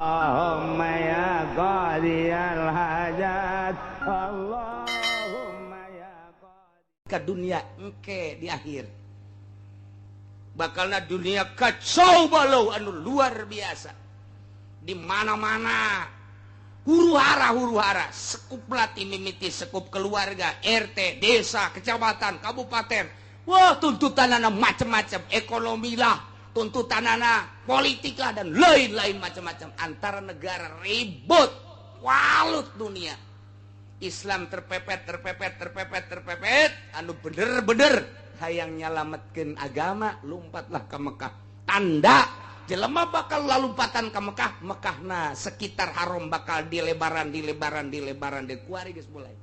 Allahumma ya qadiyal hajat, Allahumma ya qadi ke dunia engke di akhir bakalna dunia kacau balau anu luar biasa di mana-mana huru hara sekup latih mimiti sekup keluarga RT desa kecamatan kabupaten. Wah, tuntutan macam-macam, ekonomi lah, tuntutan anak politik lah, dan lain-lain macam-macam. Antara negara ribut, walut dunia. Islam terpepet, terpepet, terpepet, terpepet. Anu bener-bener hayang nyalametkeun agama, lompatlah ke Mekah. Tanda jelema bakal lalumpatan ke Mekah, Mekahna sekitar haram bakal dilebaran, dilebaran, dilebaran, dikuari geus mulai.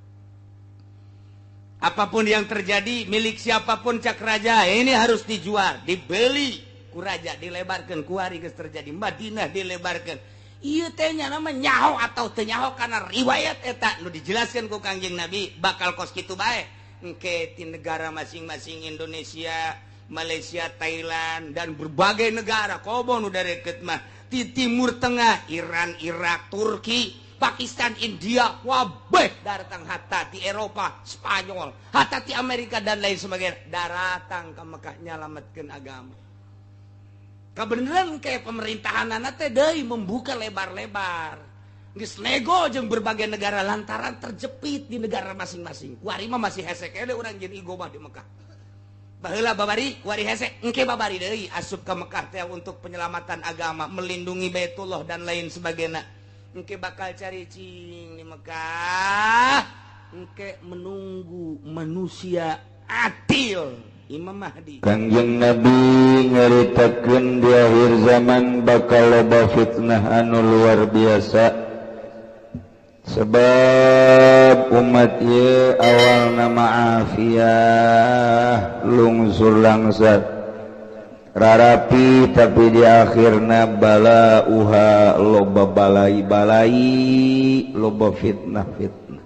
Apapun yang terjadi, milik siapapun cak raja, ini harus dijual, dibeli ku raja, dilebarkan, kuari geus terjadi. Madinah dilebarkan. Ieu teh nya nama nyaho atau teu nyaho karena riwayat eta nu dijelaskan ku Kangjeng Nabi bakal kos kitu bae. Engke ti negara masing-masing Indonesia, Malaysia, Thailand dan berbagai negara komo nu dareket mah di Timur Tengah, Iran, Irak, Turki, Pakistan, India, wabeh datang hatta di Eropa, Spanyol, hatta di Amerika dan lain sebagainya daratang ke Mekah nyalametkeun agama. Kebenaran kayak pemerintahan anak teh deui membuka lebar-lebar. Geus nego jeung berbagai negara lantaran terjepit di negara masing-masing. Kuari mah masih hese keneh urang jeung igo mah di Mekah. Baheula babari kuari hese, engke babari deui asup ke Mekah teh untuk penyelamatan agama, melindungi Baitullah dan lain sebagainya. Engke bakal cari cing di Mekah, engke menunggu manusia adil Imam Mahdi. Kangjeng Nabi nyaritakeun di akhir zaman bakal loba fitnah anu luar biasa. Sebab umat ieu awalna afiah lungsur langsat rarapi, tapi di akhirna bala uha loba balai-balai loba fitnah-fitnah.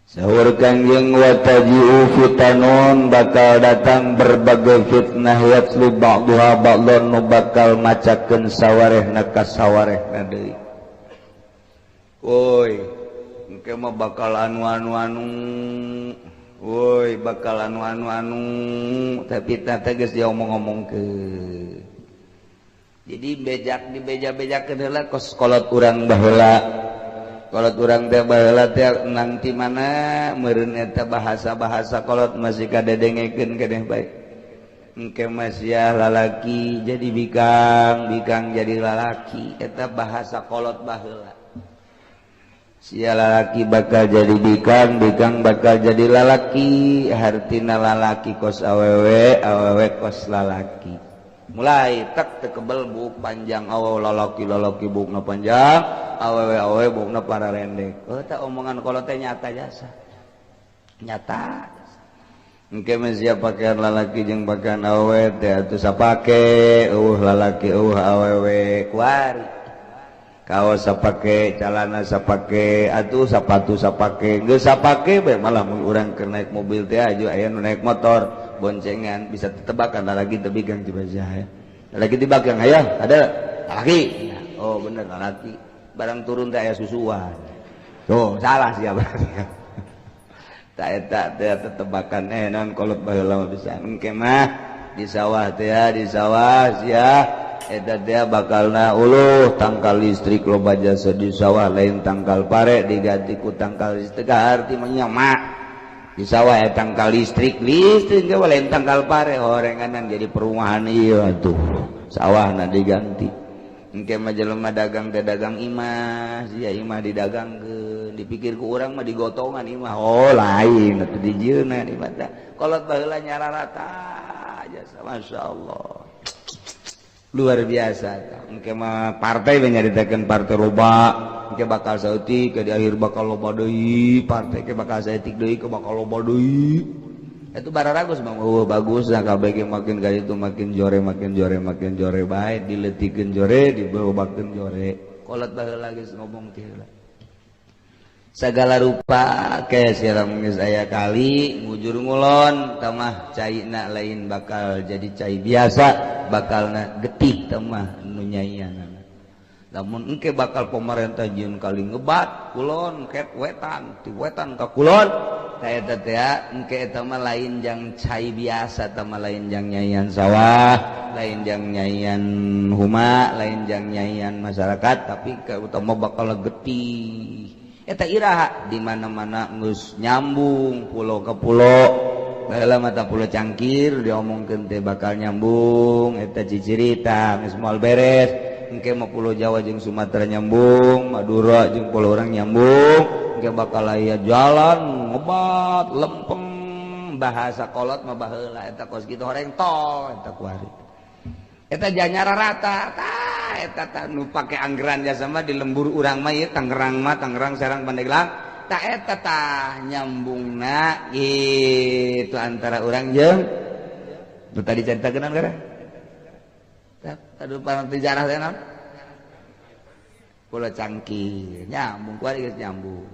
Sahur Kangjeng wataji'u fitanun, bakal datang berbagai fitnah, yatlu ba'duha ba'don, nu bakal macakeun sawarehna ka sawarehna deui. Woi, engke mah bakal anu-anu-anu. Woi, bakal anu-anu-anu, tapi teh geus diomong-omongkeun. Jadi bejak dibeja-bejakeun heula kos kolot urang baheula. Kolot urang teh baheula teh nang ti mana meureun eta bahasa-bahasa kolot masih kadedengekeun keneh bae. Engke mah sia lalaki jadi bikang, bikang jadi lalaki, eta bahasa kolot baheula. Sia lalaki bakal jadi bikang, bikang bakal jadi lalaki, hartina lalaki kos awewe, awewe kos lalaki. Mulai tek tekebel buk panjang awewe lalaki, lalaki bukna panjang, awewe awewe bukna para rendek. Oh, tak omongan kolot teh nyata jasa. Nyata. Engke mah sia pakaian lalaki jeung pakaian awewe teh atuh sapake, eueuh lalaki eueuh awewe kuari. Kaos sapake, calana sapake, atuh sapatu sapake, geus sapake bae malah mun urang keur naik mobil teh aju aya nu naik motor boncengan bisa tetebakan lalaki teu bigang coba sia. Lalaki teu bagang aya ada lalaki. Oh bener lalaki. Barang turun teh aya susuan. Tuh salah sia berarti. Tak eta teh tetebakan naon kolot baheula mah bisa. Engke mah di sawah teh di sawah sia eta teh bakalna uluh tangkal listrik loba jasa di sawah lain tangkal pare diganti ku tangkal listrik arti mah nyamak di sawah ya tangkal listrik listrik ge lain tangkal pare horenganan jadi perumahan ieu atuh sawahna diganti. Engke mah jelema dagang teh dagang imah sia imah didagangkeun dipikir ku urang mah digotongan imah oh lain atuh dijieunna di mata kolot baheula nyararata jasa masyaallah luar biasa. Engke mah partai we nyaritakeun partai loba engke bakal saeutik ke di akhir bakal loba deui partai ke bakal saeutik deui ke bakal loba deui. Itu bararagus mah eueuh bagus nah kabeh ge makin ka ditu makin jore makin jore makin jore bae dileutikeun jore diberobakeun jore. Kolot baheula geus ngomong teh heula. Segala rupa ke siram geus aya kali ngujur ngulon tamah caina lain bakal jadi cai biasa bakalna getih tamah nu nyaianana. Lamun engke bakal pemerintah jieun kali ngebat kulon ket wetan ti wetan ka kulon ta eta teh engke eta mah lain jang cai biasa tamah lain jang nyaian sawah lain jang nyaian huma lain jang nyaian masyarakat tapi ka utama bakal getih. Eta iraha di mana-mana geus nyambung pulau ke pulau baheula mata pulau Cangkir diomongkeun teh bakal nyambung eta cicirita geus moal beres engke mah pulau Jawa jeung Sumatera nyambung Madura jeung pulau urang nyambung engke bakal aya jalan ngebat lempeng bahasa kolot mah baheula eta kos kitu horeng tol eta kuari eta janyara rata tah eta tah nu pake anggaran jasa mah di lembur urang mah ieu Tangerang mah Tangerang Serang Pandeglang tah eta tah nyambungna gitu antara urang jeung nu tadi caritakeun gara tah aduh panti jarah teh naon Pulau Cangkir nyambung kuari geus nyambung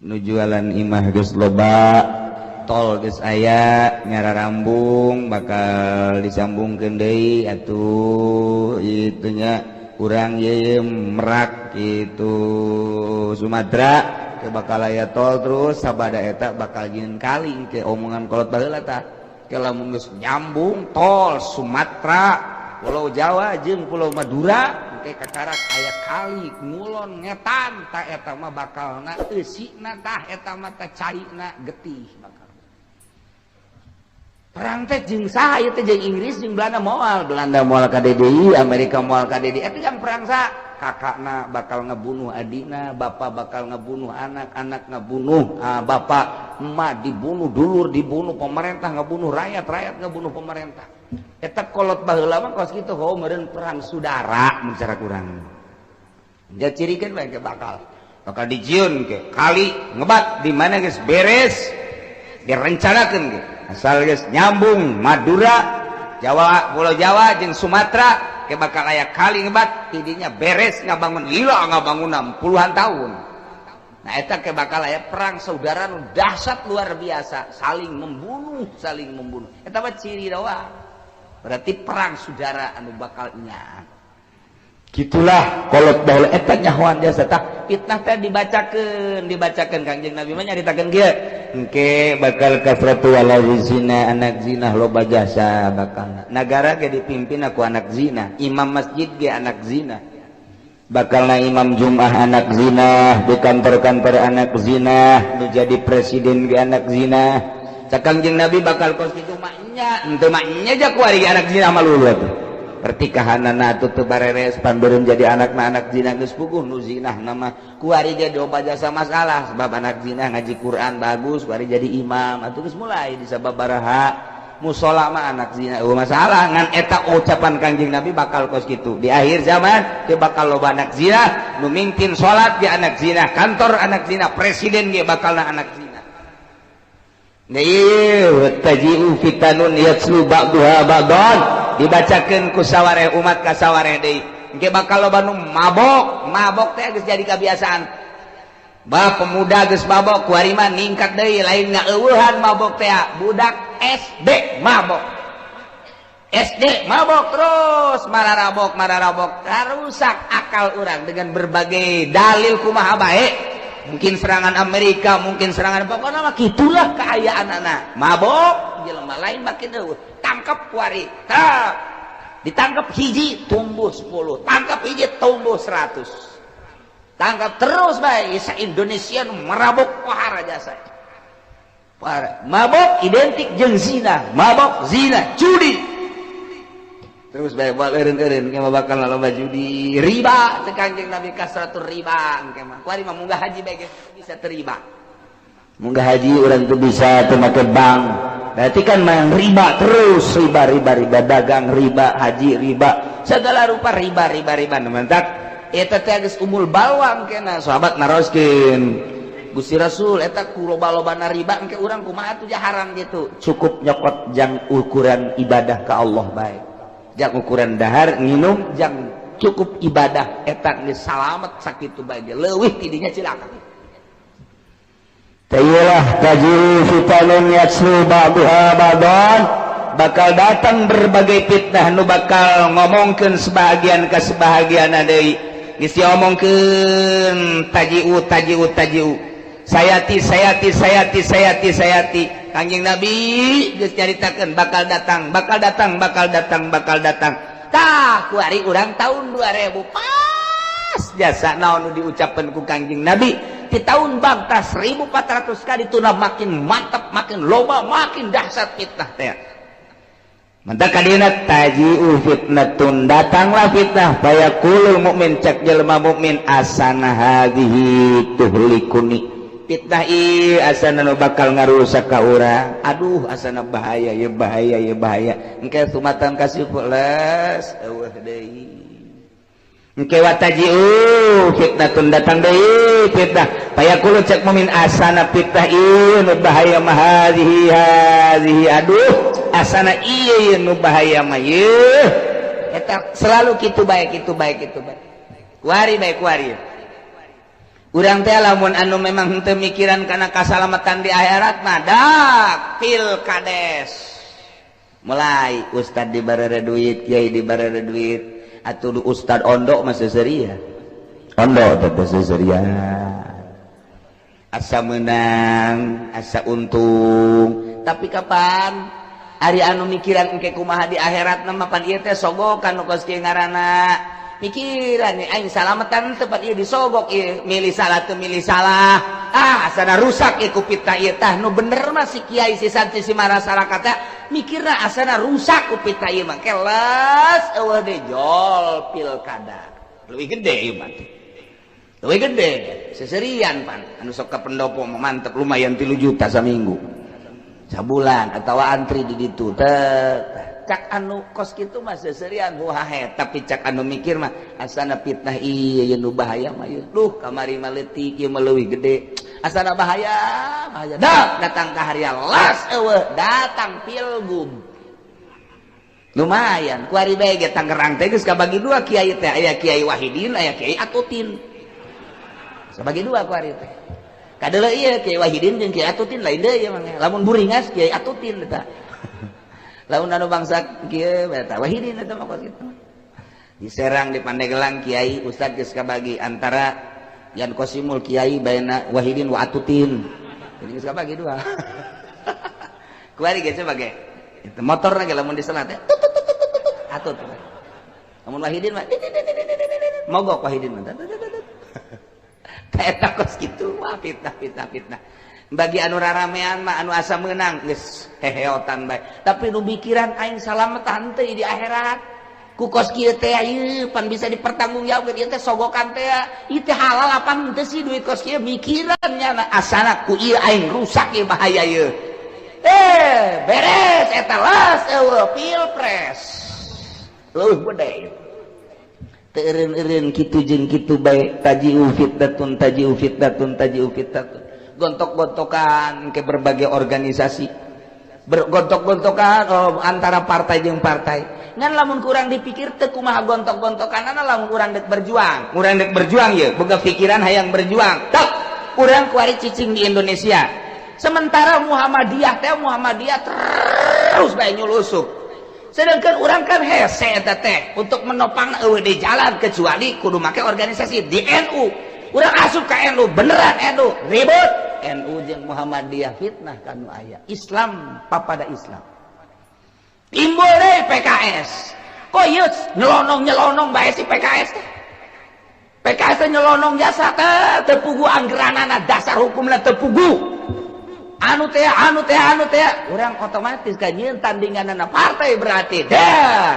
nu jualan imah geus loba tol geus aya nyara rambung bakal disambungkeun deui atuh itunya urang ye Merak gitu Sumatera ke bakal aya tol terus sabada eta bakal jieun kali ke omongan kolot baheula tah ke lamun geus nyambung tol Sumatera Pulau Jawa jeung Pulau Madura engke kakarak aya kali ngulon ngetan tah eta mah bakalna eusina tah eta mah tah caina getih bakal perang teh jeung saha ieu teh jeung Inggris jeung Belanda moal ka DDI Amerika moal ka DDI eta jang perang saha kakakna bakal ngebunuh adina bapak bakal ngebunuh anak anak ngebunuh bapak emak dibunuh dulur dibunuh pemerintah ngebunuh rakyat rakyat ngebunuh pemerintah eta kolot baheula mah kos kitu heuh meureun perang saudara mun cara kurang dia cirikeun bae bakal bakal dijieun ke kali ngebat di mana geus beres direncanakeun ge asal geus nyambung Madura Jawa Pulau Jawa jeung Sumatera ke bakal aya kali ngebat tidinya beres ngabangun lila ngabangun puluhan tahun. Nah eta ke bakal aya perang saudara nu dahsyat luar biasa saling membunuh eta mah ciri doang berarti perang saudara anu bakal nya gitulah kolot baheula eta nyahoan jasa tah fitnah teh dibacakeun Kangjeng Nabi mah nyaritakeun kieu engke bakal kasratu wala zina anak zina loba jasa bakal nagara ge dipimpin ku anak zina imam masjid ge anak zina bakalna imam Jumat anak zina di kantor-kantor anak zina nu jadi presiden ge anak zina cak Kangjeng Nabi bakal kos kitu maknya henteu maknya ja kuari anak zina malulu atuh pertikahanana atuh teu bareres panbeureum jadi anakna anak zina geus puguh nu zinah nama kuari ge loba jasa masalah sebab anak zina ngaji Quran bagus kuari jadi imam atuh geus mulai disababaraha musola mah anak zina eueuh masalah ngan eta ucapan Kangjeng Nabi bakal kos kitu di akhir zaman ge bakal loba anak zina nu mingkin salat ge anak zina kantor anak zina presiden ge bakalna anak zina. Nah ieu taji'u fitanun yatslu ba'duha ba'dan dibacakeun ku sawareh umat ka sawareh deui engke bakal loba nu mabok mabok teh geus jadi kebiasaan bah pemuda geus mabok kuari mah ningkat deui lain ngaeueuhan mabok teh budak SD mabok SD mabok terus mararabok mararabok rusak akal urang dengan berbagai dalil kumaha bae mungkin serangan Amerika mungkin serangan pokoknya mah kitulah keayaan anak mabok jelema lain makin eueuh tangkap kuari tah ditangkap hiji tumbuh 10 tangkap hiji tumbuh 100 tangkap terus bae sa Indonesia nu merabok pohara jasa pohara mabok identik jeung zina mabok zina judi terus bae buat eureun-eureun engke bakal loba judi riba cek Kangjeng Nabi kasratur riba engke mah kuari mah munggah haji bae bisa terima munggah haji urang teu bisa teu make bank berarti kan main riba terus riba riba riba dagang riba haji riba segala rupa riba riba riba mantak eta teh geus umul balwa engkena sahabat naroskeun Gusti Rasul eta ku loba-lobana riba engke urang kumaha atuh haram gitu cukup nyokot jang ukuran ibadah ka Allah bae jang ukuran dahar nginum jang cukup ibadah eta geus salamet sakitu bae leuwih tidinya cilaka. Tayilah tajiu fitanun yatslu ba'duha ba'dan, bakal datang berbagai fitnah nu bakal ngomongkeun sebahagian ka sebahagian deui. Geus diomongkeun tajiu tajiu tajiu, sayati sayati sayati sayati sayati. Kanjeng Nabi geus nyaritakeun bakal datang, bakal datang, bakal datang, bakal datang. Tah kuari urang tahun 2000 pas jasa naon nu diucapkeun ku Kanjeng Nabi di tahun bangta 1400 kali tuna makin mantap, makin loba, makin dahsyat fitnah teh. Mantap kadina taji'u fitnatun, datanglah fitnah, fayaqulul mukmin, cak jelema mukmin, asana hadhihi tuhlikuni, fitnah ieu asana nu bakal ngarusak ka urang, aduh asana bahaya ya, bahaya ya, bahaya. Engke sumatan kasih les eueuh deui. Engke wataji'u fitnatun, datang deui fitnah, fayaqulu, cek mukmin, asana fitnah ieu nu bahaya mah hadhihi hadhihi, aduh asana ieu nu bahaya mah ieu. Eta selalu kitu bae, kitu bae, kitu bae, kuari bae kuari. Urang teh lamun anu memang henteu mikiran kana kasalamatan di akhirat mah dak pilkades mulai ustad dibarere duit, kiai dibarere duit, atuh ustad ondo mah seuseurian, ondo teh seuseurian, asa menang asa untung. Tapi kapan ari anu mikiran engke kumaha di akhirat mah, pan ieu teh sogokan nu kos kieu ngaranna mikiran nih aing salamatan tempat ieu disogok ieu, milih salah teu milih salah, ah asana rusak ieu ku fitnah ieu. Tah nu bener mah si kiai, si santri, si masyarakat mikirna asana rusak ku fitnah ieu mah, keles eueuh deui jol pilkada leuwih gede ieu mah, leuwih gede seserian. Pan anu sok ka pendopo mah mantep, lumayan 3 juta saminggu sabulan atawa antri di ditu teh. Cak anu kos kitu mah seserian huhahe, tapi cak anu mikir mah asana fitnah ieu ieu nu bahaya mah ieu, duh kamari mah leutik, ieu mah leuwih gede, asana bahaya bahaya. Dak datang ka haria las eueuh datang pilgub lumayan kuari bae ge. Tangerang teh geus kabagi dua kiai teh, aya Kiai Wahidin, aya Kiai Atutin, sabagi dua kuari teh. Kadeuleu ieu Kiai Wahidin jeung Kiai Atutin lain deui ieu mah. Lamun buringas Kiai Atutin eta, lamun anu bangsa kieu eta Wahidin eta mah kos kitu. Di Serang, di Pandeglang, kiai ustad geus kabagi antara Yan Kosimul kiai baina Wahidin wa Atutin, jadi geus kabagi dua kuari geus sebagai itu motor lagi. Lamun di selat teh atut, lamun Wahidin mah mogok, Wahidin mah eta kos kitu. Wah fitnah fitnah fitnah. Bagi anu raramean mah anu asa meunang geus heheotan bae, tapi nu mikiran aing salamet henteu di akhirat ku kos kieu teh, ieu pan bisa dipertanggungjawabkeun, ieu teh sogokan teh, ieu teh halal apa henteu sih duit kos kieu, mikiran nya asana ku ieu aing rusak ieu, bahaya ieu. Beres eta las eueuh pilpres leuwih gede teu eureun-eureun kitu jeung kitu bae. Taji'u fitnatun taji'u fitnatun taji'u fitnatun, gontok-gontokan ke berbagai organisasi, bergontok-gontokan oh, antara partai jeung partai. Ngan lamun kurang dipikir teu kumaha gontok-gontokanana, lamun urang dek berjuang, urang dek berjuang ye boga pikiran hayang berjuang tak urang kuari cicing di Indonesia, sementara Muhammadiyah teh Muhammadiyah terus bae nyulusup, sedangkan urang kan hese eta teh untuk menopang eueuh di jalan kecuali kudu make organisasi di NU. Urang asup ka NU, beneran NU ribut, NU jeung Muhammadiyah fitnah kanu aya Islam papada Islam. Timbul deui PKS, kok ieu nyelonong-nyelonong bae si PKS teh. PKS teh nyelonong jasa teh teu pugu anggeranana, dasar hukumna teu pugu, anu teh anu teh anu teh, urang otomatis kan nyieun tandinganana partai berarti deh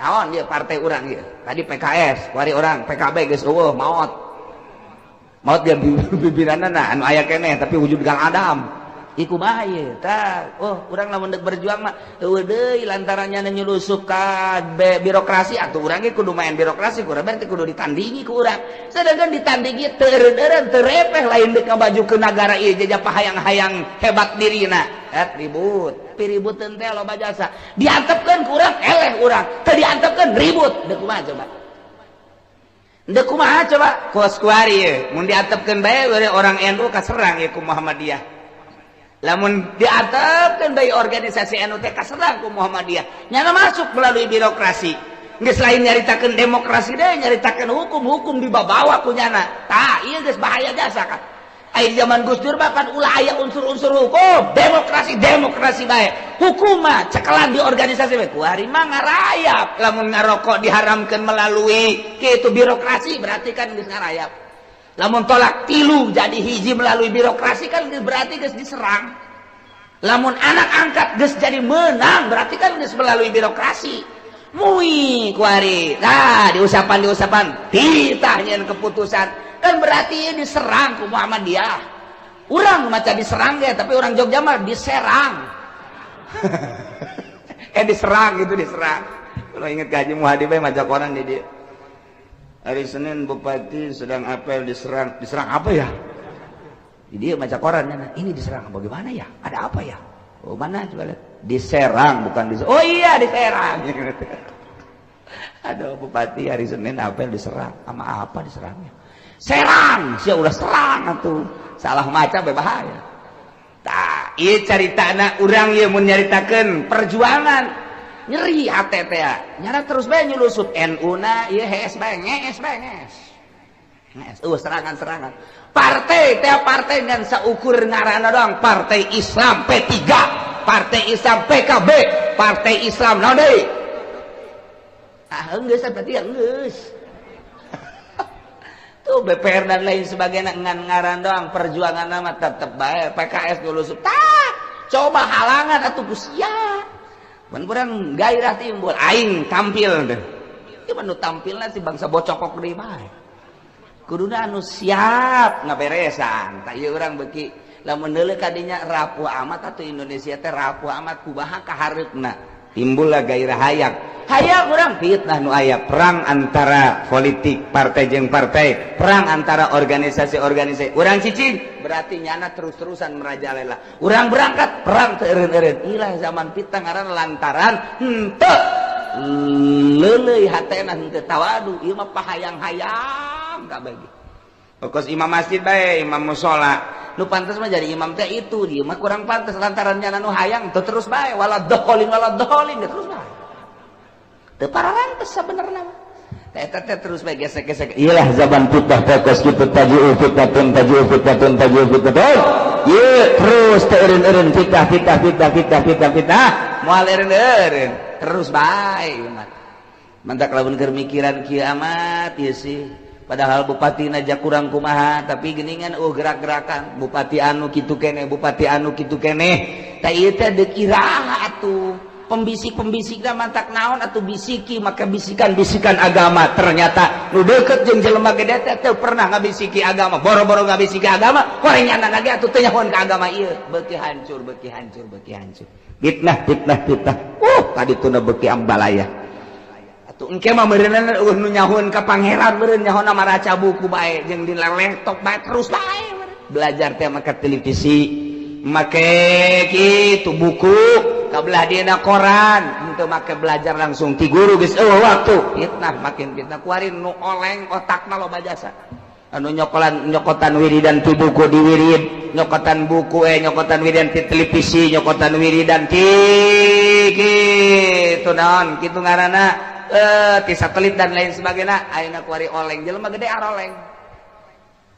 naon ieu partai urang ieu. Tadi PKS kuari urang PKB geus eueuh, maot maot dia pimpinanana anu aya keneh tapi wujud Gang Adam iku kumaha ieu tah. Oh urang lamun deuk berjuang mah eueuh deui lantaran nya nyulusup ka birokrasi, atuh urang ge kudu main birokrasi, kurang berarti kudu ditandingi ku urang, sedangkan ditandingi teu eureun-eureun teu repeh, lain deuk ngamajukeun nagara ieu jajah pahayang-hayang hebat dirina et ribut piributeun teh loba jasa diantepkeun ku urang eleh, urang teu diantepkeun ribut deuk kumaha coba. Ndek kumaha coba kos kuari ye mun diatepkeun bae orang NU kaserang ye ku Muhammadiyah. Lamun diatepkeun bae organisasi NU teh kaserang ku Muhammadiyah. Nyana masuk melalui birokrasi. Geus lain nyaritakeun demokrasi deh, nyaritakeun hukum-hukum dibabawa ku nyana. Tah, ieu geus bahaya jasa kan. Aya zaman Gus Dur bahkan ulah aya unsur-unsur hukum, demokrasi demokrasi bae. Hukum mah cekelan di organisasi bae. Kuari mah ngarayap. Lamun ngarokok diharamkeun melalui kitu birokrasi berarti kan geus ngarayap. Lamun tolak tilu jadi hiji melalui birokrasi kan berarti geus diserang. Lamun anak angkat geus jadi menang berarti kan geus melalui birokrasi. Mui kuari. Nah, diusapan-diusapan titah nyeun keputusan. Kan berarti diserang ku Muhammadiyah. Urang maca diserang ge, tapi orang Jogja mah diserang. Diserang gitu, diserang. Kalau inget ke Haji Muhadi bae maca koran di dia. Hari Senin bupati sedang apel diserang. Diserang apa ya? Di dia maca koran, ini diserang bagaimana ya? Ada apa ya? Oh, mana coba lihat. Diserang bukan diserang. Oh iya, diserang. Aduh, bupati hari Senin apel diserang. Sama apa diserangnya? Serang, sia ulah serang atuh. Salah maca berbahaya. Tah, ieu caritana urang ieu mun nyaritakeun perjuangan nyeri hate teh. Nyara terus bae nyulusup NU na ieu hees bae, ngees bae ngees. Ngees, serangan-serangan. Partai teh partai ngan saukur ngaranna doang, Partai Islam P3, Partai Islam PKB, Partai Islam naon deui? Ah, geus berarti ya geus. Tuh BPR dan lain sebagainya ngan ngaran doang, perjuangan nama tetep bae PKS dulu tah coba halangan atuh ku sia. Mun urang gairah timbul aing tampil deh. Ieu mah nu tampilna si bangsa bocokok deui bae. Kuduna anu siap ngaberesan. Tah ieu urang beuki lamun deuleu ka dinya rapuh amat atuh Indonesia teh rapuh amat kumaha kahareupna. Timbullah gairah hayang. Hayang urang fitnah nu aya perang antara politik partai jeung partai, perang antara organisasi-organisasi. Urang cicing berarti nyana terus-terusan merajalela. Urang berangkat perang teu eureun-eureun. Ilah zaman fitnah ngaran lantaran henteu leuleuy hatena henteu tawadu. Ieu mah pahayang-hayang kabeh. Kos imam masjid bae, imam mushola. Nu pantes mah jadi imam teh itu, dia mah kurang pantes lantaran nyana nu hayang teu terus bae wala dholin terus bae. Teu pararantes sabenerna mah. Eta teh terus bae gesek-gesek. Iyalah zaman fitnah teh kos kitu taji'u fitnatun taji'u fitnatun taji'u fitnatun. Ieu terus teu eureun-eureun fitnah fitnah fitnah fitnah fitnah fitnah. Moal eureun-eureun terus bae ieu mah. Mantak lamun keur mikiran kieu amat ieu sih. Padahal bupati aja kurang kumaha tapi geningan gerak-gerakan bupati anu kitu keneh bupati anu kitu keneh tah ieu teh deuk iraha atuh pembisik-pembisikna mantak naon atuh bisiki maka bisikan-bisikan agama ternyata nu deukeut jeung jelema gede teh teu pernah ngabisiki agama boro-boro ngabisiki agama koreng nyana ge atuh teu nyahoan ka agama ieu beuki hancur beuki hancur beuki hancur fitnah fitnah fitnah tadi tuna beuki ambalaya. Engke mah meureunna eueuh nu nyahoan ka pangeran meureun nyahoana maraca buku bae jeung di laptop bae terus bae belajar teh make televisi make kitu buku kabelah dieuna koran henteu make belajar langsung ti guru geus eueuh waktu fitnah makin fitnah kuari nu oleng otakna loba jasa anu nyokolan nyokotan wiridan ti buku di wirid nyokotan buku nyokotan wiridan ti televisi nyokotan wiridan ti kitu naon kitu ngaranna ti satelit dan lain sebagainya ayeuna kuari oleng jelema gede aroleng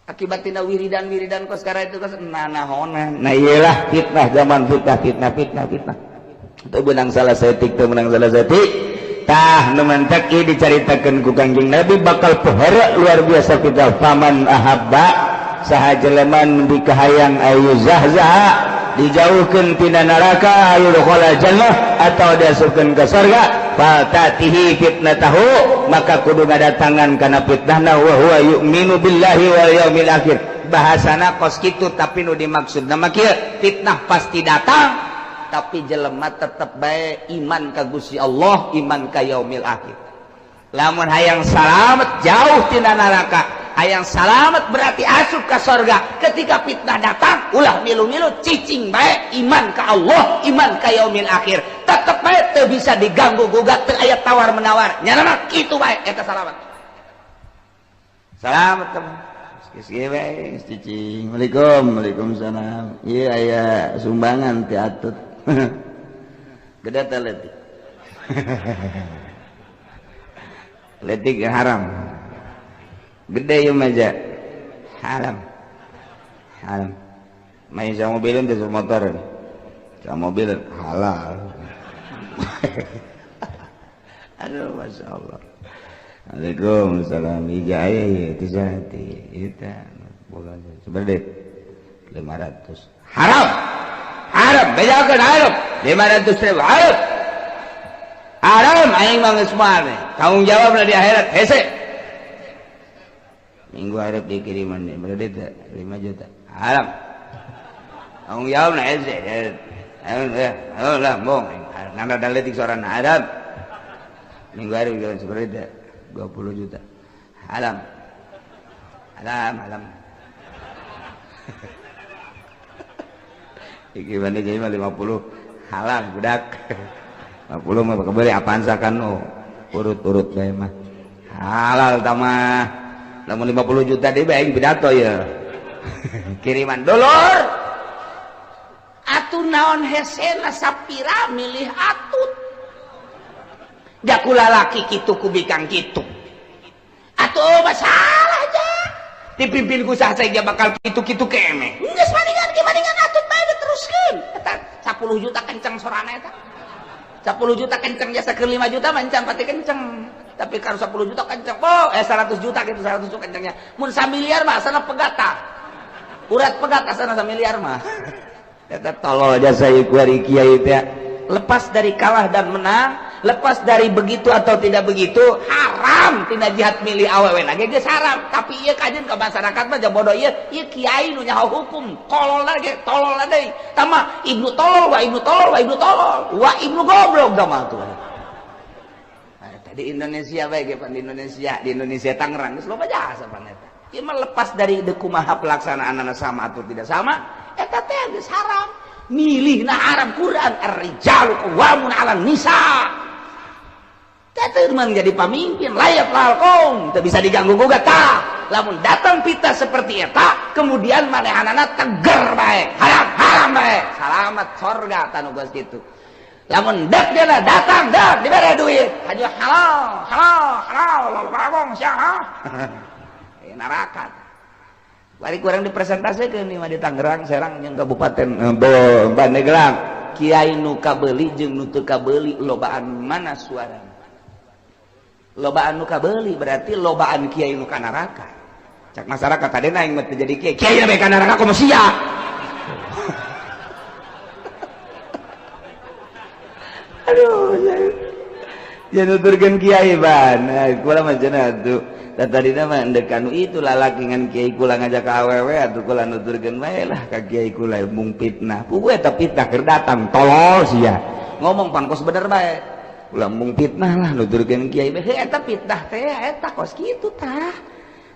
akibat tina wiridan-wiridan kos sekarang itu kos nanahonan. Nah iyalah fitnah zaman fitnah fitnah fitnah fitnah teu beunang salah saeutik teu meunang salah saeutik tah nu mantak ieu dicaritakeun ku Kangjeng Nabi bakal pohara luar biasa fitnah faman ahabba saha jelema nu dikahayang ayu zahzaha dijauhkeun tina neraka ayu dakhala jannah atau diasupkeun ka surga fatatihi fitnatahu maka kudu ngadatangan kana fitnahna wa huwa yu'minu billahi wal yaumil akhir. Bahasana kos kitu tapi nu dimaksudna mah kieu fitnah pasti datang tapi jelema tetep bae iman ka Gusti Allah iman ka yaumil akhir. Lamun hayang salamet jauh tina neraka hayang salamet berarti asup ka sorga ketika fitnah datang ulah milu-milu cicing bae iman ka Allah iman ka yaumil akhir tetep bae teu bisa diganggu gugat teu aya tawar menawar nyana mah kitu bae eta salamet. Selamat teman. Geus kieu bae geus cicing. Waalaikum, waalaikumsalam. Ieu aya sumbangan ti Atut. Gede teh leutik. Leutik haram. Gede ieu mah ja. Haram. Haram. Main sama mobilin teh motor. Sama mobil halal. Aduh, masya Allah. Waalaikumsalam. Ijaya itu sati itu bukan sebenarnya 500 haram haram bedakan haram 500.000 haram haram aing mah geus moal tanggung jawab di akhirat hese minggu harap dikiriman berarti 5 juta haram tanggung jawab na hese oh lah bong nanda daletik seorang haram minggu hari jalan seperti 20 juta haram haram haram. Gimana jadi mah 50 halal budak 50 mah kebeli apaan sakan oh urut-urut bae mah halal tamah lamun 50 juta deui bae pidato ya kiriman dulur atuh naon hesena sapira milih Atut jakula laki kitu ku bikang kitu atuh masalah aja dipimpin ku saha saja bakal kitu-kitu kene geus maningan ge maningan Atut bae diteruskeun eta 10 juta kenceng sorana eta 10 juta kenceng jasa ke 5 juta mah encan pati kenceng tapi kalau 10 juta kenceng oh 100 juta gitu 100 juta kencengnya mun samiliar mah asana pegat tah urat pegat asana samiliar mah eta tolol jasa ieu kuari kiai teh lepas dari kalah dan menang, lepas dari begitu atau tidak begitu, haram tina jihad milih awewe lagi geus haram. Tapi ieu kajeun ka masyarakat mah bodoh ieu, ieu kiai nu nyaho hukum, tolol lagi, tolol deui. Tama ibnu tolol wa ibnu tolol wa ibnu tolol, wa ibnu goblok da mah tuh. Di Indonesia bae ge pan di Indonesia Tangerang geus loba jasa pan eta. Ieu mah lepas dari kumaha pelaksanaanna sama atau tidak sama, eta teh geus haram. Milih na haram Quran ar-rijalu qawwamun 'alan nisa. Teh menjadi pamimpin layak lalkong teu bisa diganggu gugat tah. Lamun datang pita seperti eta kemudian manehanana teger bae, haram haram bae. Salamat sorga tanu geus kitu. Lamun dek dia datang dek dibere duit, haju halal halal halal bagong sia. Neraka. Bari kurang dipresentasekeun ieu mah di Tangerang, Serang jeung Kabupaten Pandeglang. Kiai nu kabeuli jeung nu teu kabeuli lobaan mana suarana? Lobaan nu kabeuli berarti lobaan kiai nu ka neraka. Cak masyarakat tadi aing mah teu jadi kiai. Kiai bae ka neraka komo sia. Aduh, ya nuturkeun kiai ban. Kula mah cenah atuh. Dan tadi nama endek kanu itu lalaki ngan kiai kula ngajak ka awewe atuh kula nuturkeun bae lah ka kiai kula mung fitnah. Puguh eta fitnah keur datang tolol sia. Ngomong pan kos bener bae. Kula mung fitnah lah nuturkeun kiai bae. Heuh eta fitnah teh eta kos kitu tah.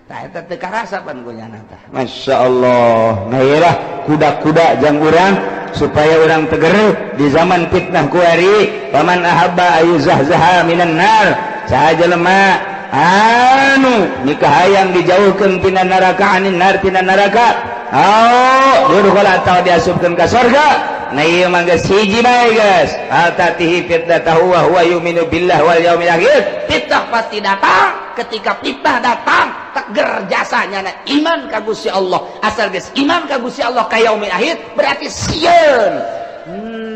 Tah eta teu karasa pan ku nyana tah. Masyaallah. Nah ieu lah kuda-kuda jang urang supaya urang teger di zaman fitnah kuari. Paman ahabba ayuzahzaha minan nar. Saha jelema anu nikah hayang dijauhkan tina neraka anin nar tina neraka oh yudkhala atau diasupkeun ka surga. Nah ieu mah geus hiji bae geus altatihi fitnatahu wa huwa yu'minu billah wal yaumil akhir. Fitnah pasti datang. Ketika fitnah datang teger jasanya na iman ka Gusti Allah. Asal geus iman ka Gusti Allah ka yaumil akhir berarti sieun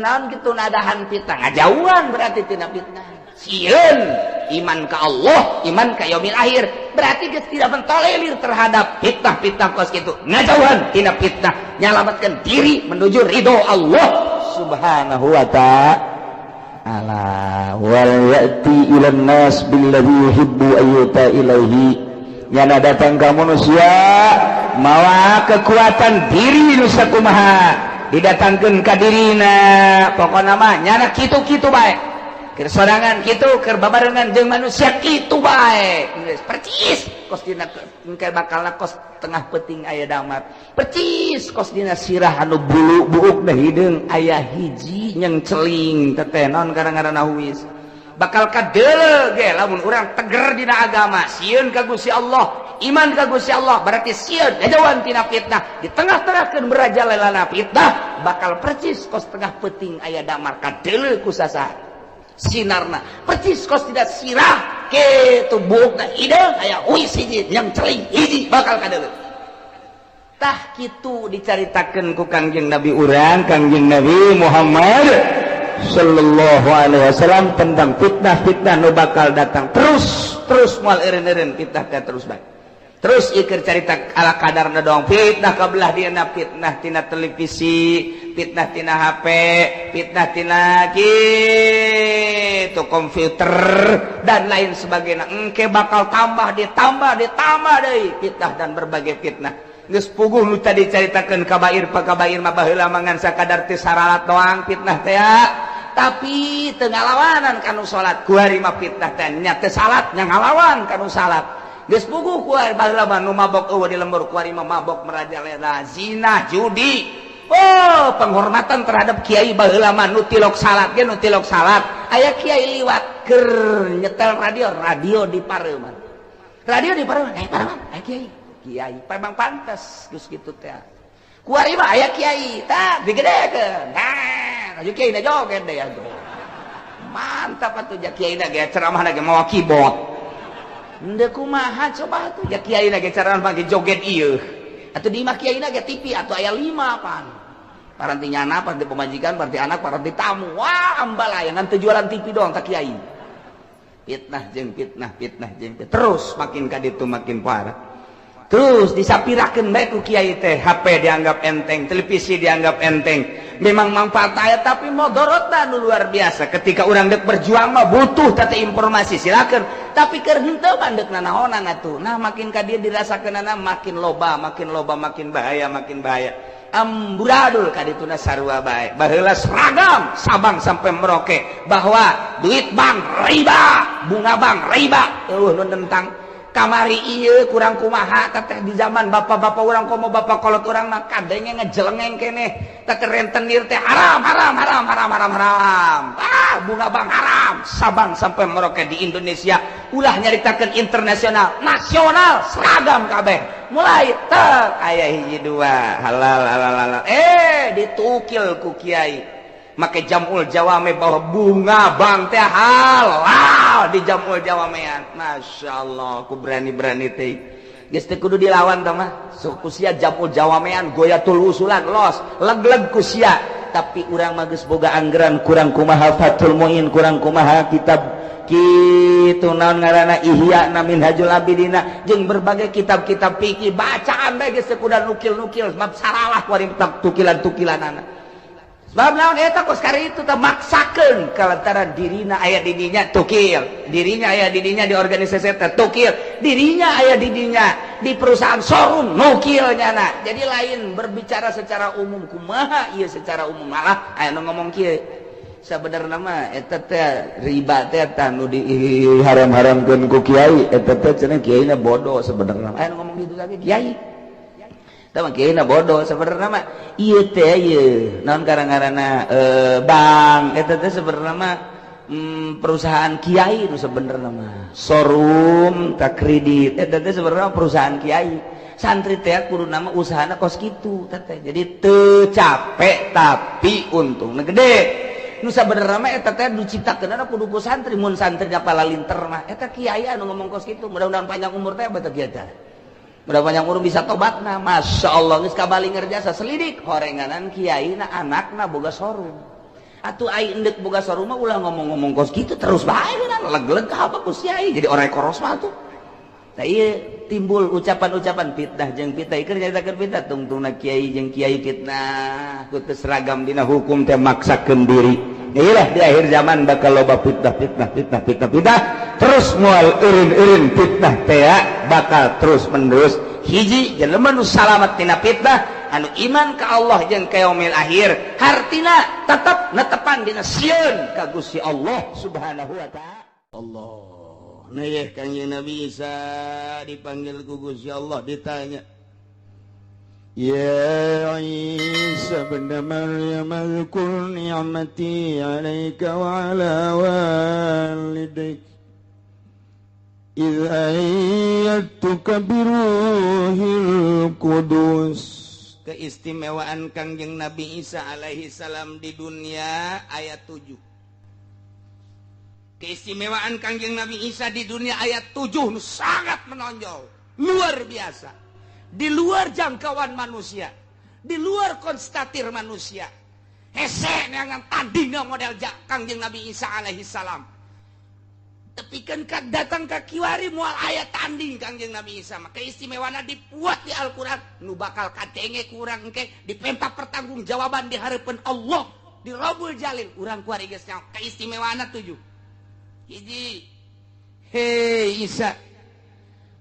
naon kitu nadahan fitnah ngajauhan berarti tina fitnah. Sieun iman ke Allah, iman ke yaumil akhir berarti geus tidak mentolerir terhadap fitnah-fitnah kos kitu. Ngajauhan tina fitnah, nyalamatkan diri menuju ridho Allah Subhanahu wa ta'ala. Wal ya'ti ilan nas billadzi yuhibbu ayyuta ilaihi. Nyana datang ka manusia mawa kekuatan diri nu sakumaha didatangkeun ka dirina. Pokona mah nyana kitu-kitu bae. Keur sorangan kitu, keur babarengan jeung manusia kitu bae. Geus percis kos dina engke bakalna kos tengah peuting aya damar. Percis kos dina sirah anu bulu buuk da hideung aya hiji nyengceling teteh naon gara-garana huis. Bakal kadeuleu ge lamun urang teger dina agama, sieun ka Gusti Allah, iman ka Gusti Allah, berarti sieun jauhan tina fitnah. Di tengah-tengahkeun merajalelana fitnah, bakal percis kos tengah peuting aya damar kadeuleu ku sasaha. Sinarna percis kos tidak sirah kitu buukna hideung aya uis hiji yang celing hiji bakal kadeuleu. Tah kitu dicaritakeun ku Kangjeng Nabi urang, Kangjeng Nabi Muhammad sallallahu alaihi wasallam tentang fitnah-fitnah nu bakal datang terus terus moal eureun-eureun fitnah teh terus bae. Terus ieu carita ala kadarna doang fitnah ka belah dieuna, fitnah tina televisi, fitnah tina HP, fitnah tina kitu komputer dan lain sebagainya. Engke bakal tambah ditambah ditambah deui fitnah dan berbagai fitnah. Geus puguh nu tadi caritakeun kabair pakabair mah baheula mangan sakadar teu saralat doang fitnah teh, tapi teu ngalawanan kanu salat. Kuari mah fitnah teh nya teu salat nya ngalawan kanu salat. Geus puguh kuari baheula mah nu mabok eueuh di lembur, kuari mah mabok merajalela, zina, judi. Oh, penghormatan terhadap kiai baheula mah nu tilok salat ge nu tilok salat. Aya kiai liwat keur nyetel radio, radio di pareuman. Radio di pareuman, aya pareuman, aya kiai. Kiai memang pantas geus kitu teh. Kuari mah aya kiai, tah digedekeun. Nah, aju kiai na joget deui atuh. Mantap atuh ja kiai na ge ceramahna ge mawa keyboard. Henteu kumaha coba atuh ja kiai na ge ceramah ge joget ieu. Atuh di imah kiai na ge TV atuh aya 5 pan. Paranti nyana, paranti pemajikan, paranti anak, paranti tamu. Wah, ambalaya ngan teu jualan TV doang ta kiai. Fitnah jeung fitnah, fitnah jeung fitnah. Terus makin ka ditu makin parah. Terus disapirakeun bae ku kiai teh, HP dianggap enteng, televisi dianggap enteng. Memang manfaat aya tapi modorotna nu luar biasa. Ketika urang deuk berjuang mah butuh teh informasi, silakeun. Tapi keur henteu mah deuk nanaonan atuh. Nah, makin ka dieu dirasakeunana makin loba, makin loba, makin bahaya, makin bahaya. Amburadul ka dituna sarua bae. Baheula seragam Sabang sampai Merauke bahwa duit bank riba, bunga bank riba. Eueuh nu nentang kamari ieu kurang kumaha teteh di zaman bapak-bapak urang komo bapak kolot urang mah kadenge ngejelengeng keneh teteh rentenir teh haram haram haram haram haram haram, ah bunga bank haram. Sabang sampai Merauke di Indonesia ulah nyaritakeun internasional, nasional seragam kabeh. Mulai tek aya hiji dua halal halal halal, ditukil ku kiai make jamul jawame bahwa bunga bank teh halal di jamul jawamean. Masya Allah, ku berani-berani teh geus teu kudu dilawan tah mah. Sok ku sia jamul jawamean goyatul usulan los leg-leg ku sia, tapi urang mah geus boga anggaran kurang kumaha Fathul Muin, kurang kumaha kitab kitu naon ngaranna Ihya na Minhajul Abidina jeung berbagai kitab-kitab fikih bacaan bae geus teu kudu nukil-nukil sebab saralah kuari tukilan-tukilanana. Sebab naon eta kos kari itu teh maksakeun kalantaran dirina aya di dinya tukil, dirinya aya di dinya di organisasi teh tukil, dirinya aya di dinya di perusahaan showroom nukil nyana. Jadi lain berbicara secara umum kumaha ieu secara umum malah aya nu ngomong kieu. Sabenerna mah eta teh riba teh tah nu diharam-haramkeun ku kiai, eta teh cenah kiaina bodoh sebenarnya. Aya nu ngomong kitu lagi kiai. Tah kiai na bodoh sebenarnya mah ieu teh ieu naon karang-karana bank eta teh sebenarnya mah perusahaan kiai nu sebenarnya mah showroom ta kredit eta teh sebenarnya perusahaan kiai. Santri teh kudu nama usahana kos kitu teh, jadi teu capek tapi untungna gede. Nu sabenerna mah eta teh diciptakeunna kudu ku santri, mun santri palalinter mah eta kiai anu ngomong kos kitu mudah-mudahan panjang umur teh beuteuk kieu teh. Mudah panjang umur bisa tobatna, masya Allah geus kabalinger jasa selidik horenganan kiai na anakna boga showroom. Atuh ai endek boga showroom mah ulah ngomong-ngomong kos kitu terus bae leg-leg apa ku kiai jadi orang koros mah atuh. Nah ieu timbul ucapan-ucapan fitnah jeung fitnah ieu nyaritakeun fitnah tungtungna kiai jeung kiai fitnah ku teu seragam dina hukum teh maksakeun diri. Iyalah di akhir zaman bakal loba fitnah fitnah fitnah fitnah fitnah terus moal eureun-eureun fitnah teh bakal terus menerus. Hiji jelema nu salamat tina fitnah anu iman ka Allah jeung ka yaumil akhir, hartina tetep netepan dina sieun ka Gusti Allah Subhanahu wa taala. Allah. Nah ye Kangjeng Nabi Isa dipanggil ku Gusti Allah ditanya, يا عيسى ابن مريم اذكر نعمتي عليك وعلى والديك إذ أيدتك بروح القدس. Keistimewaan Kangjeng Nabi Isa alaihi salam di dunia ayat 7. Keistimewaan Kangjeng Nabi Isa di dunia ayat 7 sangat menonjol, luar biasa, di luar jangkauan manusia, di luar konstatir manusia. Hese neangan tandingna model Kangjeng Nabi Isa alaihi salam. Tapi kan datang ka kiwari moal aya tanding Kangjeng Nabi Isa mah. Keistimewaanna dipuat di Al-Qur'an, nu bakal kadenge ku urang engke dipenta pertanggungjawaban di hareupeun Allah di Robul Jalil. Urang kuari geus nyaho keistimewaanna 7. Hiji, hei Isa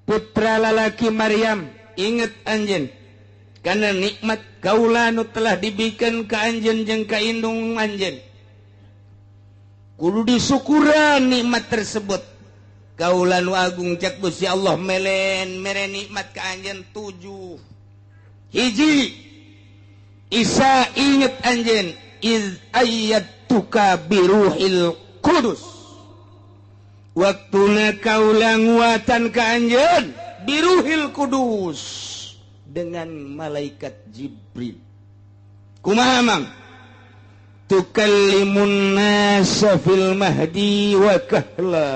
putra lalaki Maryam, inget anjeun karena nikmat kaula nu telah dibikeun ka anjeun jeung ka indung anjeun. Kudu disyukuran nikmat tersebut. Kaula nu agung cek Gusti Allah melen mere nikmat ka anjeun 7. Hiji, Isa inget anjeun iz ayyatuka biruhil qudus. Waktuna kaula nguatan ka anjeun biruhil kudus dengan malaikat Jibril. Kumaha mang? Tukallimun nasa fil mahdi wa kahla.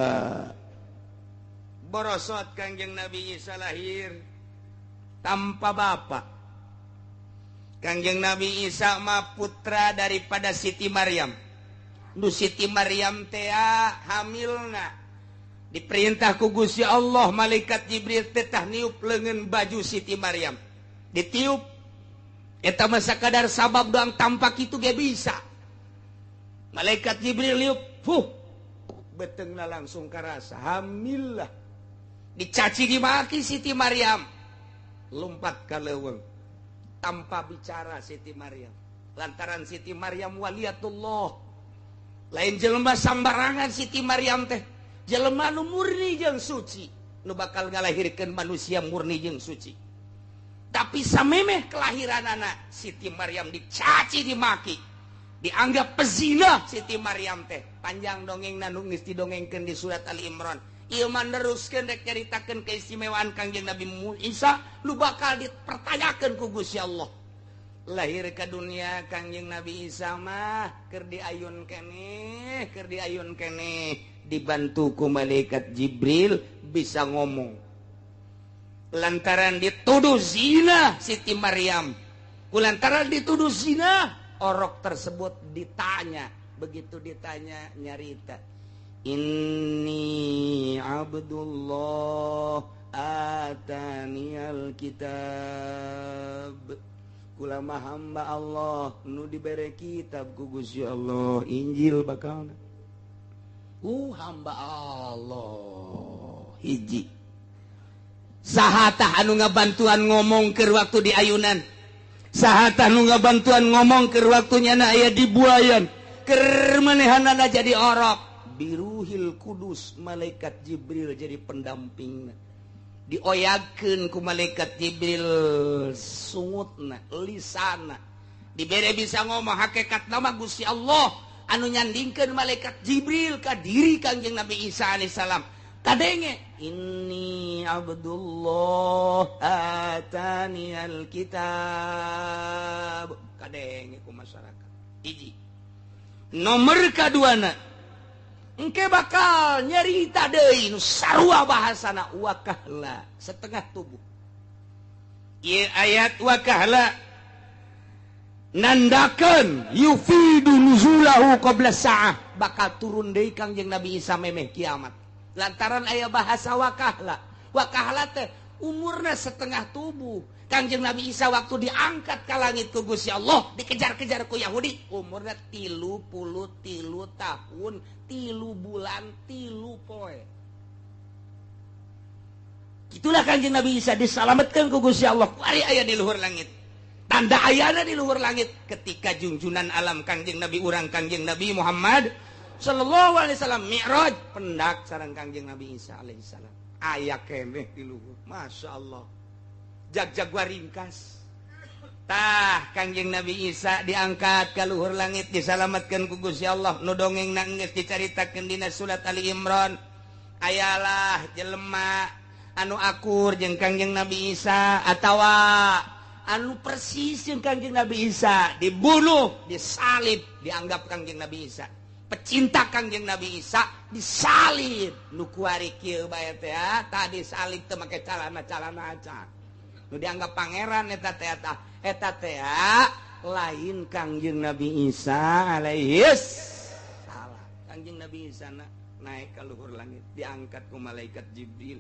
Borosot Kangjeng Nabi Isa lahir tanpa bapak. Kangjeng Nabi Isa mah putra daripada Siti Maryam. Nu Siti Maryam teh hamilna diperintah ku Gusti Allah malaikat Jibril teh tah niup leungeun baju Siti Maryam. Ditiup eta mah sakadar sabab doang, tampak itu ge bisa. Malaikat Jibril niup, fuh, beteungna langsung karasa hamil lah. Dicaci dimaki Siti Maryam, lompat ka leuweung tanpa bicara Siti Maryam. Lantaran Siti Maryam waliyatullah, lain jelema sambarangan Siti Maryam teh, jelema nu murni jeung suci, nu bakal ngalahirkeun manusia murni jeung suci. Tapi samemeh kelahiran anak Siti Maryam dicaci dimaki, dianggap pezina Siti Maryam teh. Panjang dongeng nu geus didongengkeun di surat Ali Imran. Ieu mah neruskeun rek nyaritakeun keistimewaan Kangjeng Nabi Isa nu bakal dipertanyakeun ku Gusti Allah. Lahir ke dunia Kangjeng Nabi Isa mah keur diayun keneh, keur diayun keneh, dibantu ku malaikat Jibril bisa ngomong. Lantaran dituduh zina Siti Maryam, kulantaran dituduh zina, orok tersebut ditanya. Begitu ditanya nyarita, inni abdullah atanial kitab. Kula mah hamba Allah nu dibere kitab ku Gusti Allah, Injil bakalna. Hamba Allah. Hiji, saha tah anu ngabantuan ngomong keur waktu di ayunan? Saha tah nu ngabantuan ngomong keur waktu nyana aya di buayan, keur manehanana jadi orok? Biruhil kudus, malaikat Jibril jadi pendampingna. Dioyagkeun ku malaikat Jibril sungutna, lisana, dibere bisa ngomong. Hakikat nama Gusti Allah anu nyandingkeun malaikat Jibril ka diri Kangjeng Nabi Isa alaihissalam. Kadenge, inni abdullah atani alkitab. Kadenge ku masyarakat. Hiji, nomor kaduana engke bakal nyerita deui nu sarua bahasana, wakahla, setengah tubuh. Ieu ayat wakahla nandakeun yufidu nuzulahu qabla sa'ah, bakal turun deui Kangjeng Nabi Isa memeh kiamat. Lantaran aya bahasa wakahla. Wakahla teh umurna setengah tubuh. Kangjeng Nabi Isa waktu diangkat ke langit ku Gusti Allah, dikejar-kejar ku Yahudi, umurna 33 tahun 3 bulan 3 poe. Itulah Kangjeng Nabi Isa diselamatkan ku Gusti Allah. Kuari aya di luhur langit. Tanda ayana di luhur langit ketika junjunan alam Kangjeng Nabi urang, Kangjeng Nabi Muhammad Sallallahu Alaihi Wasallam Mi'raj, pendak sareng Kangjeng Nabi Isa alaihi salam, aya keneh di luhur. Masya Allah, jag-jag ringkas. Tah Kangjeng Nabi Isa diangkat ka luhur langit, disalamatkan ku Gusti Allah. Nu dongeng geus dicaritakeun dina surat Ali Imran. Ayalah jelema anu akur jeung Kangjeng Nabi Isa atawa anu persis jeung Kangjeng Nabi Isa, dibunuh, disalib, dianggap Kangjeng Nabi Isa. Pecinta Kangjeng Nabi Isa disalib. Nu kuari kieu bae teh tadi salib teu make calana-calana acan. Nu dianggap pangeran eta teh eta teh lain Kangjeng Nabi Isa alaihis salam. Kangjeng Nabi Isa naik ke luhur langit, diangkat ku malaikat Jibril.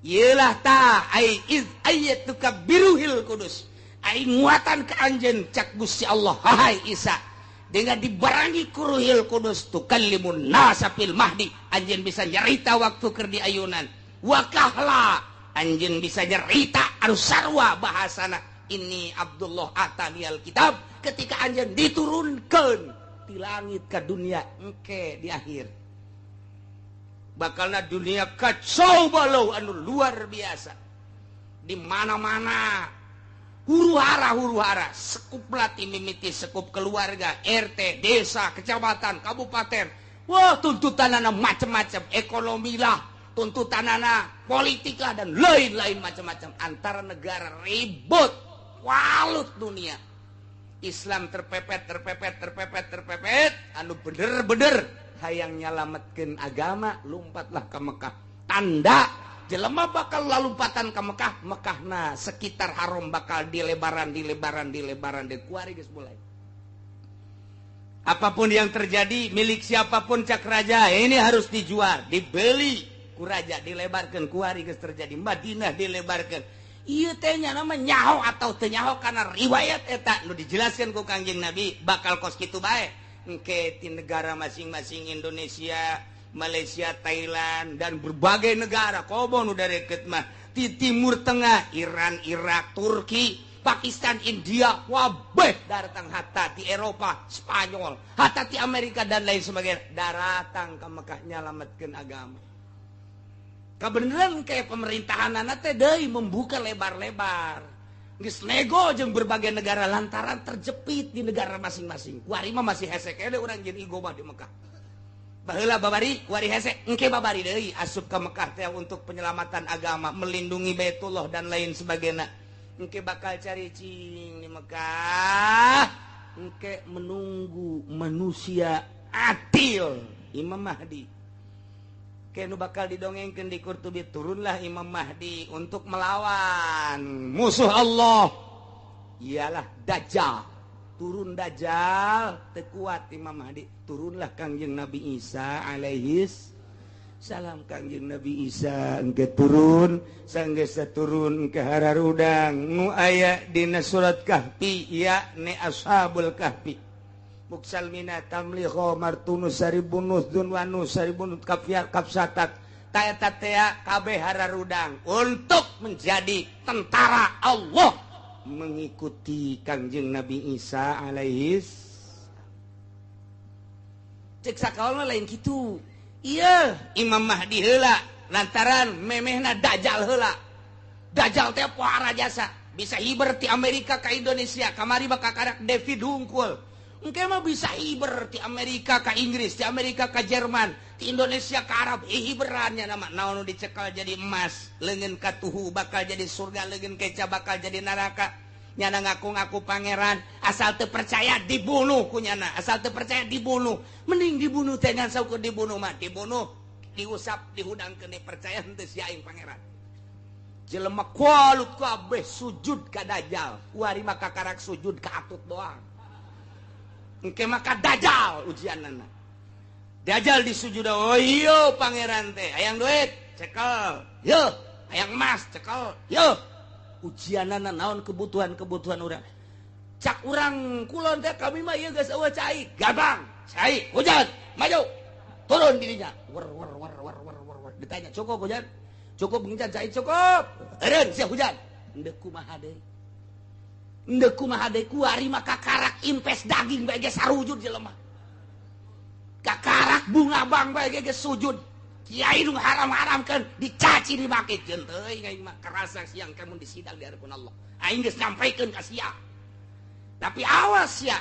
Iyalah ta ai iz ayatuka biruhil kudus. Ai nguatan ke anjeun cak Gusti Allah, hai Isa, dengan dibarengi ku Ruhil Kudus tukallimun nasa fil mahdi, anjeun bisa nyarita waktu keur di ayunan. Wa kahla, anjeun bisa nyarita anu sarua bahasana ini Abdullah ataniyal kitab ketika anjeun diturunkeun di langit ke dunia engke di akhir. Bakalna dunia kacau balau anu luar biasa. Di mana-mana huru hara sekup lati mimiti sekup keluarga, RT, desa, kecamatan, kabupaten. Wah, tuntutanana macam-macam, ekonomi lah, tuntutanana politik lah, dan lain-lain macam-macam. Antara negara ribut, walut dunia. Islam terpepet, anu bener-bener hayang nyalametkeun agama, lompatlah ke Mekah. Tanda jelema bakal lalumpatan ke Mekah, Mekahna sekitar haram bakal dilebaran, dikuari geus mulai. Apapun yang terjadi, milik siapapun cak raja, ini harus dijual, dibeli ku raja, dilebarkan kuari geus terjadi. Madinah dilebarkan. Ieu teh nya nama nyaho atau teu nyaho karena riwayat eta nu dijelaskeun ku Kangjeng Nabi bakal kos kitu bae. Engke di negara masing-masing Indonesia, Malaysia, Thailand, dan berbagai negara komo nu dareket mah di Timur Tengah, Iran, Irak, Turki, Pakistan, India, wabeh datang hatta di Eropa, Spanyol, hatta di Amerika dan lain sebagainya, daratang ke Mekah nyalametkeun agama. Kebenaran kayak pemerintahan teh deui membuka lebar-lebar. Geus nego jeung berbagai negara lantaran terjepit di negara masing-masing. Kuari mah masih hese kene urang jeung igo mah di Mekah. Baheula babari kuari hese, engke babari deui asup ka Mekah teh untuk penyelamatan agama, melindungi Baitullah dan lain sebagainya. Engke bakal cari cing di Mekah, engke menunggu manusia adil, Imam Mahdi. Kenu bakal didongengkeun di Qurtubi, turunlah Imam Mahdi untuk melawan musuh Allah, ialah Dajjal. Turun Dajjal, tekuat Imam Mahdi. Turunlah Kangjeng Nabi Isa alaihis salam. Kangjeng Nabi Isa engke turun, sanggeus turun ke hararudang nu aya dina surat Kahfi, yakni Ashabul Kahfi. Muksalmina tamliho martunus saribunus dunwanus saribunut kafiyar kapsatat taeta tea kabeh hararudang untuk menjadi tentara Allah mengikuti Kangjeng Nabi Isa alaihis. Cek sakaolna lain kitu. Iya, Imam Mahdi heula lantaran memehna Dajjal heula. Dajjal teh pohara jasa, bisa hiber ti Amerika ka Indonesia, kamari bakal karak David hungkul. Engke mah bisa hiber ti Amerika ka Inggris, ti Amerika ka Jerman, ti Indonesia ka Arab, hiberannya nama naon nu dicekal jadi emas, leungeun katuhu bakal jadi surga, leungeun keca bakal jadi neraka. Nyana ngaku-ngaku pangeran, asal teu percaya dibunuh ku nyana, asal teu percaya dibunuh. Mending dibunuh teh ngan saukur dibunuh mah, dibunuh, diusap, dihudangkeun percaya henteu sia aing pangeran. Jelema kualut kabeh sujud ka Dajjal, kuari mah kakarak sujud ka atut doang. Engke maka Dajjal ujianana. Dajjal disujud, oh iya pangeran teh, hayang duit, cekel. Yo, hayang emas, cekel. Yo. Ujianana naon kebutuhan-kebutuhan urang. Cak urang kulon teh kami mah ieu geus eueuh cai, gabang, cai, hujan, maju. Turun dirinya. Wer wer wer wer wer wer. Ditanya, "Cukup hujan?" "Cukup hujan, cai cukup." Eureun sia hujan. Endeu kumaha deui? Endeu kumaha deui kuari mah kakarak impes daging bae ge sarujud jelema. Kakarak bunga bang bae ge sujud. Kiai nu haram-haramkeun dicaci dimaki jeung teuing aing mah kerasa siang kamu disidang di hadapan Allah. Aing geus nyampikeun ka sia. Tapi awas ya,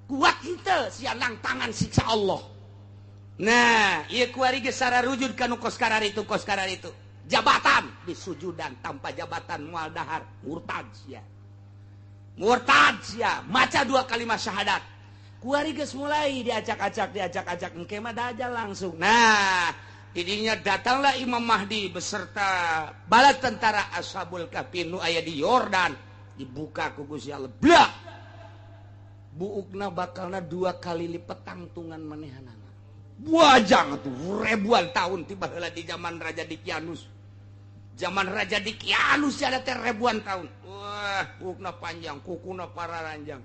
kuat henteu sia nang tangan siksa Allah. Nah, ieu kuari geus sararujud ka nu kos kararitu kos kararitu. Jabatan disujudan, tanpa jabatan moal dahar, murtad sia. Murtad sia, maca dua kalimat syahadat. Kuari geus mulai diacak-acak, diacak-acak, engke mah dajal langsung. Nah, didinya datanglah Imam Mahdi beserta bala tentara Ashabul Kahfi nu aya di Yordan, dibuka ku Gusti Allah. Blak. Buukna bakalna dua kali lipat tangtungan manehanana. Buajang atuh ribuan tahun tiba heula di zaman Raja Dikianus. Zaman Raja Dikianus ada teh ribuan tahun. Wah, buukna panjang, kukuna pararanjang,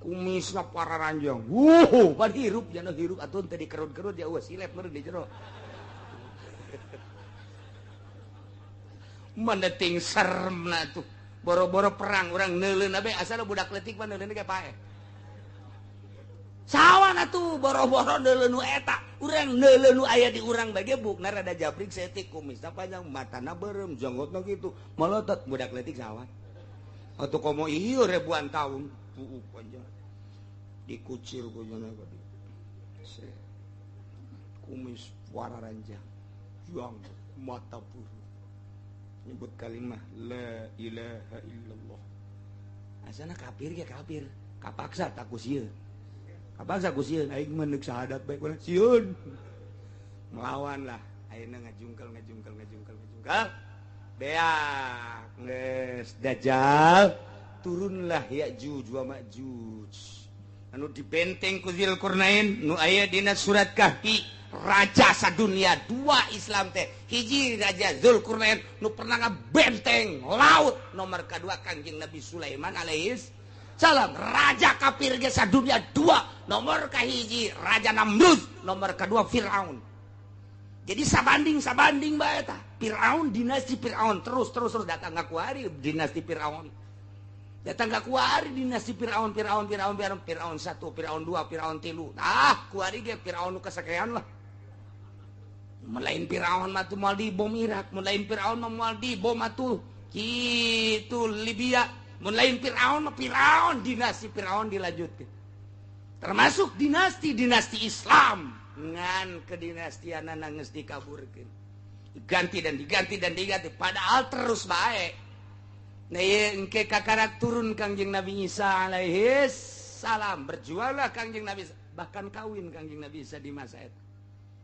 kumisna pararanjang. Wuh, pan hirup jana hirup atuh teh dikerut-kerut ya eueuh silep meureun di jero. Mana ting seremna tuh. Boro-boro perang urang neuleun bae asal budak leutik mah neuleun ge paeh. Sawan atuh boro-boro neuleun nu eta, urang neuleun nu aya di urang bae ge bukna rada jabrik saeutik, kumisna panjang, matana beureum, janggotna kitu, molotot budak leutik sawan. Atuh komo ieu ribuan tahun buuk panjang. Dikucir ku jana gede. Kumis wararanjang, janggot, mata buru. Nyebut kalimah la ilaha illallah. Asana kafir ge kafir, kapaksa tak ku sieun. Kapaksa ku sieun aing mah neuk syahadat bae kumaha sieun. Melawan lah, ayeuna ngajungkel ngajungkel ngajungkel ngajungkel. Beak geus dajjal turunlah Ya'juj wa Ma'juj. Anu dibenteng ku Dzulqarnain nu aya dina surat Kahfi. Raja sadunia dua Islam teh hiji Raja Dzulqarnain nu pernah ngabenteng laut, nomor kedua Kangjeng Nabi Sulaiman alaihis salam. Raja kafir ge sadunia dua, nomor kahiji Raja Namrud, nomor kedua Firaun. Jadi sabanding sabanding bae tah Firaun, dinasti Firaun terus terus terus datang ngakuari dinasti Firaun, datang ka kuari dinasti Firaun Firaun Firaun Firaun Firaun 1, Firaun 2, Firaun 3. Ah, kuari ge Firaun nu kasakean lah. Melain Firaun mah tuh moal dibom Irak, melain Firaun mah moal dibom atuh kitu Libya, melain Firaun mah Firaun dinasti Firaun dilanjutkeun. Termasuk dinasti-dinasti Islam ngan kedinastianana geus dikaburkeun. Diganti dan diganti dan diganti padahal terus bae. Nah, engke kakarak turun Kangjeng Nabi Isa alaihi salam, berjuanglah Kangjeng Nabi Isa, bahkan kawin Kangjeng Nabi Isa di masa eta.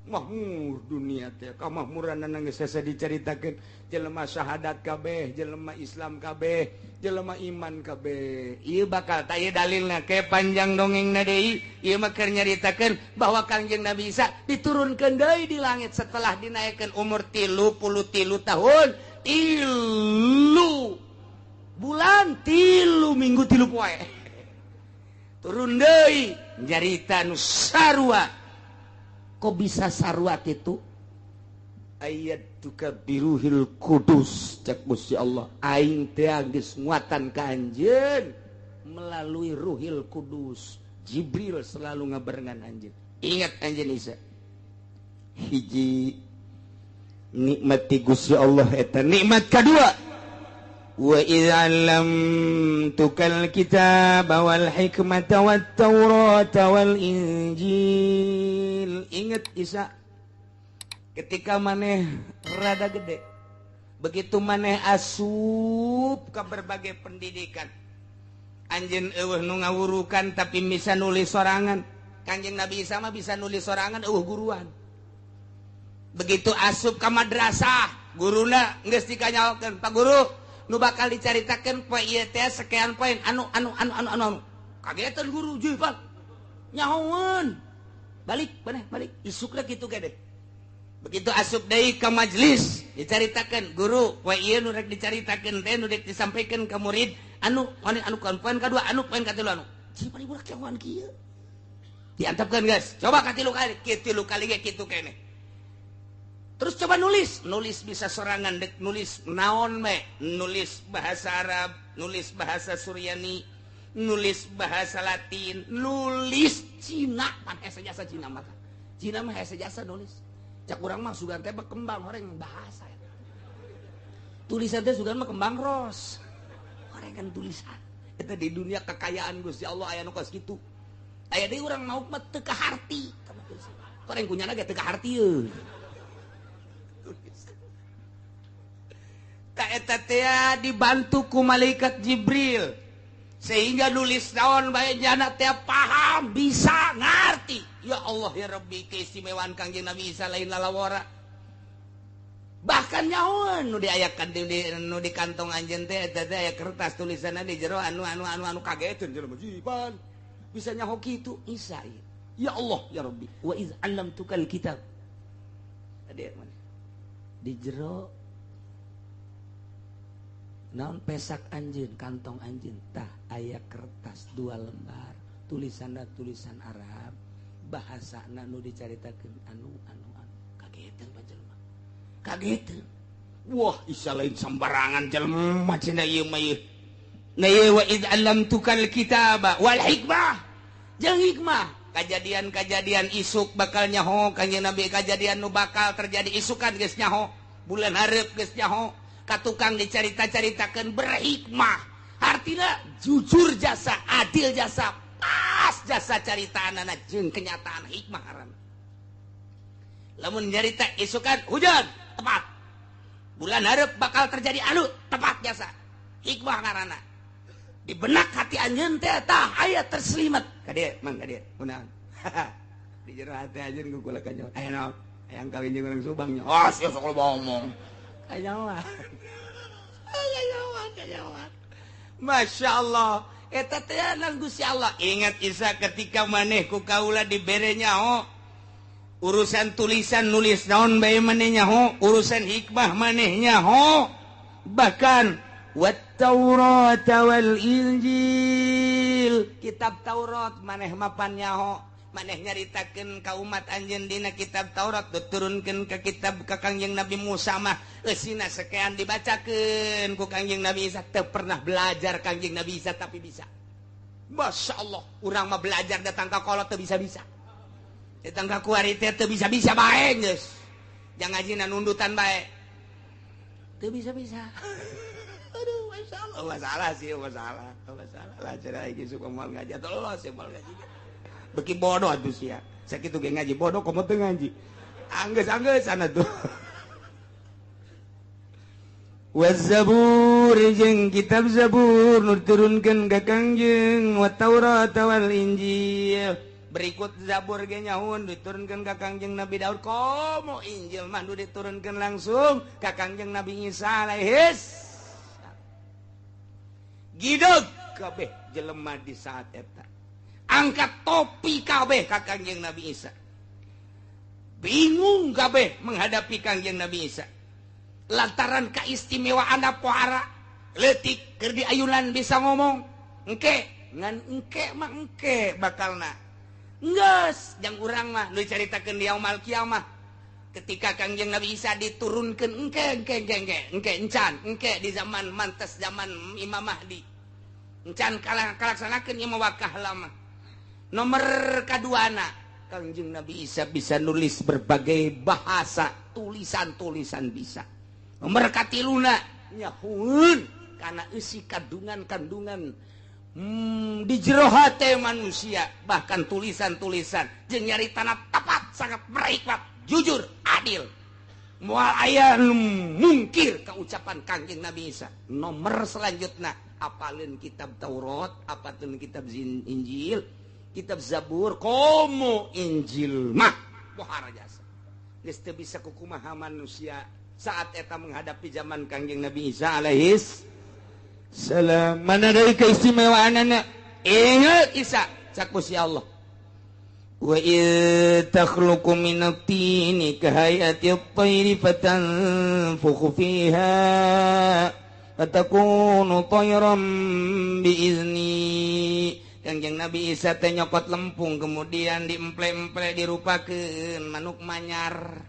Mahmur dunia teh kamahmuranana geus hese dicaritakeun, jelema syahadat kabeh, jelema Islam kabeh, jelema iman kabeh. Ieu bakal tah ieu dalilna ke panjang dongengna deui, ieu mah keur nyaritakeun bahwa Kangjeng Nabi Isa diturunkeun deui di langit setelah dinaikkeun umur 33 tahun, 3 bulan, 3 minggu, 3 poe. Turun deui nyarita nu sarua. Kok bisa sarua kitu? Ayat tuka biruhil kudus cek Gusti Allah. Aing teh geus nguatan ka anjeun melalui Ruhil Kudus. Jibril selalu ngabarengan anjeun. Ingat anjeun Isa. Hiji nikmat ti Gusti Allah eta nikmat kadua. Wa idza 'allamtukal kitaba wal hikmata wat taurata wal injil. Ingat Isa, ketika maneh rada gede, begitu maneh asup ke berbagai pendidikan, anjeun eueuh nu ngawurukan tapi bisa nulis sorangan. Kanjeng Nabi Isa mah bisa nulis sorangan eueuh guruan. Begitu asup ke madrasah, guruna geus dikanyaokeun, "Pak guru, nu bakal dicaritakeun poe ieu teh sekian poin anu anu anu anu anu." Kagetan guru, "Juh, Pak. Nyahoeun." Balik, maneh balik. Isukna kitu gede. Begitu asup deui ka majelis, dicaritakeun, "Guru, poe ieu nu rek dicaritakeun teh nu rek disampaikan ka murid anu anu anu poin kadua, anu poin katilu anu." Cing bari budak cawan kieu. Diantepkeun geus. Coba katilu kali, katilu kali ge kitu keneh. Terus coba nulis, nulis bisa sorangan, dek nulis naon me, nulis bahasa Arab, nulis bahasa Suryani, nulis bahasa Latin, nulis Cina, pan hese jasa Cina mah. Cina mah hese jasa nulis. Cak urang mah sugan teh berkembang horeng bahasa. Tulisan teh sugan mah kembang ros. Horeng kan tulisan. Eta di dunia kekayaan Gusti Allah aya nu kos kitu. Aya deui urang mauk mah teu kaharti. Koreng kunyana ge teu kaharti euy. Ta eta teh dibantu ku malaikat Jibril sehingga nulis naon bae jana teh paham bisa ngarti. Ya Allah ya Rabbi, keistimewaan Kangjeng Nabi Isa lain lalawara. Bahkan nyahoan nu diayakan nu di kantong anjeun teh eta teh aya kertas tulisanna di jero anu anu anu anu kageteun jelema jiban. Bisa nyaho kitu Isa ieu. Ya Allah ya Rabbi, wa iz 'allamtukal kitab. Ade mana? Di jero naon pesak anjeun, kantong anjeun tah aya kertas 2 lembar, tulisanna tulisan Arab, bahasana nu dicaritakeun anu anu anu kageteun panjelema. Kageteun. Wah, Isa lain sembarangan jelema cenah ieu mah ieu. Na ieu wa id 'allamtukal kitaba wal hikmah. Jeung hikmah, kajadian-kajadian isuk bakal nyaho Kangjeng Nabi, kajadian nu bakal terjadi isukan geus nyaho, bulan hareup geus nyaho. Ka tukang dicarita-caritakeun berhikmah. Artina jujur jasa, adil jasa, pas jasa caritaanana jeung kenyataan hikmah ngaranna. Lamun nyarita isukan hujan, tepat. Bulan hareup bakal terjadi anu, tepat jasa. Hikmah ngaranna. Di benak hati anjeun teh tah aya terselimet. Ka dieu, mang ka dieu, kunaon? Di jero hati anjeun ku kula kanyaho. Aya naon? Hayang kawin jeung urang Subang nya. Oh, sia sok loba omong. Kanyahoan. Kanyahoan, kanyahoan. Masya Allah. Eta teh nang Gusti Allah. Ingat Isa ketika maneh ku kaula dibere nyaho urusan tulisan nulis naon bae maneh nyaho, urusan hikmah maneh nyaho, bahkan wat Taurat wal Injil, kitab Taurat maneh mapan nyaho, maneh nyaritakeun ka umat anjeun dina kitab Taurat diturunkeun ka kitab ka Kangjeng Nabi Musa mah eusina sekean dibacakeun ku Kangjeng Nabi Isa. Teu pernah belajar Kangjeng Nabi Isa tapi bisa. Masya Allah, urang mah belajar datang ka kolot teu bisa-bisa. Datang ka kuari teh teu bisa-bisa bae geus. Jangan ngajina nundutan bae. Teu bisa-bisa. Aduh, masya Allah, masalah sih, masalah, masalah. Lah cenah iki suka moal ngaji atuh los moal ngaji. Beki bodoh atuh sia. Sakitu ge ngaji bodoh komo teu ngaji. Anggeus-anggeus sana tuh. Waz-Zabur jeung kitab Zabur nu diturunkeun ka Kangjeng, wa Taurat wal Injil. Berikut Zabur ge nyaun diturunkeun ka Kangjeng Nabi Daud, komo Injil mah nu diturunkeun langsung ka Kangjeng Nabi Isa alaihis. Gideg kabeh jelema di saat eta. Angkat topi kabeh ka Kangjeng Nabi Isa. Bingung kabeh menghadapi Kangjeng Nabi Isa. Lantaran keistimewaan pohara leutik keur diayunan bisa ngomong. Engke ngan engke mah engke bakalna. Geus jang urang mah nu dicaritakeun di yaumul kiamah. Ketika Kangjeng Nabi Isa diturunkeun engke engke engke engke engke encan engke di zaman mantes zaman Imam Mahdi. Encan kalaksanakeun ieu mah wakah lama. Nomor kaduana Kangjeng Nabi Isa bisa nulis berbagai bahasa, tulisan-tulisan bisa. Nomor katiluna nyahueun kana eusi kandungan-kandungan di jero hate manusia, bahkan tulisan-tulisan jeung nyaritana tepat, sangat berhikmat, jujur, adil. Moal aya nu mungkir ka ucapan Kangjeng Nabi Isa. Nomor selanjutna apaleun kitab Taurat, apaleun kitab Injil, kitab Zabur, komo Injil mah pohara jasa. Geus teu bisa kukumaha manusia saat eta menghadapi zaman Kangjeng Nabi Isa alaihis salam. Mana dari keistimewaanana? Ingat Isa cak Gusti Allah. Wa id takhluqu minat tini kahayati at-tayri fatanfukhu fiha fatakunu tayran biizni. Kangjeng Nabi Isa teh nyokot lempung kemudian diemple-emple dirupakeun manuk manyar.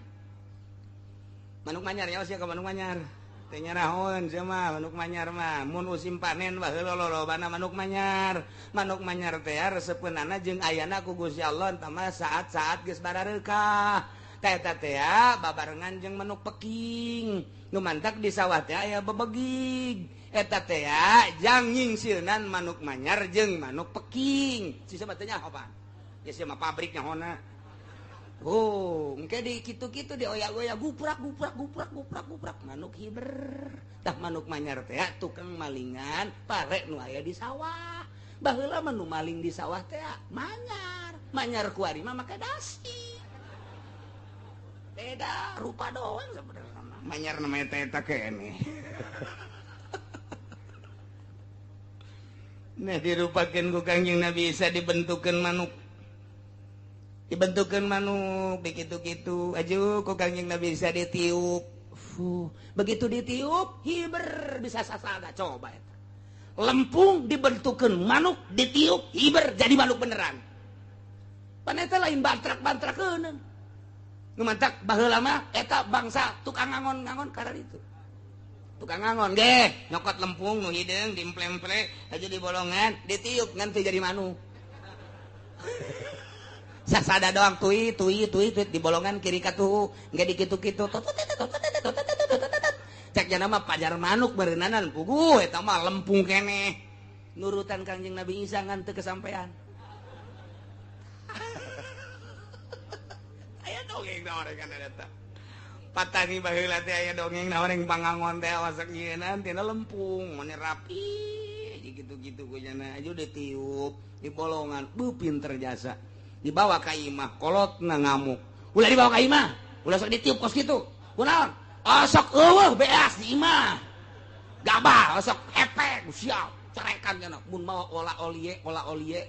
Manuk manyar ya sia ka manuk manyar. Teh nyarahon sia mah manuk manyar mah mun musim panen baheula lolobana manuk manyar. Manuk manyar teh resepeunana jeung ayana ku Gusti Allah entah mah saat-saat geus barareukah. Teh eta teh babarengan jeung manuk peking. Nu mantak di sawah teh aya bebegig. Eta teh jang nyingsieunan manuk manyar jeung manuk peking. Si siapa teh nyaho pan? Ya sia mah pabrik nyahona. Oh, engke di kitu-kitu dioyak-oyak guprak guprak guprak guprak guprak manuk hiber. Tah manuk manyar teh tukang malingan pare nu aya di sawah. Baheula mah nu maling di sawah teh manyar. Manyar kuari mah make dasi. Beda rupa doang sebenarnya. Manyar namanya teh eta keneh. Nah dirupakeun ku Kangjeng Nabi Isa dibentukeun manuk. Dibentukeun manuk begitu-gitu aju ku Kangjeng Nabi Isa ditiup. Fuh, begitu ditiup hiber bisa sasada coba eta. Lempung dibentukeun manuk ditiup hiber jadi manuk beneran. Pan eta lain bantrak-bantrakeun. Nu mantak baheula mah eta bangsa tukang ngangon-ngangon kararitu. Tukang ngangon ge nyokot lempung nu hideung dimple-emple aja di bolongan ditiup ngan teu jadi manuk. Sasada doang tui tui tui tui di bolongan kiri katuhu nggak dikitu-kitu cek jana mah pajar manuk berenanan puguh eta mah lempung keneh nurutan Kangjeng Nabi Isa ngan teu kesampean. Aya dongeng naon kan eta patani baheula teh aya dongeng naon yang pangangon teh awasak nyieunaan tina lempung mane rapi gitu-gitu ku jana aja ditiup di bolongan beuh pinter jasa dibawa ka imah kolotna ngamuk ulah dibawa ka imah ulah sok ditiup kos kitu kunaon osok eueuh beas di imah gabah osok hepek siap carekan cenah mun mawa ola olie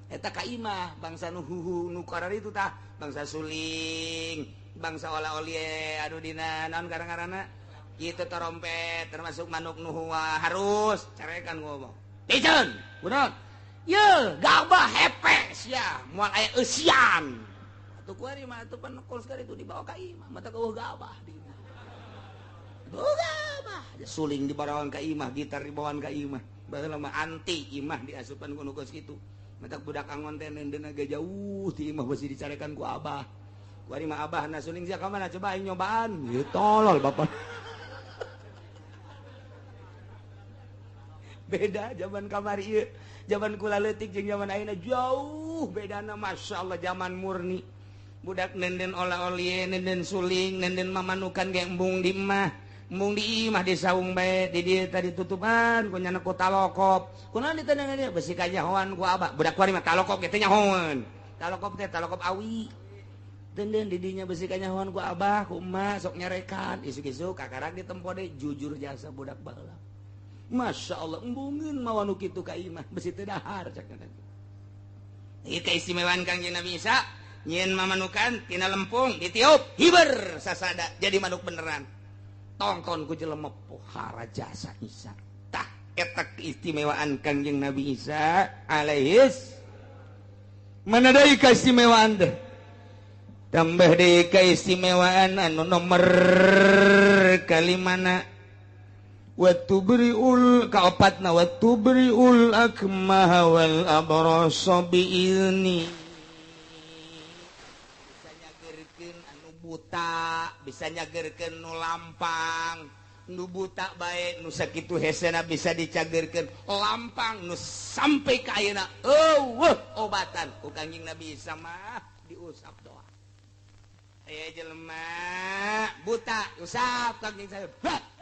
eta ka imah bangsa nu huhu nu kararitu tah bangsa suling bangsa ola olie aduh dina naon garang-garana kitu trompet termasuk manuk nu harus carekan ngomong piceun kunaon ye gabah hepe sia moal aya eusian atuh kuari mah atuh pan kol sekali itu dibawa ka imah mata eueuh gabah di imah gabah suling dibawaan ka imah gitar dibawaan ka imah baheula mah anti imah diasupan ku nu kos kitu mata budak angon teh neundeun ge jauh ti imah beusi dicarekan ku abah kuari mah abahna suling sia ka mana coba aing nyobaan ieu tolol bapak. Beda zaman kamari ieu zaman kula leutik jeung zaman ayeuna jauh bedana masyaallah zaman murni budak nenden ola-olie nenden suling nenden mamanukan ge embung di imah embung di imah di saung bae di dieu tadi tutupan ku nyana ku talokop kunaon ditendengan ieu besi kanyahoan ku abah budak kuari mah talokop ge teh nyahoan talokop teh talokop awi denden di dinya besi kanyahoan ku abah ku emak sok nyarekan isuk-isuk kakarak ditempo deui jujur jasa budak baheula Masya Allah embungeun mawa nu kitu ka imah besi teu dahar cak teh. Ieu keistimewaan Kangjeng Nabi Isa nyieun mamanukan tina lempung ditiup hiber sasada jadi manuk beneran. Tongton ku jelema pohara jasa Isa. Tah eta keistimewaan Kangjeng Nabi Isa alaihis. Mana deui keistimewaan teh? Tambah deui keistimewaan anu nomor kalimana Watubriul kaopatna watubriul akmaha wal abrasa biizni bisa nyagerkeun anu buta bisa nyagerkeun nu lampang nu buta bae nu sakitu hesena bisa dicagerkeun lampang nu sampai ka ayeuna eueuh obatan ku Kangjeng Nabi Isa mah diusap doa aya jelema buta usap Kangjeng saya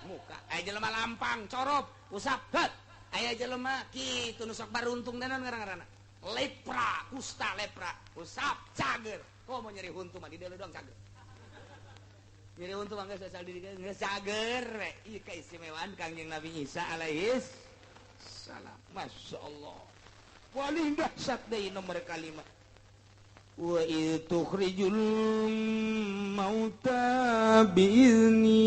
muka aya jelema lampang corop usap het aya jelema kitu nu sok baruntung danon ngaran-ngaranna lepra kusta lepra usap cager komo nyeri huntu mah di dieu doang cager nyeri huntu mah geus asal di dieu geus cager we ieu keistimewaan Kangjeng Nabi Isa alaihis salam masyaallah paling dahsyat deui nomor kalima wa tukhrijul mauta biizni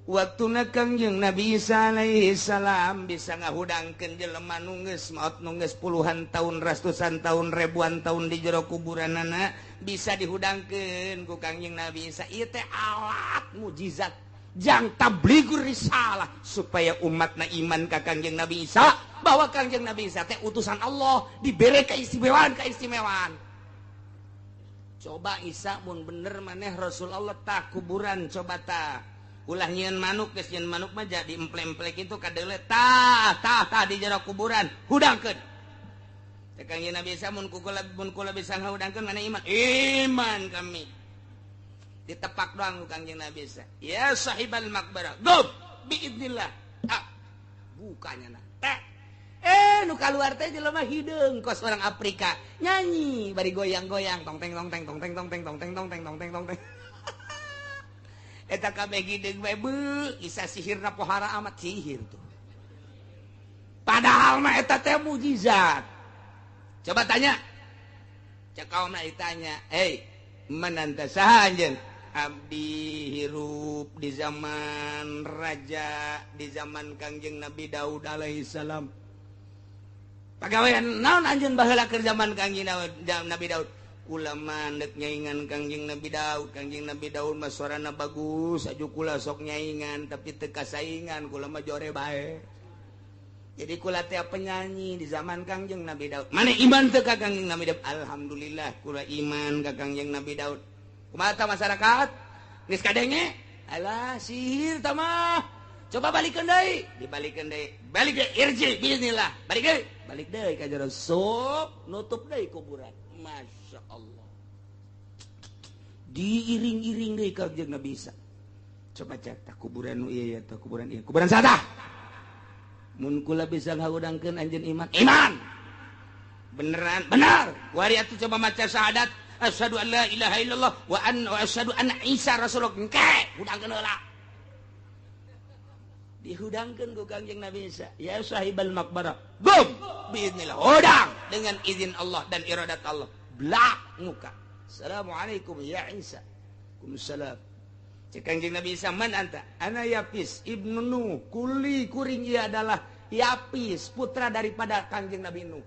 waktuna Kangjeng Nabi Isa alaihi salam bisa ngahudangkeun jelema nu geus maot nu geus puluhan tahun ratusan tahun ribuan tahun di jero kuburanana bisa dihudangkeun ku Kangjeng Nabi Isa ieu teh alat mujizat jang tabligur risalah supaya umatna iman ka Kangjeng Nabi Isa bahwa Kangjeng Nabi Isa teh utusan Allah diberi keistimewaan keistimewaan. Coba Isa mun bener maneh Rasul Allah tah kuburan coba tah. Ulah nyieun manuk geus nyieun manuk mah jadi emple-emple kitu kadeule tah tah tah di jero kuburan hudangkeun. Teh Kangjeng Nabi Isa mun kula bisa ngahudangkeun maneh iman. Iman kami. Ditepak doang ku Kangjeng Nabi Isa. Ya sahibal maqbarah. Gum biidznillah. Ah, bukanya nah. Teh nu kaluar teh jelema hideung kos orang Afrika nyanyi bari goyang-goyang tong teng tong teng tong teng tong teng tong teng tong teng tong teng tong teng. Eta kabeh hideung bae beuh isa sihirna pohara amat sihir tuh. Padahal mah eta teh mujizat. Coba tanya. Cek kaumna ditanya, "Hei, man anta saha anjeun?" Abdi hirup di zaman raja, di zaman Kangjeng Nabi Daud alaihi salam. Pagawean naon anjeun baheula keur zaman Kangjeng Nabi Daud? Kula mah deuk nyaingan Kangjeng Nabi Daud. Kangjeng Nabi Daud mah suarana bagus, aju kula sok nyaingan tapi teu kasaingan, kula mah jore bae. Jadi kula teh penyanyi di zaman Kangjeng Nabi Daud. Maneh iman teu ka Kangjeng Nabi Daud? Alhamdulillah kula iman ka Kangjeng Nabi Daud. Kumaha tah masyarakat? Geus kadenge? Alah sihir tah mah. Coba balikeun deui, dibalikeun deui. Balik deui, irji bismillah. Balik deui, balik deui ka jero sup, nutup deui kuburan. Masya Allah. Diiring-iring deui ka Kangjeng Nabi Isa. Coba cek tah kuburan nu ieu tah kuburan ieu. Kuburan saha? Mun kula bisa ngahudangkeun anjeun iman. Iman. Beneran, benar. Wari atuh coba maca syahadat, asyhadu an la ilaha illallah wa anna asyhadu anna Isa rasulullah. Engke, hudangkeun heula. Dihudangkeun ku Kangjeng Nabi Isa, ya sahibal maqbarah. Gum biiznillah. Hudang dengan izin Allah dan iradat Allah. Blak muka. Assalamualaikum ya Isa. Waalaikumsalam. Cek Kangjeng Nabi Isa, man anta? Ana Yapis ibnu Nuh. Kuli kuring ia adalah Yapis, putra daripada Kangjeng Nabi Nuh.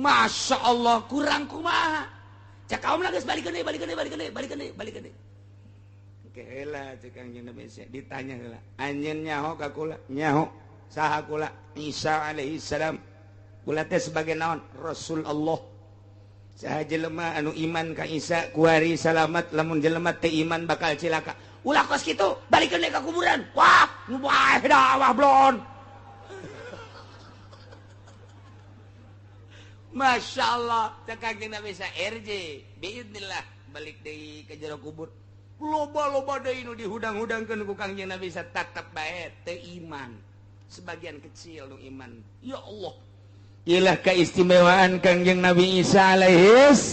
Masya Allah, kurang kumaha. Cek kaum geus balikeun deui, balikeun deui, balikeun deui, balikeun deui, balikeun deui. Heula cek Kangjeng Nabi Isa, ditanya heula, anjeun nyaho ka kula? Nyaho. Saha kula? Isa alaihi salam. Kula teh sebagai naon? Rasul Allah. Saha jelema anu iman ka Isa kuari salamat, lamun jelema teu iman bakal cilaka. Ulah kos kitu, balikeun deui ka kuburan. Wah, nu bae dakwah blon. Masya Allah, cek Kangjeng Nabi Isa, irji biidznillah, balik deui ka jero kubur. Loba-loba deui nu dihudang-hudangkeun ku Kangjeng Nabi Isa tetep bae teu iman. Sebagian kecil nu iman. Ya Allah. Ilah keistimewaan Kangjeng Nabi Isa alaihis.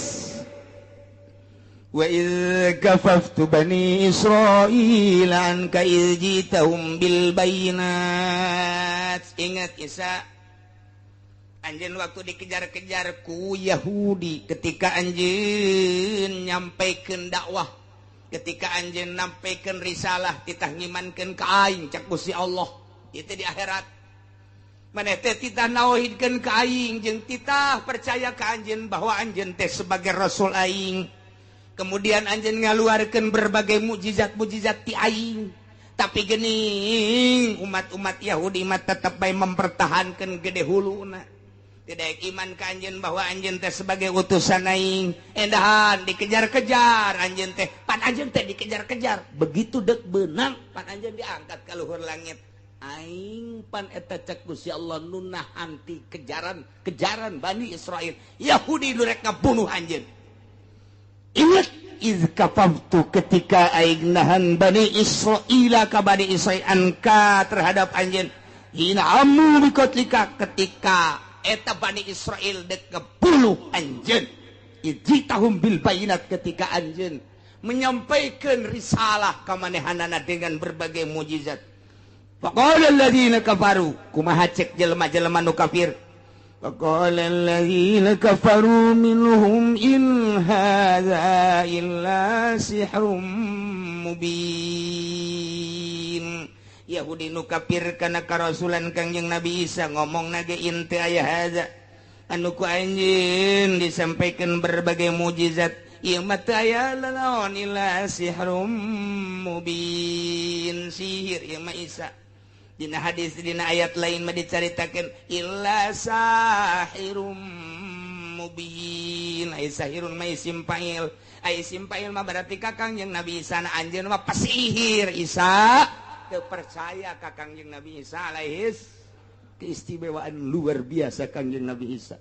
Wa idz kafaftu bani Israil anka idz jitahum bil bayinat. Ingat Isa, anjeun waktu dikejar-kejar ku Yahudi ketika anjeun nyampaikeun dakwah, ketika anjeun nampaikan risalah, titah ngimankeun ka aing cak Gusti Allah, itu di akhirat. Maneh teh titah nauhidkeun ka aing jeung titah percaya ka anjeun bahwa anjeun teh sebagai rasul aing. Kemudian anjeun ngaluarkeun berbagai mukjizat-mukjizat ti aing. Tapi geuning umat-umat Yahudi mah tetep bae mempertahankeun gede huluna. Tidak iman ka anjeun bahwa anjeun teh sebagai utusan aing. Endahan dikejar-kejar anjeun teh, pan anjeun teh dikejar-kejar. Begitu dek beunang pan anjeun diangkat ka luhur langit. Aing pan eta cek Gusti Allah nu nahan ti kejaran-kejaran Bani Israil. Yahudi nu rek ngabunuh anjeun. Ingat iz kafaftu ketika aing nahan Bani Israila ka Bani Israil anka terhadap anjeun. Hina amu bikotlika ketika eta Bani Israel dek ngebunuh anjeun. Ijitahum bil bayinat ketika anjeun menyampaikan risalah ka manehanana dengan berbagai mukjizat. Faqala alladziina kafaru, kumaha cek jelema-jelema nu kafir? Faqala alladziina kafaru minhum in hadza illa sihrum mubin. Yahudi nu kafir kana karasulan Kangjeng Nabi Isa ngomong nage in teu aya hadza anu ku anjeun disampaikan berbagai mukjizat ieu mah teu aya lalaon illa sihrum mubin, sihir ieu mah Isa. Dina hadis dina ayat lain mah dicaritakeun illa sahirum mubin. Ai sahirun ma isim fa'il. Ai isim fa'il mah berarti ka Kangjeng Nabi Isa na anjeun mah pesihir Isa. Teu percaya ka Kangjeng Nabi Isa alaihis. Keistimewaan luar biasa Kangjeng Nabi Isa.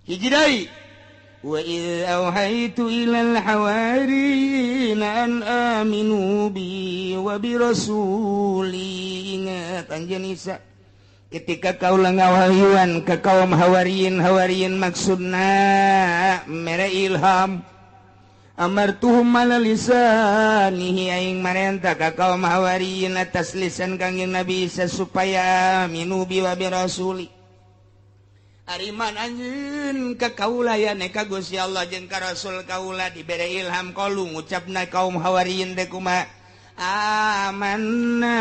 Hiji deui. Wa idz auhaitu ilal hawariyina an aminu bi wa bi rasuli. Ingat anjeun Isa ketika kaula ngawahyuan ka kaum hawariyin, hawariyin maksudna mere ilham. Amartuhum ala lisanihi aing marenta ka kaum hawariyin atas lisan Kangjeng Nabi Isa supaya aminu bi wa bi rasuli. Ariman anjeun ka kaula ya ka Gusti Allah jeung ka Rasul kaula dibere ilham qalu ngucapna kaum hawariyin teh kumaha amanna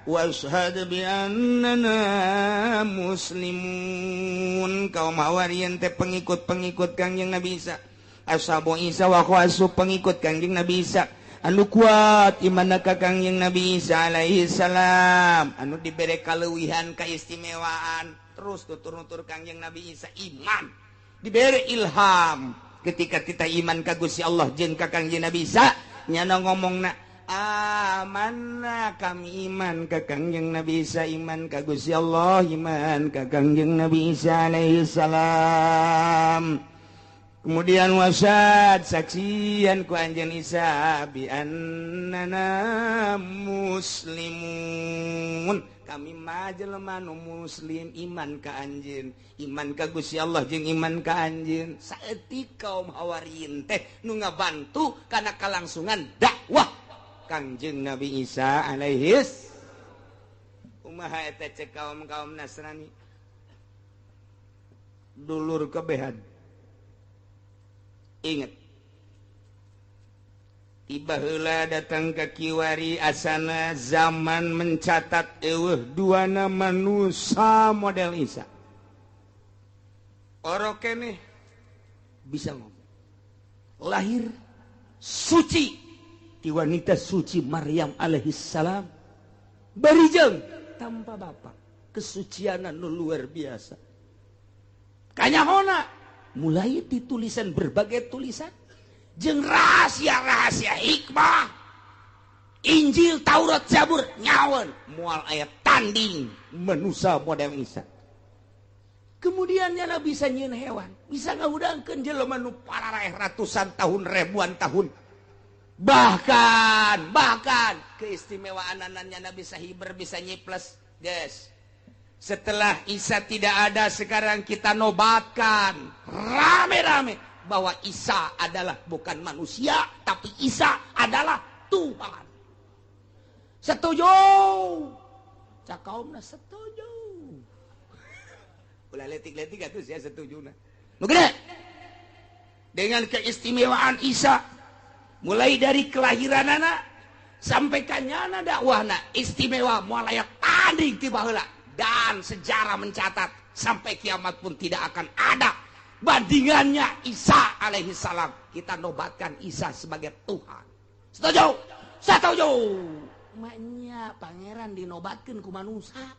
washhad bi annana muslimun. Kaum hawariyin teh pengikut-pengikut Kangjeng Nabi Isa, ashabu Isa wa khawasu pengikut Kangjeng Nabi Isa anu kuat imanna ka Kangjeng Nabi Isa alaihi salam, anu dibere kaleuwihan kaistimewaan terus tutur-nutur Kangjeng Nabi Isa iman dibere ilham. Ketika kita iman ka Gusti Allah jeung ka Kangjeng Nabi Isa nyana ngomongna amanna, kami iman ka Kangjeng Nabi Isa, iman ka Gusti Allah, iman ka Kangjeng Nabi Isa alaihi salam. Kemudian wasad saksian ku anjeun Isa bi annana muslimun. Kami mah jelema nu muslim iman ka anjeun, iman ka Gusti Allah jeung iman ka anjeun. Saeutik kaum hawariyin teh nu ngabantu kana kalangsungan dakwah Kangjeng Nabi Isa alaihis. Kumaha eta cek kaum-kaum Nasrani? Dulur kebehan. Ingat, tiba heula datang ke kiwari asana zaman mencatat eueuh duana manusia model Isa. Orok keneh bisa ngomong. Lahir suci ti wanita suci Maryam alaihissalam. Barijeng tanpa bapak. Kesucianan nu luar biasa. Kanyahona mulai ditulisan berbagai tulisan jeung rahasia-rahasia hikmah Injil, Taurat, Zabur nyawen moal aya tanding manusia model Isa. Kemudian nyana bisa nyieun hewan, bisa ngahudangkeun jelema nu pararaeh ratusan tahun, ribuan tahun. Bahkan keistimewaan nyana bisa hiber, bisa nyiples, guys. Setelah Isa tidak ada, sekarang kita nobatkan rame-rame bahwa Isa adalah bukan manusia, tapi Isa adalah Tuhan. Setuju? Cak kaumna setuju. Ulah letik-letik atuh sia setujuna. Nu gede. Dengan keistimewaan Isa mulai dari kelahiranana sampai kanyana dakwahna istimewa moal aya tanding ti baheula. Dan sejarah mencatat sampai kiamat pun tidak akan ada bandingannya Isa alaihi salam. Kita nobatkan Isa sebagai Tuhan. Setuju? Setuju. Maknya pangeran dinobatkan ku manusia.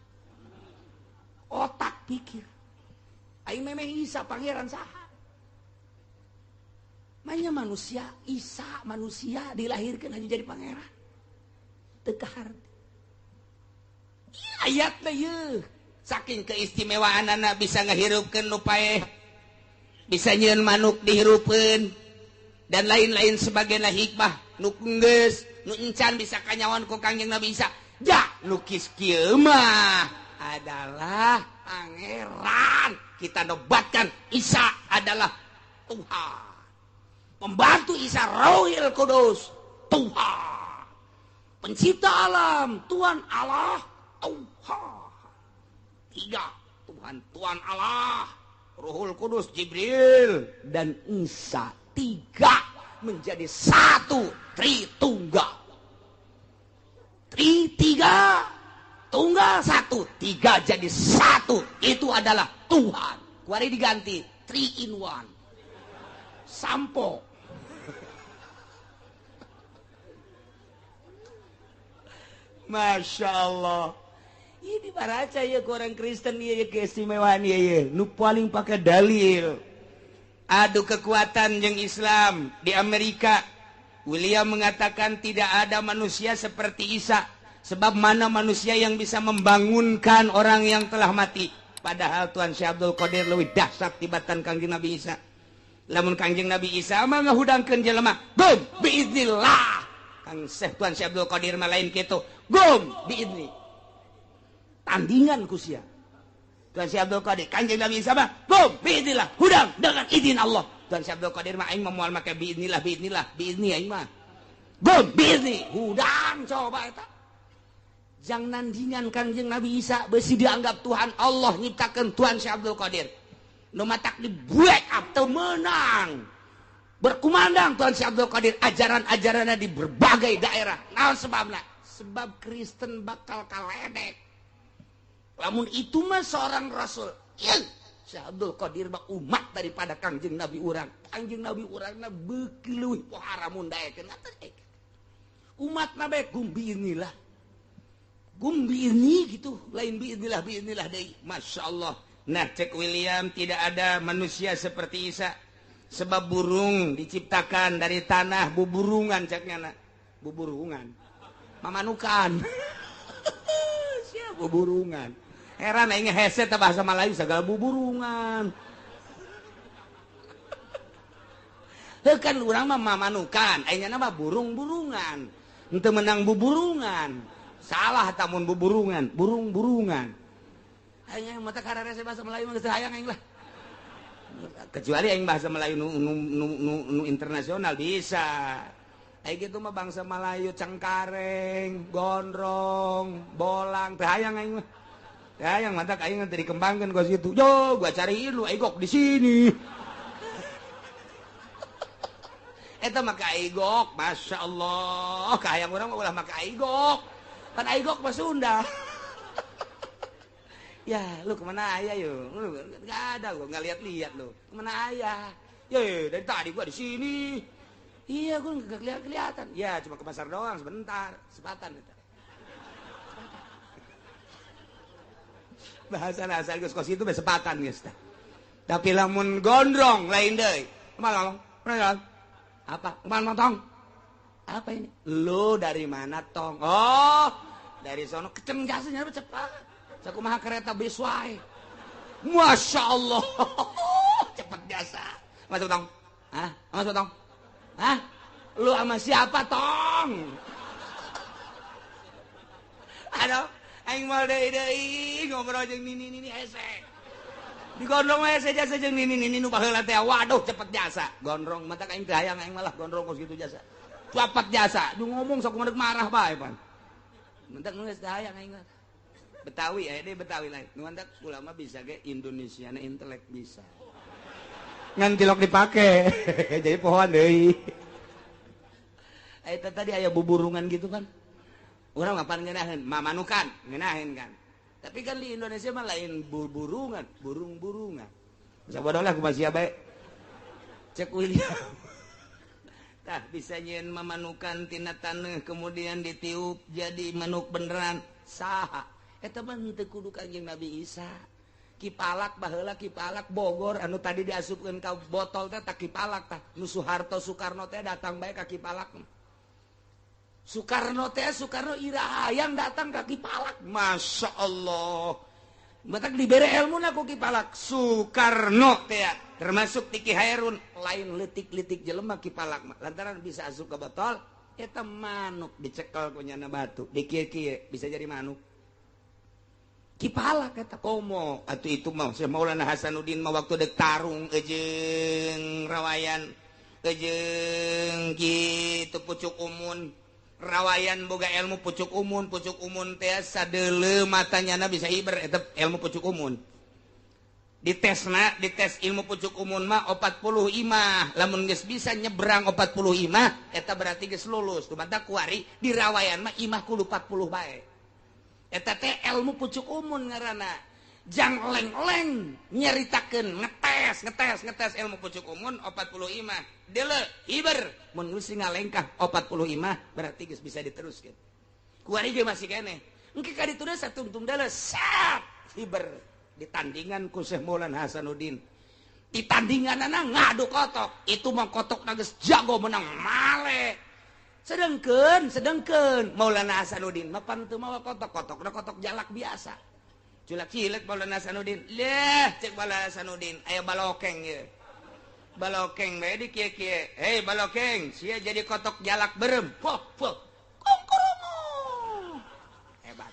Otak pikir. Aing memang Isa pangeran saha? Maknya manusia, Isa manusia dilahirkan hanya jadi pangeran. Teu kaharti. Ayatna yeuh saking keistimewaanana bisa ngahirupkeun nu paeh, bisa nyieun manuk dihirupkeun dan lain-lain sebagainya hikmah nu geus nu encan bisa kanyawan ku Kangjeng Nabi Isa. Ja lukis kieu mah adalah pangeran. Kita nobatkan Isa adalah Tuhan. Pembantu Isa Rohil Kudus, Tuhan. Pencipta alam, Tuhan Allah, Tuhan. Tiga, Tuhan, Tuhan Allah, Ruhul Kudus, Jibril, dan Isa. Tiga menjadi satu, Tritunggal. Tri tiga, tunggal satu, tiga jadi satu. Itu adalah Tuhan. Kuari diganti 3 in 1. Sampo. Masya Allah. Ieu dibaraca ieu ku orang Kristen ieu keistimewaan ieu nu paling pakai dalil. Adu kekuatan jeung Islam di Amerika. William mengatakan tidak ada manusia seperti Isa. Sebab mana manusia yang bisa membangunkan orang yang telah mati. Padahal Tuhan Syekh Abdul Qadir leuwih dahsyat tibatan Kangjeng Nabi Isa. Lamun Kangjeng Nabi Isa mah ngahudangkeun jelema, gum biiznillah. Kang Syekh Tuhan Syekh Abdul Qadir mah lain kitu, gum biizni. Tandingan ku sia. Tuhan Syekh Abdul Qadir, Kangjeng Nabi Isa mah gum biiznillah, hudang dengan izin Allah. Tuhan Syekh Abdul Qadir mah aing mah moal make biiznillah, biiznillah, biizni aing mah. Gum biizni, hudang coba eta. Jang nandingan Kangjeng Nabi Isa besi dianggap Tuhan Allah nyiptakeun Tuhan Syekh Abdul Qadir. Nu matak di break up teu meunang. Berkumandang Tuhan Syekh Abdul Qadir ajaran-ajaranna di berbagai daerah. Naon sebabna? Sebab Kristen bakal kaledek. Lamun itu mah seorang rasul. Ieu Syekh Abdul Qadir mah umat daripada Kangjeng Nabi urang. Kangjeng Nabi urangna beuki leuwih pohara mun daekeun. Umat na bae gumbi inilah. Gumbi ini gitu, lain biiznillah biiznillah deui. Masya Allah. Nah cek William tidak ada manusia seperti Isa. Sebab burung diciptakan dari tanah buburungan ceknya nak. Buburungan. Mamanukan. Siap buburungan. Heran aing hese teh bahasa Melayu segala buburungan. Heuh kan urang mah mamanukan, aing mah burung-burungan. Henteu menang buburungan. Salah tamun buburungan, burung-burungan. Aing mata kararese bahasa Melayu mah geus hayang aing lah. Kecuali aing bahasa Melayu nu internasional bisa. Aing kitu mah bangsa Melayu cengkareng, gondrong, bolang, teu hayang aing mah. Teu hayang mata aing teh dikembangkeun kos kitu. Yo, gua cariin lu aigok di sini. Eta mah ka aigok, masyaallah. Kahayang urang mah ulah maka aigok. Kan aigok mah Sunda. Ya, lu kemana ayah yo? Lu nggak ada, gua nggak lihat-lihat lu. Kemana ayah? Ye, dari tadi gua di sini. Iya, gua nggak kelihatan. Ya, cuma ke pasar doang sebentar, sepatan itu. Bahasa asal geus kos itu sepatan geus tah. Tapi lamun gondrong lain deui. Kemana ngomong? Apa? Kemana tong? Apa ini? Lu dari mana tong? Oh, dari sono keceng jasanya cepat. Sakumaha kereta bis wae. Masya Allah. Cepet jasa. Masuk tong. Hah? Masuk tong. Hah? Lu sama siapa tong? Aduh, aing moal deui-deui ngobrol jeung nini-nini hese. Digondrong mah hese jasa jeung nini-nini nu baheula teh. Waduh, cepet jasa. Gondrong mata aing teu hayang aing malah gondrong kos kitu jasa. Cepet jasa. Du ngomong sakumaha marah bae pan. Mentak geus teu hayang aing mah. Betawi ya, dia Betawi lain. Nu mantak ulama bisa ge Indonesia na intelek bisa. Ngan tilok dipake. Jadi pohoan deui. Eta tadi aya buburungan gitu kan. Urang ngapan ngeunaheun, mamanukan, ngeunaheun kan. Tapi kan di Indonesia mah lain buburungan, burung-burungan. Sabodoh lah kumaha sia bae. Cek William. Tah bisa nyieun mamanukan tina taneuh kemudian ditiup jadi manuk beneran. Saha? Eta mah henteu kudu Kangjeng Nabi Isa. Kipalak baheula kipalak Bogor anu tadi diasupkeun ka botol teh tah kipalak tah. Nu Soeharto Soekarno teh datang bae ka kipalak. Soekarno teh Soekarno ira hayang datang ka kipalak. Masya Allah. Matak dibere ilmuna ku kipalak Soekarno teh termasuk Tiki Hairun lain leutik-leutik jelema kipalak mah lantaran bisa asup ka botol eta manuk dicekel ku nyana batu dikieu-kieu bisa jadi manuk. Kipalak kata komo atuh itu mah Syekh Maulana Hasanuddin mah waktu dek tarung jeung rawayan jeung kitu pucuk umun rawayan boga ilmu pucuk umun teh sadeuleu matanyana bisa hiber eta ilmu pucuk umun ditesna dites ilmu pucuk umun mah 40 imah lamun geus bisa nyebrang 40 imah eta berarti geus lulus kumaha kuari di rawayan mah imah kudu 40 bae. Eta teh ilmu pucuk umun ngaranna. Jang leng-leng nyaritakeun ngetes ilmu pucuk umun 40 imah. Deuleu hiber mun geus ngalengkah 40 imah berarti geus bisa diteruskeun. Kuari ge masih keneh. Engke ka ditu deui satungtung deuleu sat hiber di tandingan ku Syekh Maulana Hasanuddin. Di tandinganana ngadu kotok, itu mah kotok geus jago menang male. Sedengkeun Maulana Hasanuddin mah pan teu mawa kotok, kotokna kotok jalak biasa. Culak cilek Maulana Hasanuddin. Leh cek Maulana Hasanuddin aya balokeng ieu. Balokeng bae di kieu-kieu. Hei balokeng, sia jadi kotok jalak berem. Poh poh. Kongkoromo. Hebat.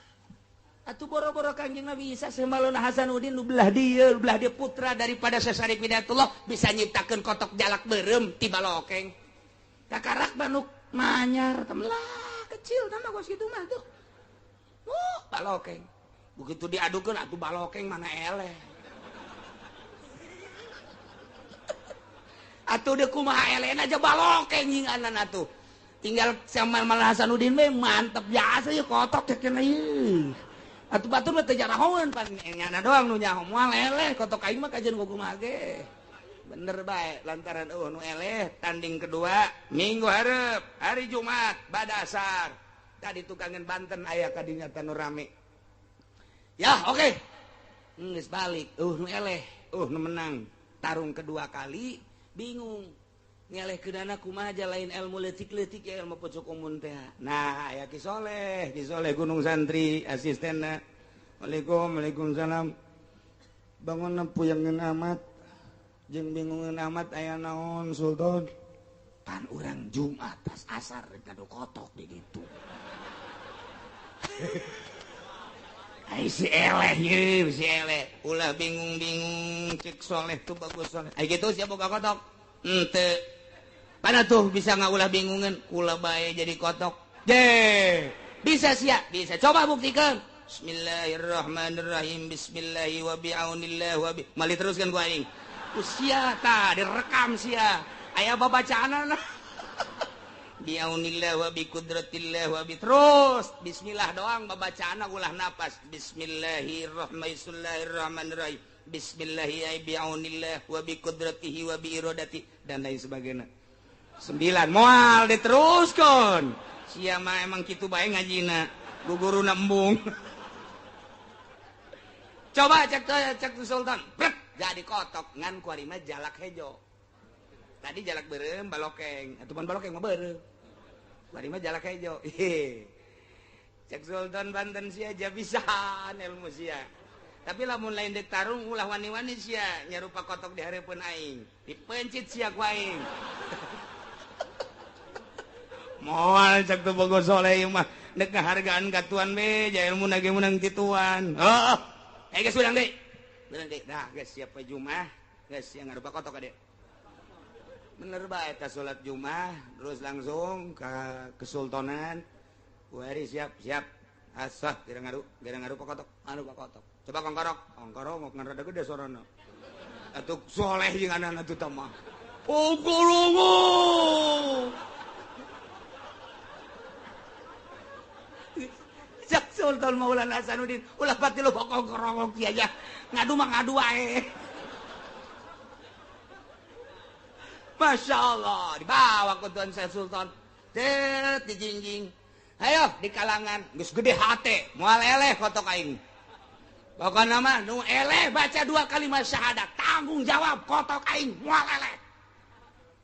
Atuh boro-boro Kangjeng Nabi Isa Syekh Maulana Hasanuddin nu belah dieu putra daripada Syekh Syarif Hidayatullah bisa nyiptakeun kotok jalak berem ti balokeng. Kakarak manuk manyar temelah kecil nama gos kitu mah tuh. Balokeng. Begitu diadukeun atuh balokeng mana eleh. Atuh deu kumaha elehna aja balokeng nyinganan atuh. Tinggal sama Maulana Hasanuddin we mantep biasa ieu kotok teh cenah ieu. Atuh batur mah teu jarahoeun pan nyana doang nu nyaho moal eleh kotok aing mah kajeun kumaha ge. Bener bae lantaran eueuh nu eleh tanding kedua minggu hareup hari Jumat bada asar. Tadi tukangan Banten aya ka dinya tanu rame. Ya oke. Okay. Geus balik eueuh nu eleh, eueuh nu menang. Tarung kedua kali bingung. Ngeleh keunana kumaha aja lain ilmu leutik-leutik ya ilmu pojok umun teh. Nah, aya Ki Soleh, Ki Soleh Gunung Santri asistenna. Waalaikum, waalaikumsalam. Bangun puyangeun amat. Jeung bingungeun amat aya naon Sultan. Pan urang Jumat tas asar rek ngadu kotok di ditu. Ai si eleh ieu, si eleh. Ulah bingung-bingung cek Soleh tuh bagus Soleh. Ai kitu sia boga kotok. Henteu. Mana tuh bisa ngaulah bingungan, kula bae jadi kotok. Je, bisa sia, bisa. Coba buktikan. Bismillahirrahmanirrahim. Bismillahi wa bi'aunillah wa bi. Mali teruskan ku aing. Usia ta direkam sia. Aya babacaanana. Bi'aunillah wa bi qudratillah wa bi terus. Bismillah doang babacaanna ulah napas. Bismillahirrahmanirrahim. Bismillahi bi'aunillah wa bi qudratihi wa bi iradati dan lain sebagainya. 9 moal diteruskan. Sia mah emang kitu bae ngajina. Guguruna embung. Coba cek cek Sultan. Brek, jadi kotok ngan kuari mah jalak hejo. Tadi jalak beureum balokeng, atuh pan balokeng mah beureum. Kuari mah jalak hejo. Cek Sultan Banten sia aja bisaan ilmu sia. Tapi lamun lain dek tarung ulah wani-wani sia nyarupa kotok di hareupeun aing. Dipencit sia ku aing. Moal cek tu bogo soleh ieu mah dek ngahargaan ka tuan be, ja ilmu na ge meunang ti tuan. Heeh. Eh geus urang deui. Beurang deui. Dah geus siap we Jumat, geus sia ngarupa kotok ka dieu. Bener bae eta salat Jumat terus langsung ka kesultanan. Wari siap, siap. Asah kira ngarupa kotok, anu kotok. Coba kongkorok, kongkorok ngan rada gede sorana. Atuh soleh jeung anak atuh tah mah. Kongkorongo. Cak Sultan Maulana Hasanuddin, ulah pati lu kongkorongok kieu ya. Ngadu mah ngadu wae. Masya Allah, dibawa ke Tuan Syekh Sultan. Tet dijingjing. Ayo di kalangan geus gede hate, moal eleh kotok aing. Pokokna mah nu eleh baca 2 kalimat syahadat, tanggung jawab kotok aing moal eleh.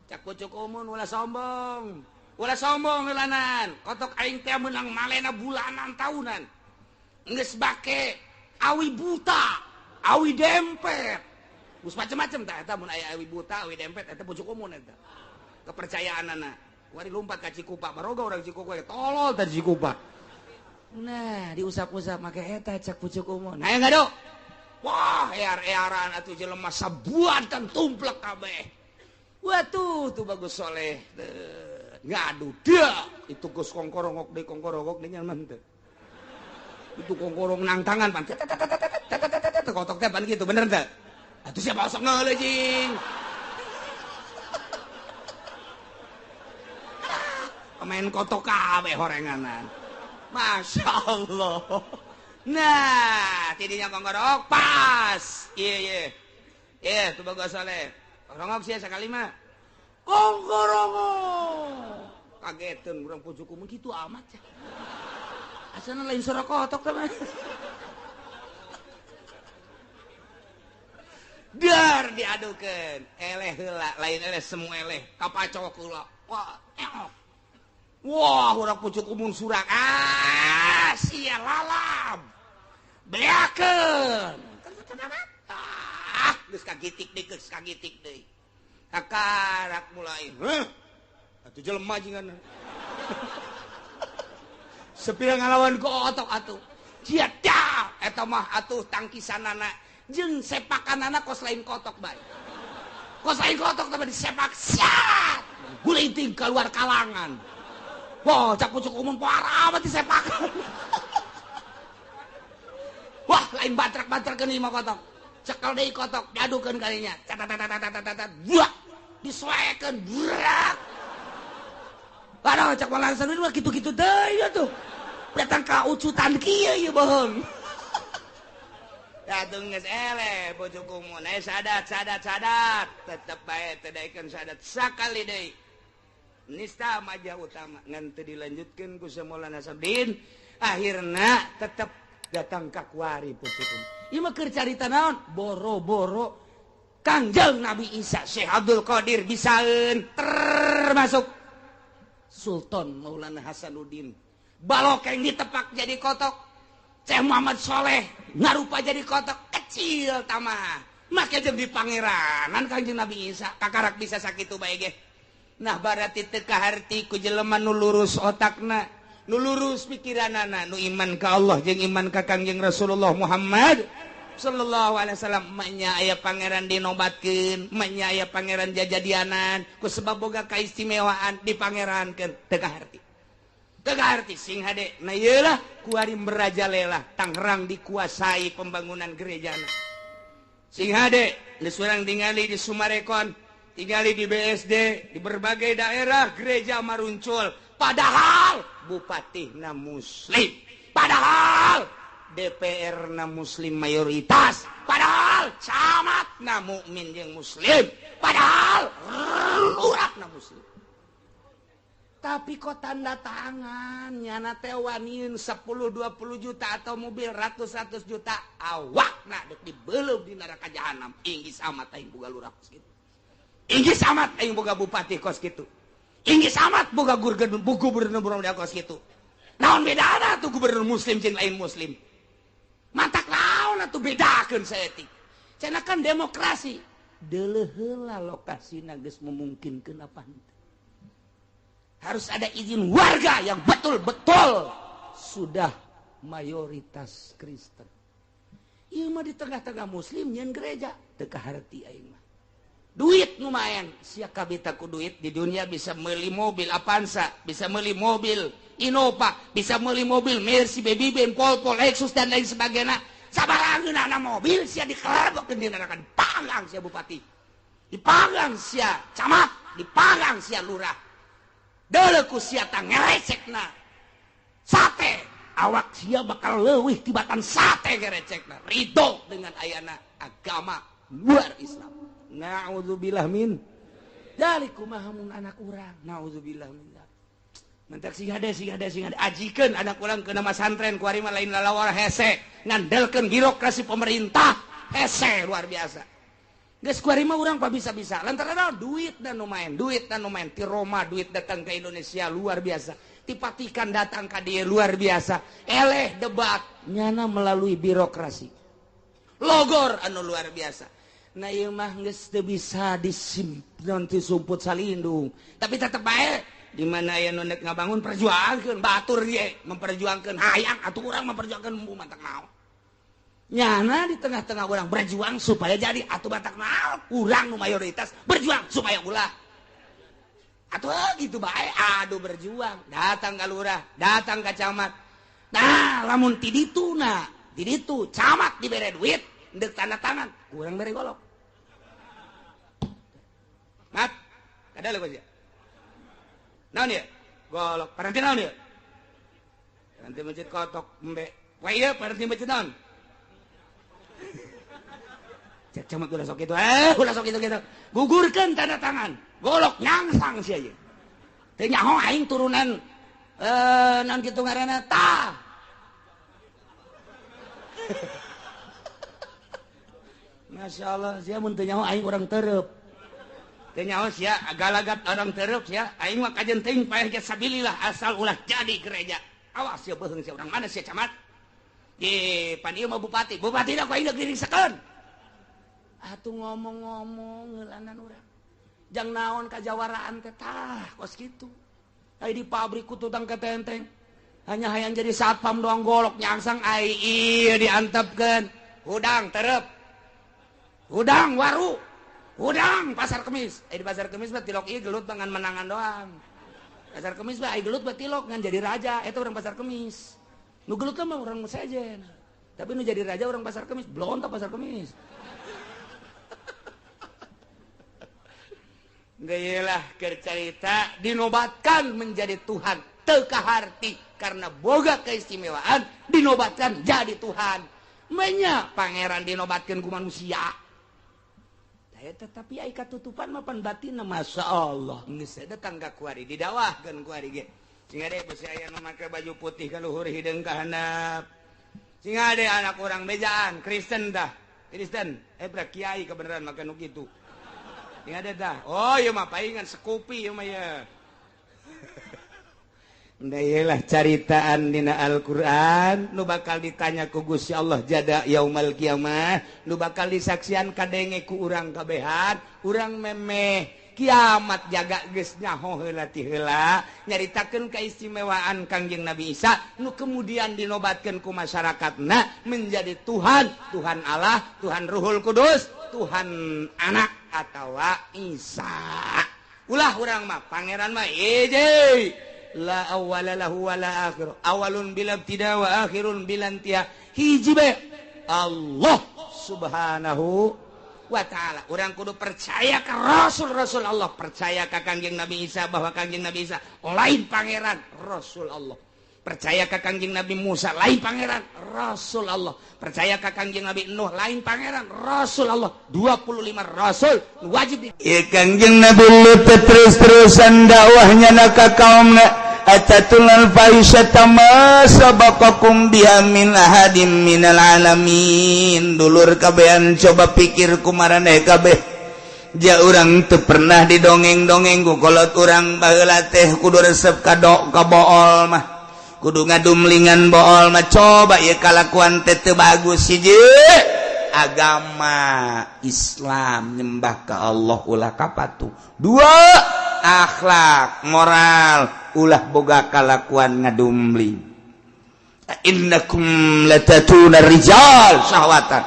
Cak pucuk umun ulah sombong. Ulah sombong heulanan. Kotok aing teh meunang malena bulanan tahunan. Geus bake awi buta, awi dempet. Geus macem-macem tah eta mun aya awi buta, awi dempet eta pucuk umun eta. Kepercayaanana. Wari lompat ka Cikupa, baroga urang Cikupa tolol tadi Cikupa. Nah, diusap-usap make eta cak pucuk umun. Nah, ngadu. Wah, ear-earan atuh jelema sabuatan tumplek kabeh. Watuh, tuh bagus soleh. Ngadu dia. Itu geus kongkorongok deui kongkorongok deui nyaman teu. Itu kongkorong nang tangan pan. Kotok teh pan kitu bener teu? Atuh siapa osok ngeuleuh jing. Pemain kotok kabeh horenganan. Masya Allah. Nah, tidinya kongkorok pas. Iya iya. Iya, tuh bagus soleh. Kongkorongok sia sakali mah. Kongkorongok. Kageteun urang pucuk umum kitu amat ya. Asana lain suara kotok teman. Dar diadukeun, eleh heula, lain eleh semua eleh, kapacok heula. Wah, eok. Wah, urang pucuk umun surak. Ah, sia lalab. Beakeun. Ah, geus kagitik deui, geus kagitik deui. Kakarak mulai. Heuh. Atuh jelema jingan. Sepira ngalawan kotok atuh. Sia dah, eta mah atuh tangkisanana jeung sepakanana kos lain kotok bae. Kos lain kotok tapi disepak siat. Gulinting keluar kalangan. Wah, cak pucuk umum parah amat disepakan. Wah, lain batrak-batrakeun ieu mah kotok. Cekel deui kotok, diadukeun kalinya. Cat-tat-tat-tat-tat. Buah, disoekeun, burak. Aduh, cak malah mah kitu-kitu deui atuh. Datang ka ucutan kieu ieu bohong. Atuh geus eleh pucuk umum. Sadat sadat sadat, tetep bae teu daekeun sadat sakali deui. Nista majah utama ngan teu dilanjutkeun ku Maulana Sabdin, akhirna tetep datang ka kuari pucuk umum. Ieu mah keur carita naon? Boro-boro Kangjeng Nabi Isa Syekh Abdul Qadir bisaeun termasuk Sultan Maulana Hasanuddin. Balokeng ditepak jadi kotok. Syekh Muhammad Soleh ngarupa jadi kotok kecil tamah. Make jeung di pangeranan Kangjeng Nabi Isa kakarak bisa sakitu bae ge. Nah berarti teu kaharti ku jelema nu lurus otakna, nu lurus pikiranana, nu iman ka Allah jeung iman ka Kangjeng Rasulullah Muhammad sallallahu alaihi wasallam. Manya aya pangeran dinobatkeun, manya aya pangeran jajadianan ku sebab boga kaistimewaan dipangerankeun teu kaharti. Teu kaharti sing hade. Nah ieu lah kuari merajalela Tangerang dikuasai pembangunan gerejana. Sing hade geus urang tingali di Sumarekon, tingali di BSD, di berbagai daerah gereja maruncul, padahal bupatihna muslim, padahal DPR na muslim mayoritas, padahal camat na mukmin jeung muslim, padahal lurah na muslim. Tapi kok tanda tangan nyana teh waniun 10-20 juta atau mobil ratus-ratus juta awakna deuk dibeleup di neraka jahanam. Inggis amat aing boga lurah kos kitu. Inggis amat aing boga bupati kos kitu. Inggis amat boga gubernur kos kitu. Naon bedana tuh gubernur muslim jeung lain muslim? Matak naon atuh bedakeun saeutik. Cenah kan demokrasi. Deuleuh heula lokasina geus memungkinkeun apa henteu. Harus ada izin warga yang betul-betul sudah mayoritas Kristen. Ieu mah di tengah-tengah muslim nyeun gereja teu kaharti aing mah. Duit lumayan, sia kabita ku duit di dunia bisa meuli mobil Avanza, bisa meuli mobil Innova, bisa meuli mobil Mercy, Baby Benz, Volvo, Lexus dan lain sebagainya. Sabarangeunana mobil sia dikelebokeun di neraka, dipanggang sia bupati, dipanggang sia camat, dipanggang sia lurah. Deuleu ku sia tah ngerecekna sate, awak sia bakal leuwih tibatan sate ngerecekna. Ridho dengan ayana agama luar Islam. Na'udzubillah min dzalikum mun anak urang. Na'udzubillah min dzalik. Mentak sing hade sing hade sing hade ajikeun anak urang ke nama santren kuari mah lain lalawar hese, ngandelkeun birokrasi pemerintah hese luar biasa. Geus kuari mah urang pa bisa-bisa. Lantaran duit dan nu main, duit dan nu main ti Roma duit datang ke Indonesia luar biasa. Ti Vatikan datang ka dieu luar biasa. Eleh debat nyana melalui birokrasi. Logor anu luar biasa. Nah ieu mah geus teu bisa disimpan ti sumput salindung. Tapi tetep bae di mana aya nu nek ngabangun perjuangkeun batur ye memperjuangkeun hayang atuh urang memperjuangkeun embung mantak naon. Nyana di tengah-tengah urang berjuang supaya jadi atuh batak naon urang nu mayoritas berjuang supaya ulah. Atuh gitu bae aduh berjuang datang ka lurah, datang ka camat. Nah lamun ti ditu na, ti ditu camat dibere duit ndek tanda tangan, kurang bere golok. Mat, ada lho ya. Naon ieu? Golok. Paranti naon ieu? Paranti masjid kotok embe. Wah ieu paranti masjid naon? Cek camat ulah sok kitu. Ulah sok kitu kitu. Gugurkeun tanda tangan. Golok nyangsang sia ieu. Teu nyaho aing turunan naon kitu ngaranna tah. Masya Allah, sia mun teu nyaho aing urang tereup. Teu nyaho sia galagat orang tereup sia, aing mah kajen teuing paeh ge sabilillah asal ulah jadi gereja. Awas sia beuheung sia urang mana sia camat? Ye, pan ieu mah bupati. Bupati da ku aing deuk diringsekeun. Atuh ngomong-ngomong heulanan urang. Jang naon kajawaraan teh tah kos kitu. Ai di pabrik ku tutang ketenteng. Hanya hayang jadi satpam doang golok nyangsang ai ieu diantepkeun. Hudang terep. Hudang waru. Hudang pasar kemis. Ai di pasar kemis mah tilok ieu gelut dengan menangan doang. Pasar kemis mah ai gelut mah tilok ngan jadi raja eta urang pasar kemis. Nu gelut mah urang sejen. Tapi nu jadi raja urang pasar kemis, blontok pasar kemis. Geulah keur carita dinobatkan menjadi Tuhan teu kaharti karena boga keistimewaan dinobatkan jadi Tuhan. Menya pangeran dinobatkan ku manusia. Tetapi ai katutupan mah pan batinna Masya Allah. Geus datang ka kuari didawahkeun kuari ge. Sing ade besi aya nu make baju putih ka luhur hideung ka handap. Sing ade anak urang bejaan Kristen dah. Kristen, eh kiai kebenaran make nu kitu. Sing ade dah. Oh ieu mah paingan sekupi ieu mah ya. Ndayelah caritaan dina Al-Qur'an nu bakal ditanya ku Gusti Allah jada yaumal kiamah, nu bakal disaksian kadenge ku urang kabehan, urang memeh kiamat jaga geus nyaho heula ti heula nyaritakeun keistimewaan Kangjeng Nabi Isa nu kemudian dinobatkeun ku masyarakatna menjadi Tuhan, Tuhan Allah, Tuhan Ruhul Kudus, Tuhan Anak atawa Isa. Ulah urang mah pangeran mah hiji. La awwala lahu wa la akhir. Awalun bila ibtida wa akhirun bila intiha. Hiji bae Allah Subhanahu wa ta'ala. Urang kudu percaya ke Rasul-Rasul Allah, percaya ka Kangjeng Nabi Isa bahwa Kangjeng Nabi Isa lain pangeran, Rasul Allah. Percaya ka Kangjeng Nabi Musa lain pangeran, Rasul Allah. Percaya ka Kangjeng Nabi Nuh lain pangeran, Rasul Allah. 25 rasul wajib di Ieu Kangjeng Nabi Lut terus-terusan dakwahnya na ka kaumna. Atatunal fahisyata ma sabaqakum biha min ahadin minal alamin. Dulur kabehan coba pikir kumaraneh kabeh. Ja urang teu pernah didongeng-dongeng ku kolot urang baheula teh kudu resep ka ka bool mah. Kudu ngadumlingan bool mah coba ieu kalakuan teh teu bagus hiji. Agama Islam nyembah ka Allah ulah kapatuh. Dua, akhlak moral ulah boga kalakuan ngadumling. Innakum latatuna rijal syahwatan.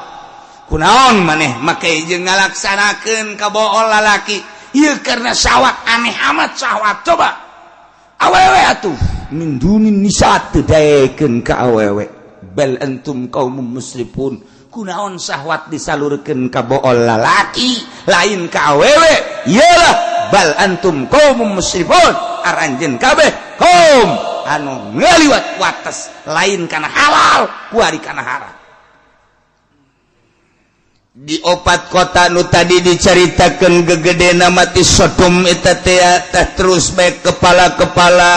Kunaon maneh make jeung ngalaksanakeun ka bool lalaki ieu karena syahwat aneh amat syahwat coba awewe atuh min dunin nisa teu daekeun ka awewe bal antum qaumum musrifun. Kunaon syahwat disalurkeun ka bool lalaki lain ka awewe iyalah bal antum qaumum musrifun aranjeun kabeh kaum anu ngaliwat wates lain kana halal kuari kana haram. Di opat kota nu tadi dicaritakeun gegedena mati Sodom eta teh terus bae kepala-kepala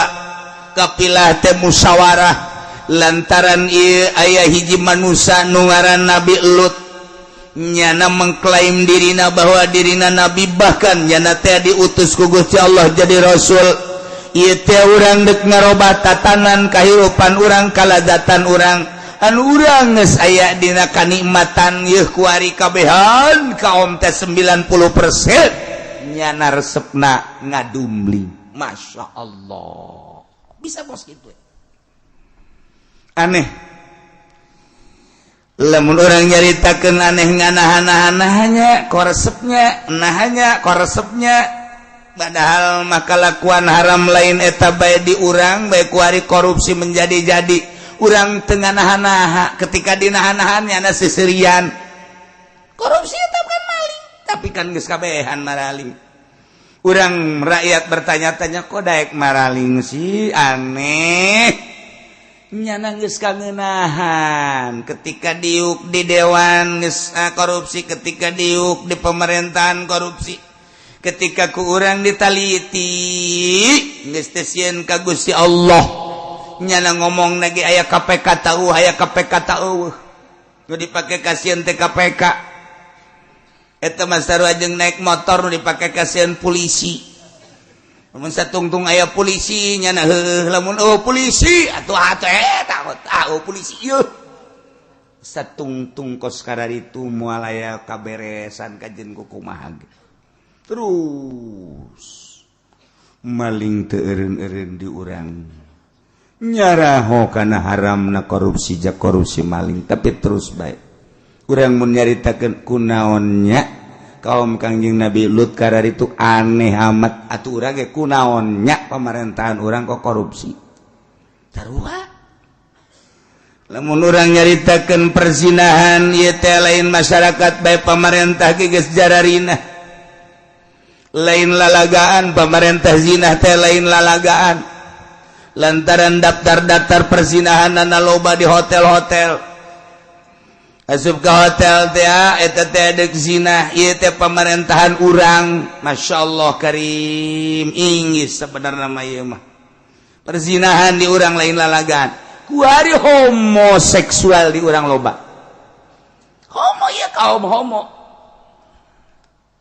kapilah teh musyawarah lantaran ieu aya hiji manusia nu ngaran Nabi Lut nyana mengklaim dirina bahwa dirina nabi bahkan nyana teh diutus ku Gusti Allah jadi rasul. Ieu teh urang deuk ngarobah tatanan kahirupan urang kalazatan urang anu urang geus aya dina kanikmatan yeuh kuari kabehan kaum teh 90% nyana resepna ngadumling. Masya Allah bisa bos gitu aneh lamun orang nyaritakeun aneh nganahan-nahannya koresepnya nahanya koresepnya padahal maka lakuan haram lain eta bae di urang bae kuari korupsi menjadi-jadi urang tengah nahan-naha ketika dinahan-nahannya na seserian korupsi eta kan maling tapi kan geus kabehan maraling. Urang rakyat bertanya-tanya kok daek maraling sih aneh nyana geus kangenahan ketika diuk di dewan geus korupsi ketika diuk di pemerintahan korupsi ketika ku urang ditaliti geus teh sieun ka Gusti Allah nyana ngomong lagi aya KPK tahu aya KPK tahu. Nu dipake kasieun TKPK. Eta mah sarua jeung naik motor nu dipake kasieun polisi. Lamun satungtung aya polisi nyana heuh, lamun oh polisi atuh atuh eta ah oh polisi ieu. Satungtung kos kararitu moal aya kaberesan kajen ku kumaha ge. Terus maling teu eureun-eureun di urang. Nyaraho kana haramna korupsi, jak korupsi maling, tapi terus baik urang mun nyaritakeun kunaonnya kaum Kangjeng Nabi Lut kararitu aneh amat, atuh urang ge kunaonnya pemerintahan urang kok korupsi. Sarua lamun urang nyaritakeun perzinahan ieu teh lain masyarakat bae, pamarentah ge geus jararina lain lalagaan. Pamarentah zina teh lain lalagaan lantaran daftar-daftar perzinahan loba di hotel-hotel. Asup ke hotel teh eta teh deuk zina. Ieu teh pemerintahan urang, Masya Allah karim, inggis sebenarnya mah ieu mah perzinahan di urang lain lalagaan. Kuari homoseksual di urang loba, homo ya, kaum homo.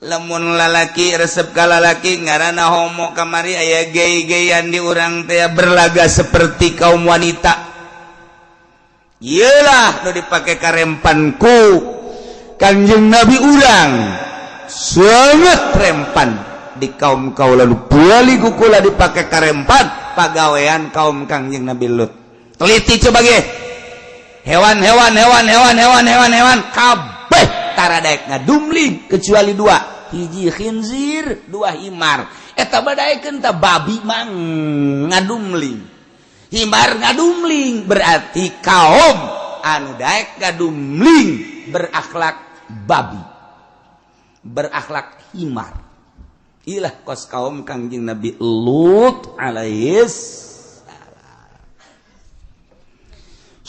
Lamun lalaki resep ka lalaki ngaranna homo. Kamari aya gay-gayan di urang teh, berlaga seperti kaum wanita. Iyalah nu dipake karempanku Kanjeng Nabi urang, sangat rempan di kaum kau lalu bali kukula dipake karempan pagawean kaum Kangjeng Nabi Lut. Teliti coba ge hewan-hewan, hewan, hewan, hewan, hewan, hewan kabeh tara daek ngadumling kecuali dua: hiji khinzir, dua himar. Eta badaekeun ta babi mang ngadumling, himar ngadumling. Berarti kaum anu daek ngadumling berakhlak babi, berakhlak himar. Ilah kos kaum Kangjeng Nabi Lut alaihis.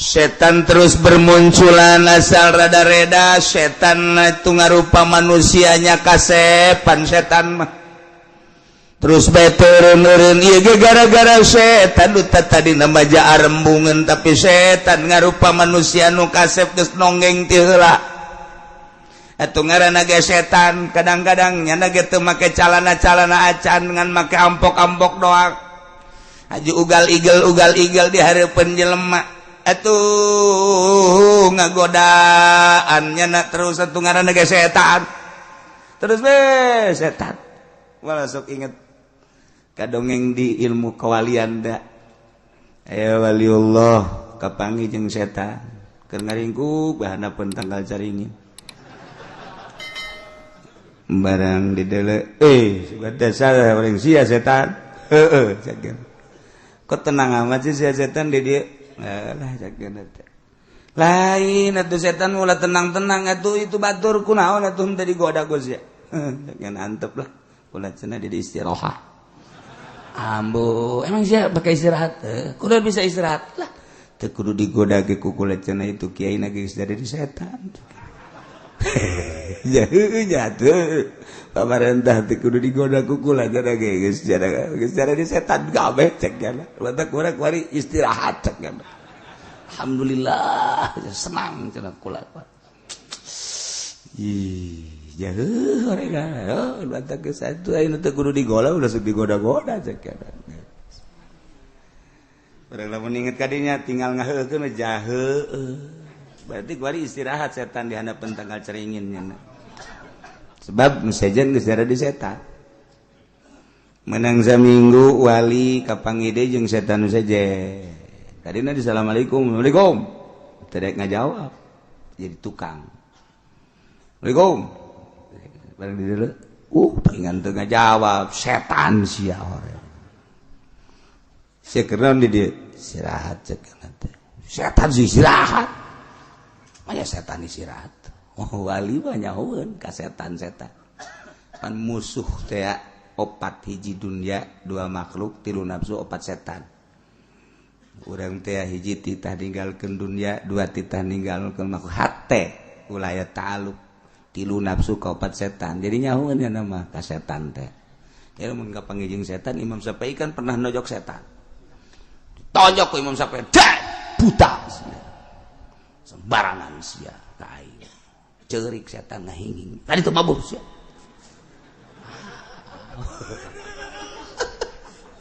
Setan terus bermunculan asal rada-reda. Setan itu ngarupa manusianya kasepan. Setan mah terus bae turun-turun. Ieu ge gara-gara setan. Nu tadi nama rembungan, tapi setan ngarupa manusia nu kasep geus nonggeng ti heula. Atuh ngaranna ge setan, kadang-kadang nyana ge teu make calana-calana acan, ngan make ampok-ampok doang. Haji ugal igel, ugal igel di hareupeun jelema atuh ngagodaan nyana terus. Atuh ngaranna ge setan, terus be setan. Malah sok inget kadongeng di ilmu kewalian da aya waliullah kapanggih jeung setan keur ngaringkuk bahanapun tangkal caringin. Barang di dele, eh dasar orang sia setan, heeh, kok tenang amat sih sia setan di dia lah. Lain atuh setan mula tenang-tenang atuh, itu batur kunaon atuh tadi goda ku sia. Jangan antep lah kula cenah di istirahat. Ambo, emang sia pakai istirahat? Kudu bisa istirahat lah, teu kudu digoda ge ku kula cenah. Itu kiai na geus dari setan ya nya tuh. Pamarentah teu kudu digoda ku kula cenah ge, geus geus dari setan kabeh cek nya. Batak kurang kuari istirahat cek nya. Alhamdulillah senang cenah kula. Ih, jauh mereka. Oh, batak ke satu ayeuna teu kudu digoda, udah sok digoda-goda cek nya. Urang lamun inget kadinya tinggal ngaheukeun jahe. Berarti kuari istirahat setan di handapeun tangkal caringin nya. Sebab sejen geus di setan. Menang saminggu wali kapanggih deui jeung setan saja. Tadi di assalamualaikum, assalamualaikum. Tidak ngajawab. Jadi tukang. Assalamualaikum. Barang di dulu. Pengen teu ngajawab, setan sia orang. Sia kenaon di dieu? Istirahat cek teh. Setan sih istirahat. Maya setan istirahat. Oh, wali mah nyahoeun ka setan-setan. Pan musuh teh opat: hiji dunia, dua makhluk, tilu nafsu, opat setan. Urang teh hiji titah ninggalkeun dunia, dua titah ninggalkeun makhluk, hate ulah aya ta'aluk, tilu nafsu, kaopat setan. Jadi nyahoeun ya nama ka setan teh. Ya mun kapanggih jeung setan, Imam Syafi'i kan pernah nojok setan. Tonjok ku Imam Syafi'i, buta. Sembarangan sia ka aing. Ceurik setan ngahinging. Tadi tuh mabuk sia.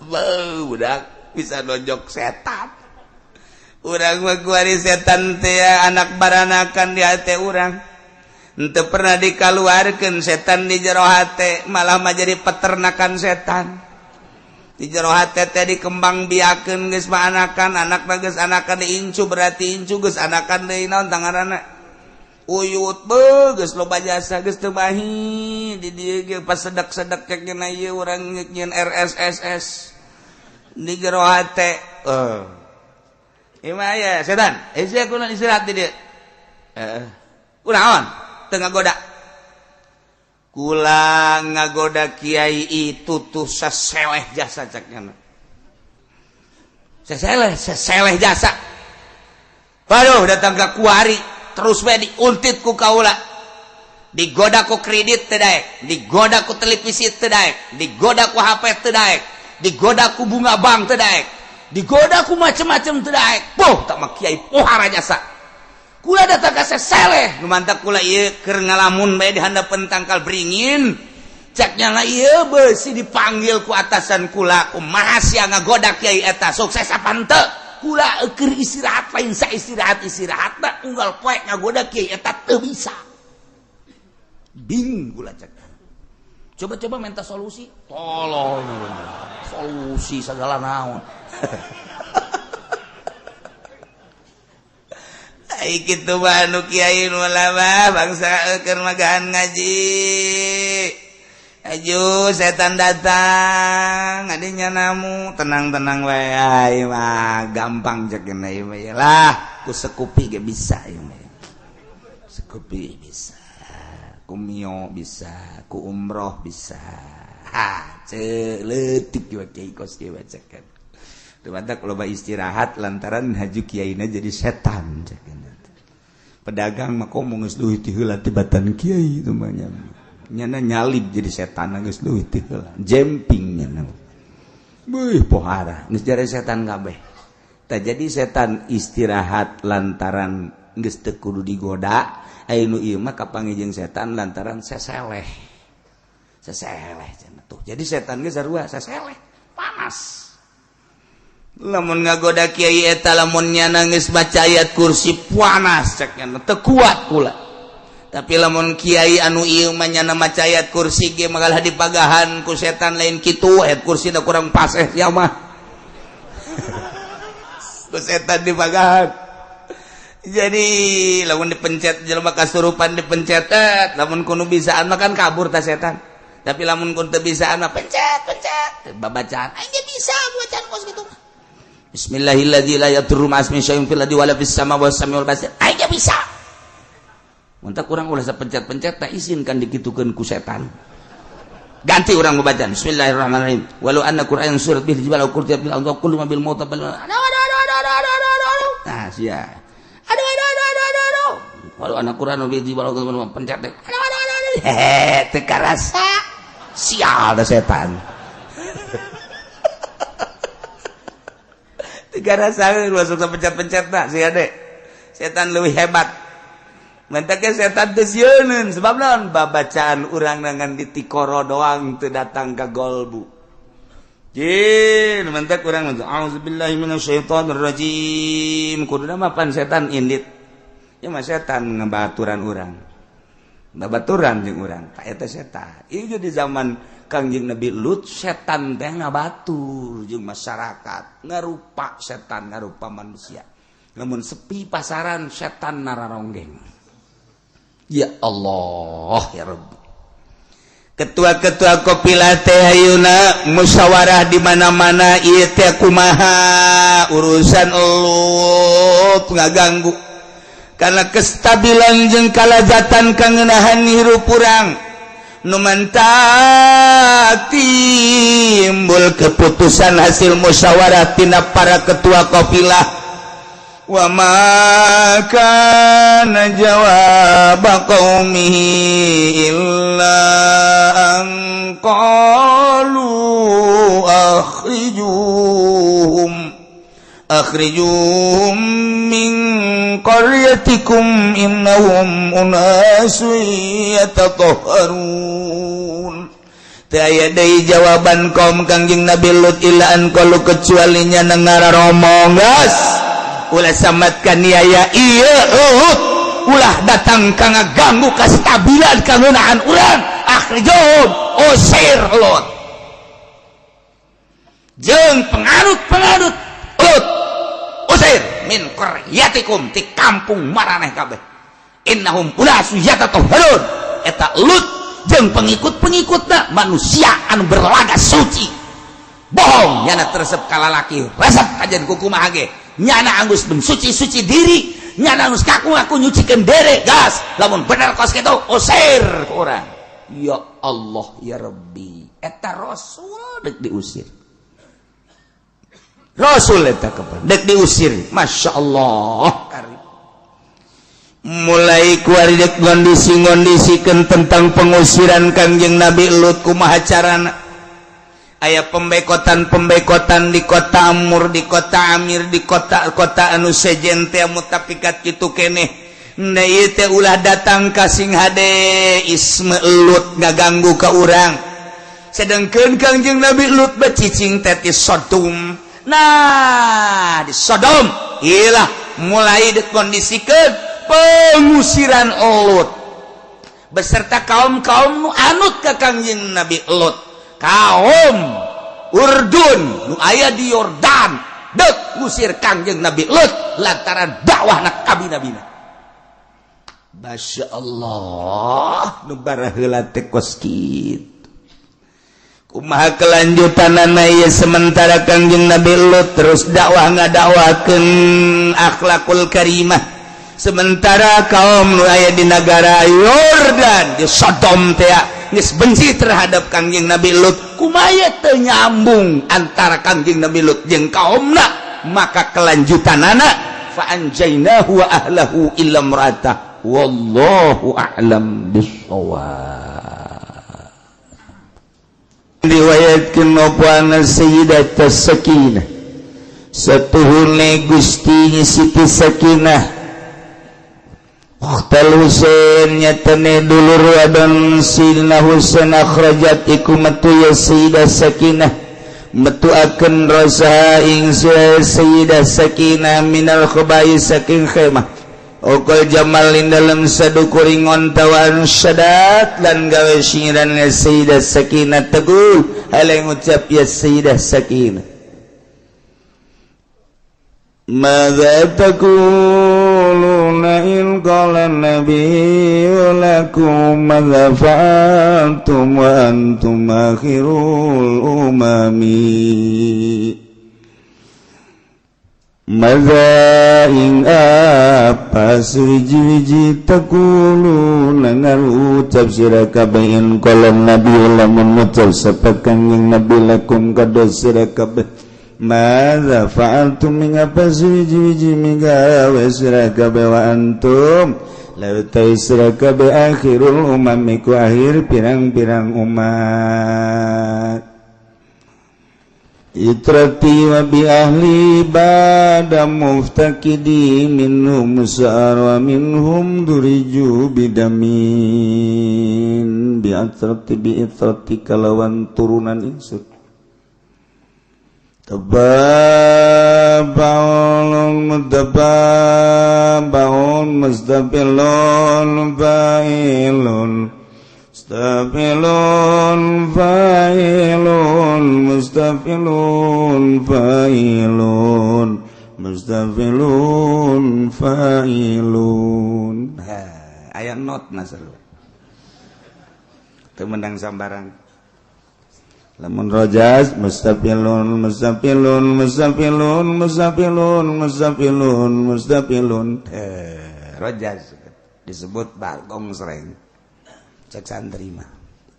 Beuh budak bisa nonjok setan. Urang mah kuari setan teh anak baranakan di hate urang. Henteu pernah dikaluarkeun setan di jero hate, malah mah jadi peternakan setan. Di jero hate teh dikembang biakeun geus mah anakan, anakna geus anakan diincu berarti incu geus anakan deui naon tangaranna. Uyut beuh geus loba jasa geus teu bahi di dieu ge pas sedak-sedak cek nya ieu urang nyieun RSSS. Di jero hate. Ieu mah aya setan. Sia kunaon istirahat di dieu? Heeh. Kunaon? Teu ngagoda. Kula ngagoda kiai itu tuh seseleh jasa ceknya. Seseleh, seseleh jasa. Waduh, datang ke kuari terus we diuntit ku kaula. Digoda ku kredit teu daek, digoda ku televisi teu daek, digoda ku HP teu daek, digoda ku bunga bank teu daek, digoda ku macem-macem teu daek. Poh, tak mah kiai pohara jasa. Kula datang ka seseleh, nu mantak kula ieu keur ngalamun bae di handapeun tangkal beringin. Cek nyana ieu beusi dipanggil ku atasan kula, kumaha sia ngagoda kiai eta, sukses apa henteu? Kula keur istirahat lain sa istirahat-istirahatna unggal poe ngagoda kiai eta teu bisa. Bing kula cek. Coba-coba minta solusi, tolong solusi segala naon. Ai kitu mah anu kiai nu lama bangsa keur magahan ngaji. Aju setan datang adinya namu tenang-tenang wae ai mah gampang cek ieu mah lah ku sekupi ge bisa ieu mah. Sekupi bisa, ku mio bisa, ku umroh bisa. Ha, ceu leutik we kiai kos kieu cekan. Teu loba istirahat lantaran haju kiaina jadi setan cek. Pedagang mah komo geus leuwih ti heula tibatan kiai itu mah nya. Nyana nyalip jadi setan geus leuwih ti heula. Jemping nyana. Beuh pohara geus jadi setan kabeh. Tah jadi setan istirahat lantaran geus teu kudu digoda, aya nu ieu mah kapanggih jeung setan lantaran seseleh. Seseleh cenah tuh. Jadi setan geus sarua seseleh, panas. Lamun ngagoda kiai eta lamun nyana geus maca ayat kursi panas cek nyana teu kuat kula. Tapi lamun kiai anu ieu mah nyana maca ayat kursi ge magalah dipagahan ku setan lain kitu ayat kursi da kurang paseh sia mah. Ku setan dipagahan. Jadi lamun dipencet jelema kasurupan dipencet lamun kudu bisaan mah kan kabur ta setan. Tapi lamun kun teu bisaan mah pencet pencet babacaan aing ge bisa bacaan kos kitu. Bismillahilladzi la yadurru ma'asmihi syai'un fil ardi wala fis samawati was samiul basir. Aing ge bisa. Mun teh kurang ulah sapencet-pencet teh isin kan dikitukeun ku setan. Ganti urang babacaan Bismillahirrahmanirrahim. Walau anna Qur'an surat bil jibal aw qurtiya bil ardi kullu ma bil mauta bal. Aduh aduh aduh aduh aduh aduh. Nah sia. Aduh aduh aduh aduh aduh. Walau anna Qur'an bil jibal aw pencet teh. Aduh aduh aduh aduh. Hehe teu karasa. Sial da setan. Tiga rasa masuk pencet-pencet tak sih adek. Setan lebih hebat. Mentaknya setan teu sieuneun sebab naon babacaan urang dengan ditikoro doang teu datang ka golbu. Jin mentak urang auzubillahi minasyaitonir rajim. Kuduna mah pan setan indit. Ya mah setan ngabaturan urang. Babaturan jeung urang. Ta eta setan. Ieu di zaman Kangjeng Nabi Lut setan teh ngabatur jeung masyarakat, ngarupa setan, ngarupa manusia. Lamun sepi pasaran setan nararonggeng. Ya Allah ya Rabbi. Ketua-ketua kopi latte ayeuna musyawarah di mana-mana ieu teh kumaha urusan Lut ngaganggu. Karena kestabilan jeung kalazatan kangenahan hirup urang. Nu mantak timbul keputusan hasil musyawarah tina para ketua kafilah. Wa ma kana jawab qaumihi illa an qalu akhrijuhum Akhrijuhum min qaryatikum innahum unasun yatatahharun. Teu aya deui jawaban kaum Kangjeng Nabi Lut illa an qalu kecuali nya ngararomong geus ulah samatkan niaya ieu Lut ulah datang ka ngaganggu kestabilan kangeunaan urang. Akhrijuhum, usir Lut jeung penganut-penganut Lut, usir min qaryatikum ti kampung maraneh kabeh. Innahum unasu yatatahharun, eta Lut jeung pengikut-pengikutna manusia anu berlaga suci bohong, nyana teresep kalalaki resep kajian kukumaha ge, nyana anggus mensuci-suci diri, nyana anggus kaku ngaku nyucikeun dere. Gas lamun bener kos kitu usir ku urang. Ya Allah ya Rabbi, eta rasul dek diusir, Rasul eta kapan dek diusir. Masya Allah, mulai kuari dek ngondisi-ngondisikan tentang pengusiran Kangjeng Nabi Lut. Kumaha carana? Aya pembekotan-pembekotan di kota Amur, di kota Amir, di kota-kota anu sejen teh mutafikat kitu keneh. Nah, ieu teh ulah datang ka sing hade isme Lut ngaganggu ka urang. Sedangkan Kangjeng Nabi Lut becicing teh ti Sodom. Nah, di Sodom ilah mulai dikondisikan pengusiran Lut beserta kaum-kaum nu anut ke Kangjeng Nabi Lut. Kaum Urdun nu aya di Yordan dek ngusir Kangjeng Nabi Lut lantaran dakwah na kabi-nabina. Masya Allah, nu baraheula teh kos kitu. Kumaha kelanjutanana ieu? Sementara Kangjeng Nabi Lut terus dakwah ngadakwakeun akhlakul karimah, sementara kaum nu aya di negara Yordan, di Sodom teh geus benci terhadap Kangjeng Nabi Lut. Kumaha teu nyambung antara Kangjeng Nabi Lut jeung kaumna? Maka kelanjutanana fa anjainahu wa ahlahu illa imra'atah, wallahu a'lam bissawab. Riwayatkeun apa anna Sayyidat Sakinah, satuhune Gusti Siti Sakinah Ukhtal Husain, nyatane dulur wadon Sidina Husain, akhrajat iku metu ya Sayyidah Sakinah, metu akan rasa ing Sayyidah Sakinah minal khabai saking khemah Okol jamal in dalam sadukuring ontawan syadat dan gawe singiran ya Sayyidah Sakinah teguh hal yang ucap ya Sayyidah Sakinah. Madza taquluna in qala nabiyyu lakum madza fa'altum wa antum akhirul umami? Madza ing apa suwiji-wiji taquluna ngarucap sira kabeh in qala nabi lamun ngucap sapa Kangjeng Nabi lakum kada sira kabeh, madza fa'altum ing apa suwiji-wiji migawe sira kabeh, wa antum lalu tahu sira kabeh akhirul umam iku akhir pirang-pirang umat. Itrati wa bi ahli bada muftakidi minhum sa'ar wa minhum duriju bidamin bi atrati bi itrati kalawan turunan ingsun tababaun mutababaun mustaqilun fa'ilun mustafilun fa'ilun mustafilun fa'ilun mustafilun fa'ilun. Ha, aya not masalah teu menang sambarang. Lamun rojaz mustafilun mustafilun mustafilun mustafilun mustafilun mustafilun. Rojaz disebut bagong sering cek santri mah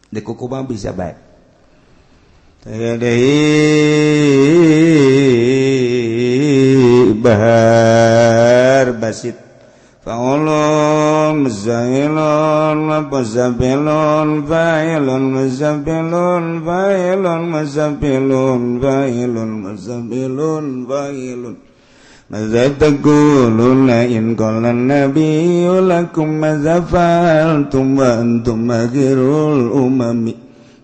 di kuku mah bisa baik. Bahar basit faulun muzailun mustafilun fa'ilun mustafilun fa'ilun mustafilun fa'ilun mustafilun fa'ilun. Maza taquluna in qala an-nabiyyu lakum maza fa'altum wa antum akhirul umami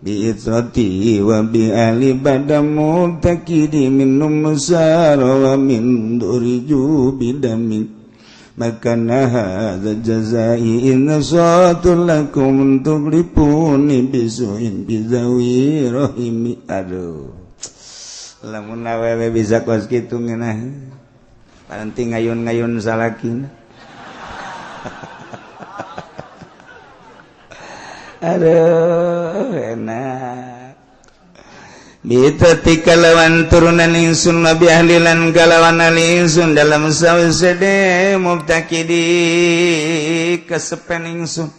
bi itrati wa bi ahli badamu takidi minum musara wa min duriju bidamin makana hadza jazai in satu lakum tuglipuni bisuin bizawi rahimi. Aduh, lamun awewe bisa kos kitu ngeunah paranti ngayun-ngayun salakina. Aduh, enak. Bitati kalawan turunan ingsun nabi ahlilan kalawan ahli ingsun dalam sawsede mubtakidi kesepen ingsun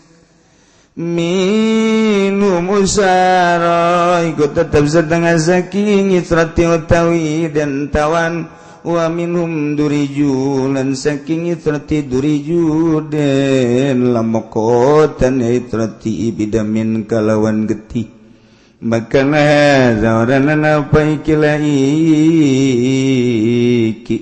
minum usara ikut tetap setengah saking itrati utawi dan tawan wa minhum duriju lan saking itrati duriju den lamokotan itrati bidamin kalawan getih makana zauranan apa ikilah iki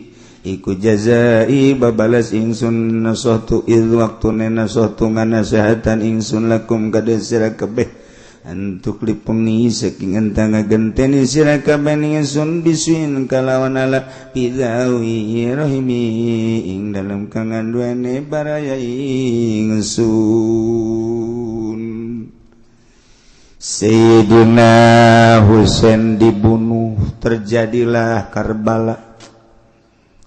iku jazai babalas ingsun nasahtu idh waktune nasahtu nganasehatan ingsun lakum kada sira kabeh antuk lipuni saking entang ngagenteni sira kabeh ingsun bisuin kalawan ala bidawi rahimi ing dalem kanganduane baraya ingsun. Sayyidina Husain dibunuh, terjadilah Karbala,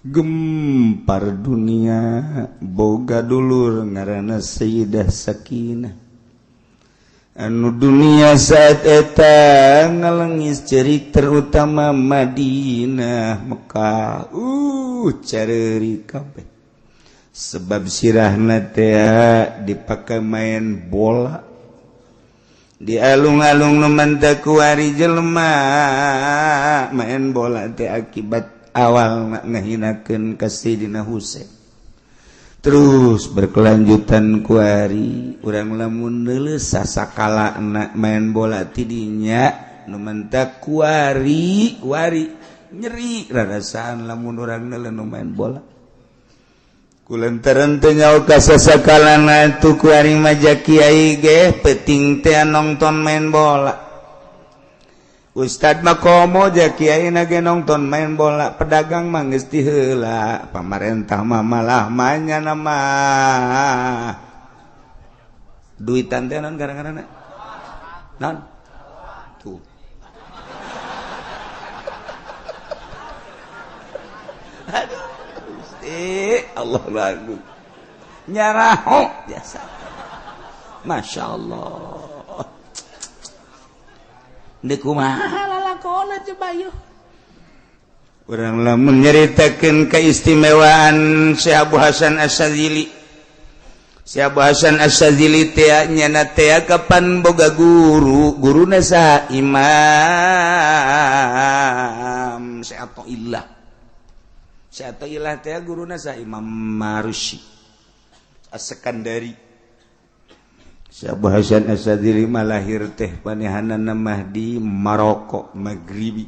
gempar dunia. Boga dulur ngaranna Sayyidah Sakinah anu dunia saat eta ngalengis cerik terutama Madinah Mekah careri kabeh sebab sirahna teh dipake main bola di alung-alung nu mantap kuari jelema main bola teh akibat awal ngahinakeun ka Sayyidina Husain. Terus berkelanjutan kuari urang lamun neuleus sasakala main bola tidinya nu mantap kuari kuari nyeri rarasaan lamun urang neuleus nu main bola. Kulantaran teu nyaho ka sasakalana tu kuari maja kiai ge peuting teh nongton main bola. Ustad mah komo ja kiai na ge nongton main bola, pedagang mah geus ti heula, pamarentah mah malah manya mah. Duitan teh naon gara-garana? Naon? Tuh. Aduh. Allah lagu nyaraho biasa. Masya Allah. Deuk kumaha lalakona coba yeuh. Urang lamun nyaritakeun keistimewaan Syekh Abu Hasan Asy-Syadzili. Syekh Abu Hasan Asy-Syadzili teh nyana teh kapan boga guru, guruna saha? Imam Syekh Athaillah. Syekh Athaillah teh guruna saha? Imam Marusi As-Sekandari. Syekh Abu Hasan Asy-Syadzili mah lahir teh panehanana mah di Maroko, Maghribi.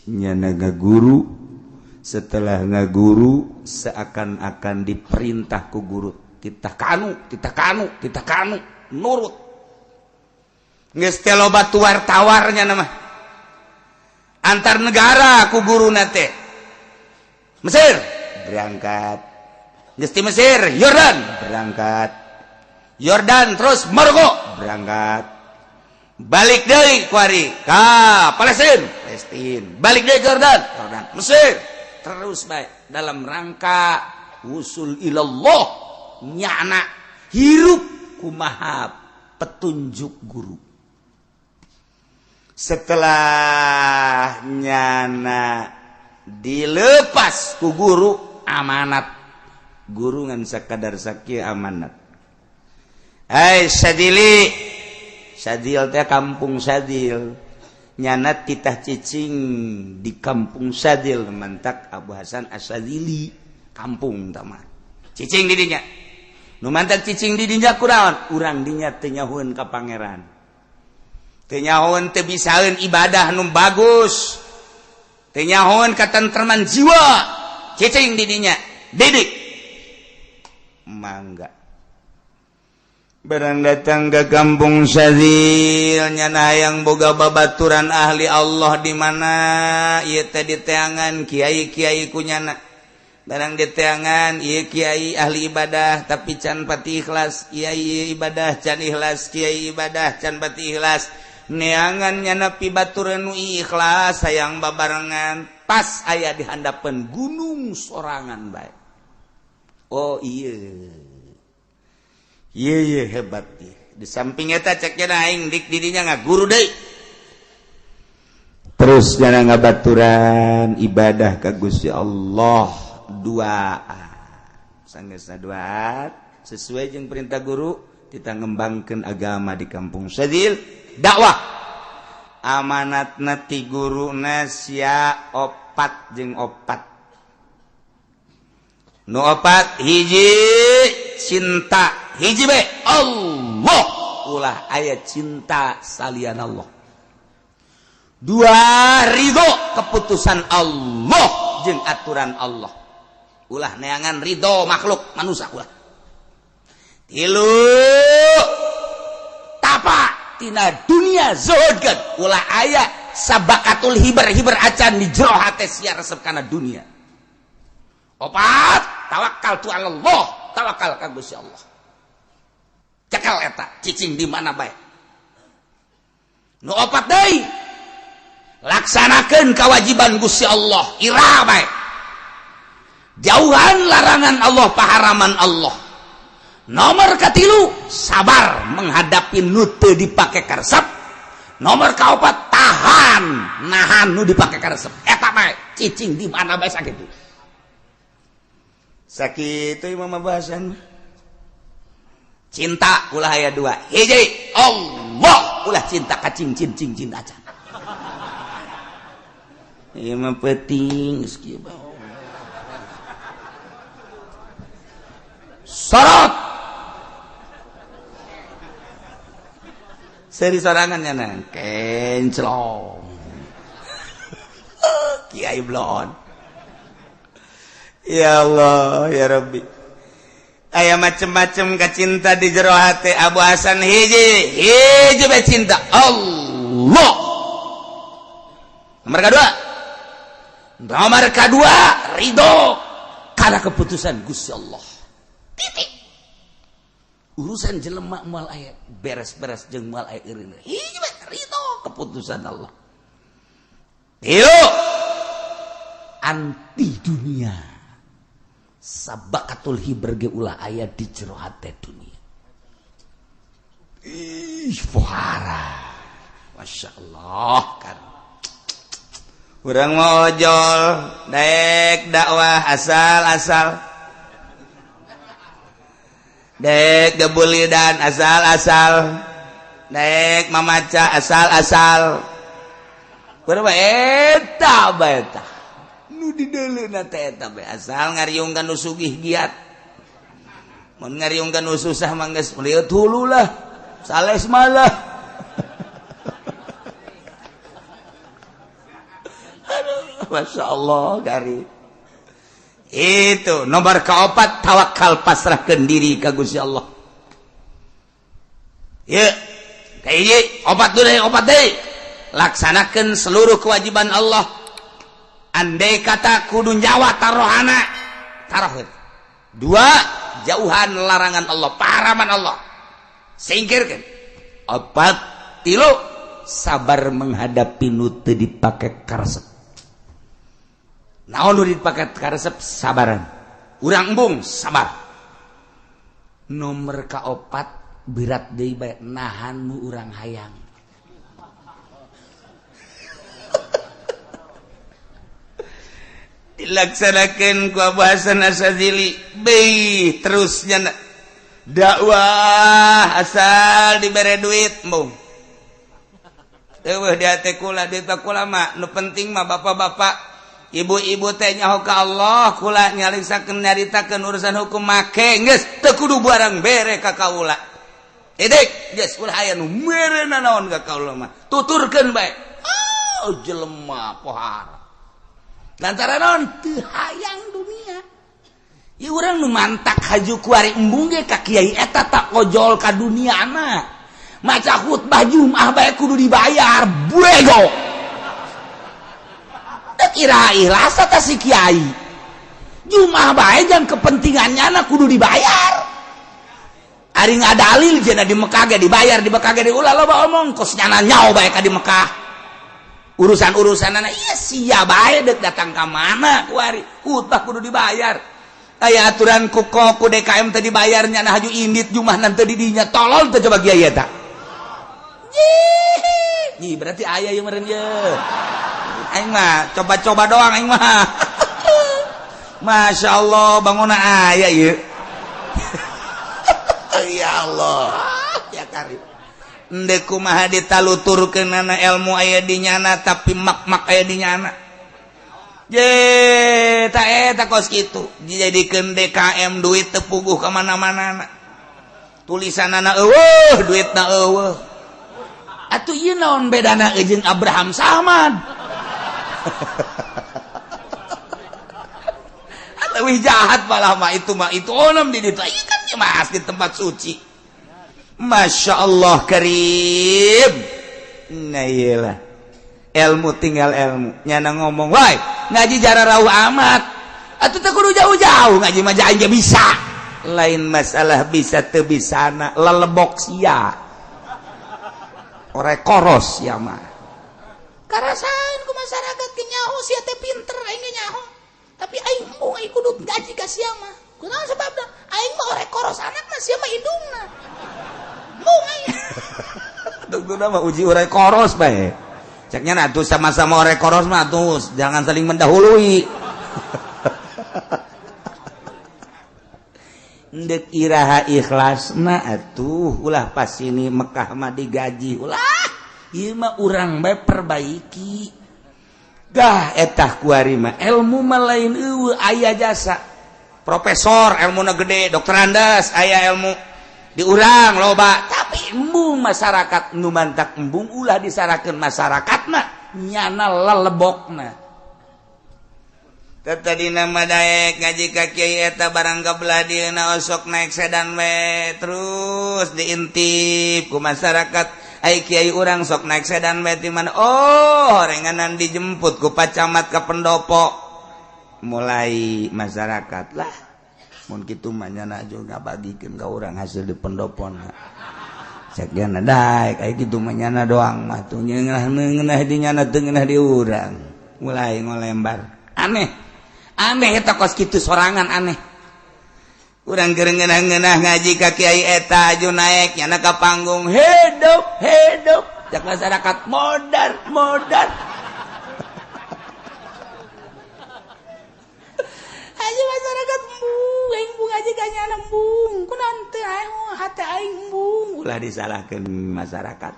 Nyana ngaguru, setelah ngaguru seakan-akan diperintah ku guru, titah kanu, titah kanu, titah kanu, nurut. Geus teh loba tuar-tawarnya nama. Antar negara ku guruna teh. Mesir berangkat. Geus ti Mesir, Yordan berangkat. Yordan terus Maroko berangkat. Balik deui kuari ka Palestina, Palestina. Balik deui Jordan, Jordan, Mesir. Terus bae dalam rangka wusul ilallah nyana hirup kumaha petunjuk guru. Setelah nyana dilepas ku guru amanat, guru ngan sakadar sakieu amanat. Hai Sadili, Sadil teh kampung Sadil, nyana titah cicing di kampung Sadil mantak Abu Hasan Asy-Syadzili kampung tama cicing di dinya. Nu mantak cicing di dinya kunaon? Urang dinya teu nyahueun ka pangeran, teu nyahueun, teu bisaeun ibadah nu bagus. Teu nyahoeun katentreman jiwa. Cicing di dinya. Didik. Mangga. Barang datang ke kampung Syadzil nyana hayang boga babaturan ahli Allah di mana ieu teh diteangan kiai-kiai ku nyana. Barang diteangan ieu kiai ahli ibadah tapi can pati ikhlas, kiai ibadah can ikhlas, kiai ibadah can pati ikhlas. Neangan nyana pibaturan nu ikhlas hayang babarengan pas aya di handapeun gunung sorangan bae. Oh iya. Iya iya hebat ieu. Di samping eta cek nya aing dik didinya ngaguru deui. Terus nyana ngabaturan ibadah ka Gusti Allah dua. Sanggeusna dua sesuai jeung perintah guru kita ngembangkeun agama di kampung Syadzil dakwah. Amanatna ti guruna sia opat jeung opat. Nu opat hiji cinta hiji be Allah ulah aya cinta salian Allah. Dua ridho keputusan Allah jeung aturan Allah. Ulah neangan ridho makhluk manusia ulah. Tilu tapa tina dunia zuhudkeun ulah aya sabakatul hiber-hiber acan di jero hate sia resep kana dunia. Opat tawakal tu Allah, tawakal ka Gusti Allah. Cekal eta cicing di mana bae. Nu opat deui laksanakeun kewajiban Gusti Allah, ira bae. Jauhan larangan Allah, paharaman Allah. Nomor katilu sabar menghadapi nu teu dipake karesep. Nomor kaopat tahan nahan nu dipake karesep. Eta bae cicing di mana bae sakitu. Sakitu imam bahasan. Cinta ulah aya dua. Hiji Allah ulah cinta ka cincin cincin acan. Ieu mah peuting geus kieu bae. Sorot. Seri sorangan nya nang kenclong. Kiai blon. Ya Allah ya Rabbi. Aya macem-macem kacinta di jero hati Abu Hasan hiji hiji bae cinta Allah. Nomor kedua. Nomor kedua ridho karena keputusan Gusti Allah. Titik. Urusan jelema moal aya beres-beres jeung moal aya eureun. Hiji bae ridho keputusan Allah. Tilu anti dunia. Sabakatul hiber ge ulah aya di jero hate dunia. Ih, pohara. Masya Allah kan. Urang mau ojol, daek dakwah asal-asal. Daek gebulidan asal-asal. Daek mamaca asal-asal. Urang mah eta bae tah. Nu dideuleuna teh eta bae asal ngariungkeun nu sugih giat. Mun ngariungkeun nu susah mah geus lieur hulu lah. Sales malah. Aduh, Masya Allah gari. Itu nomor keopat tawakal pasrahkeun diri ka Gusti Allah. Ye, kahiji opat deui opat deui. Laksanakeun seluruh kewajiban Allah. Andai kata kudu nyawa tarohana taroh. Dua, jauhan larangan Allah, paharaman Allah. Singkirkan. Opat, tilu, sabar menghadapi nu teu dipake karesep. Naon nu dipake karesep? Sabaran. Urang embung sabar. Nomor kaopat berat deui bae nahan nu urang hayang. Dilaksanakan ku Abu Hasan Asy-Syadzili beuh terusnya dakwah asal dibere duit embung. Eueuh di hate kula duit kula mah nu penting mah bapak-bapak ibu-ibu teh nyaho ka Allah kula nyalingsakeun nyaritakeun urusan hukum make geus teu kudu barang bere ka kaula. Edik geus ulah aya nu mere nanaon ka kaula mah tuturkeun bae. Oh jelema pohara. Lantaran naon teu hayang dunia. Ieu urang nu mantak haju kuari embung ge ka kiai eta tak ojol ka duniana. Maca khutbah Jumat bae kudu dibayar, bego. Teu kira ikhlas ta si kiai. Jumat bae jang kepentingannya na kudu dibayar. Ari ngadalil cenah di Mekah ge dibayar, di Mekah ge diulah loba omong kos nyana nyao bae ka di Mekah. Urusan-urusanana ieu sia bae deuk datang ka mana kuari khutbah kudu dibayar. Aya aturan ku ku DKM teh dibayar nyana haju indit Jumat nanti di dinya tolol teh coba kiai eta. Ih, berarti aya ieu meureun ye. Aing mah coba-coba doang aing mah. Masya Allah bangunna aya ieu. Ya Allah, ya karim. Endek kumaha ditaluturkeunana ilmu aya di nyana tapi mak-mak aya di nyana. Je, ta eta kos kitu. Dijadikeun DKM duit teu puguh ka mana-mana. Tulisanana eueuh, duitna eueuh. Atuh ieu naon bedana jeung Abraham Samad? Lebih jahat malah mah itu onom di ditu. Ieu kan mas di tempat suci. Masya Allah karim. Nah iyalah. Ilmu tinggal ilmu. Nyana ngomong, "Woi, ngaji jara rauh amat." Atuh teu kudu jauh-jauh ngaji mah aja bisa. Lain masalah bisa teu bisana, lelebok sia. Ore koros ya mah. Karasaeun ku masyarakat ge nyaho sia teh pinter aing ge nyaho. Tapi aing embung aing kudu ngaji ka sia mah. Kunaon sebabna? Aing mah ore koros anakna sia mah indungna. Embung aing. Tungtuna mah uji ore koros bae. Ceknya atuh sama-sama ore koros mah atuh jangan saling mendahului. Ndek iraha ikhlasna atuh ulah pas ini Mekah mah digaji ulah. Ieu mah urang bae perbaiki. Gah etah kuari mah ilmu mah lain eueuh aya jasa. Profesor ilmuna gede, dokter Andes aya ilmu di urang loba, tapi embung masyarakat nu mantak embung ulah disarakeun masyarakatna nyana lelebokna. Tadi nama daek ngaji ka kiai eta barang ka belah dieuna osok naik sedan we terus diintip ku masyarakat. Ai kiai urang sok naik sedan we ti mana? Oh, renganan dijemput ku Pak Camat ka pendopo. Mulai masyarakat lah. Mun kitu mah nyana juga ngabagikeun ka urang hasil di pendopona. Cek nyana daek ai kitu mah nyana doang mah tuh ngeunah di nyana teu ngeunah di urang. Mulai ngolembar. Aneh. Aneh eta kos kitu sorangan aneh. Urang keur ngeunah-ngeunah ngaji ka kiai eta aju naek nyana ka panggung hidup hidup cek masyarakat modar modar. Aja masyarakat embung aing embung aja ka nyana embung kunaon teu aing hate aing embung ulah disalahkeun masyarakat.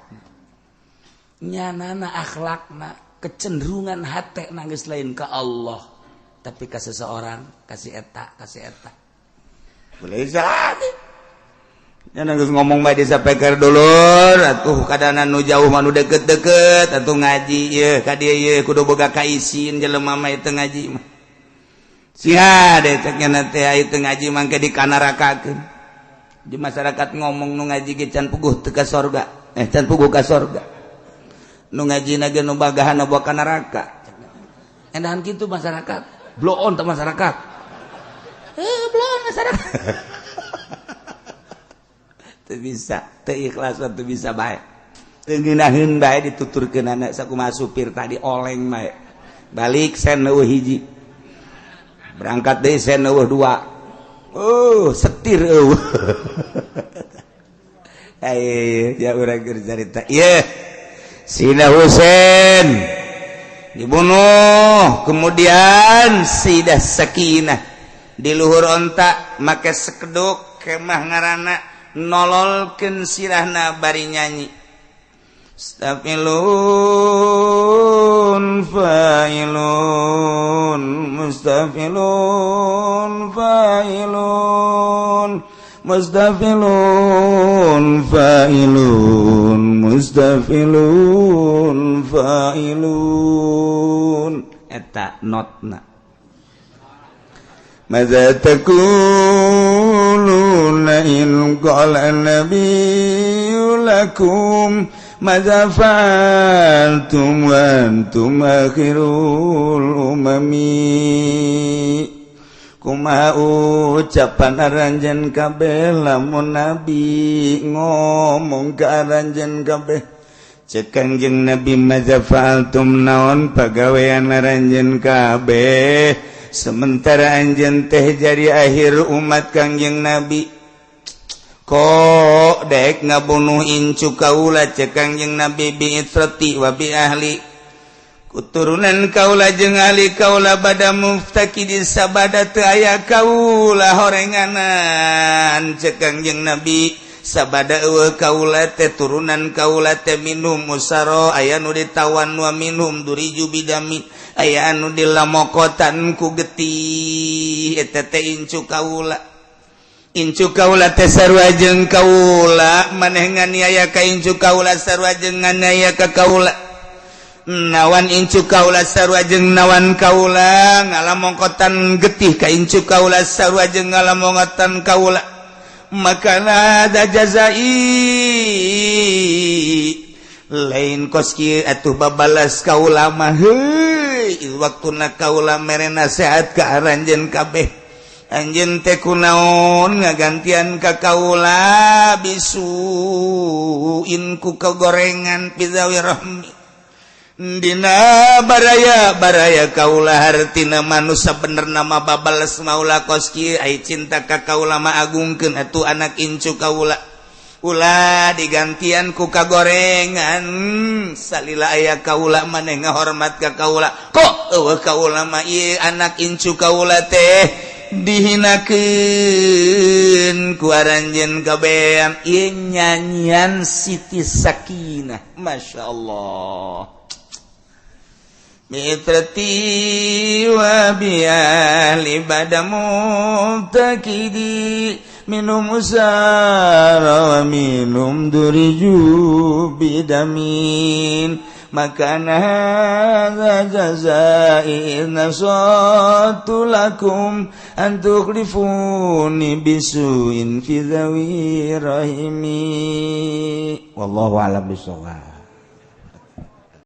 Nyanana akhlakna kecenderungan hate nangis lain ke Allah tapi ke seseorang kasih eta kasih eta. Boleh salah. Jangan geus ngomong bae disapeker dulur atuh kadana nu jauh mah nu deket-deket atuh ngaji ieu ka dieu ieu kudu boga kaisin jelema mah teu ngaji mah. Sia deh cek nya teh aya teu ngaji mangke dikanarakakeun. Di masyarakat ngomong nu ngaji ge can puguh teu ka sorga. Can puguh ka sorga. Nu ngajina ge nu bagahan bawa ka neraka. Endahan kitu masyarakat. Blow on teh masyarakat. Belum masyarakat. Teu bisa, teu ikhlas teu bisa bae. Teu ngeunaheun bae dituturkeun anak sakumaha supir tadi oleng bae. Balik sen eueuh hiji. Berangkat deui sen eueuh dua. Oh, setir eueuh. Ayo, ya urang keur carita. Ieu Sina Husain dibunuh, kemudian Sayyidah Sakinah di luhur onta make sekeduk kemah ngarana nololkeun sirahna bari nyanyi. Mustafilun fa'ilun mustafilun fa'ilun mustafilun fa'ilun mustafilun fa'ilun. Eta Eta notna. Madza taquluna in qala nabiyyu lakum madza fa'altum wa antum akhirul umami. Kumaha ucapan aranjeun kabeh lamun nabi ngomong ka aranjeun kabeh. Cek Kangjeng Nabi madza fa'altum naon pagawean aranjeun kabeh sementara anjeun teh jadi akhir umat Kangjeng Nabi. Kok dek ngabunuh incu kaula cek Kangjeng Nabi bi itrati wa bi ahli kuturunan kaula jeung ahli kaula bada muftakidi sabada teu aya kaula horenganan cek Kangjeng Nabi sabada eueuh kaula teh turunan kaula teh minum musaro aya nu ditawan wa minum duriju bidami aya anu dilamokotan ku getih eta teh incu kaula. Incu kaula teh sarua jeung kaula maneh nganiaya ka incu kaula sarua jeung nganiaya ka kaula. Nawan incu kaula sarua jeung nawan kaula ngalamongkotan getih ka incu kaula sarua jeung ngalamongotan kaula. Maka ada jazai lain kos kieu atuh babalas kaula mah heuy waktuna kaula mere nasihat ka aranjeun kabeh. Anjeun teh kunaon ngagantian ka kaula bisuin ku kagorengan pizawi rahmi. Dina baraya baraya kaula hartina manusia bener nama babales maula kos kieu ai cinta ka kaula mah agungkeun atuh anak incu kaula. Ulah digantian ku kagorengan salila aya kaula maneh ngahormat ka kaula. Kok eueuh kaula mah ieu anak incu kaula teh dihinakeun ku aranjeun kabean ieu nyanyian Siti Sakinah. Masya Allah. Mitrati wa bi'ahli bada mubtakidi minum usara wa minum duriju bidamin makana hadza jazai nasatu lakum an tukhlifuni bisuin fi dhawi rahimi. Wallahu a'lam bishawab.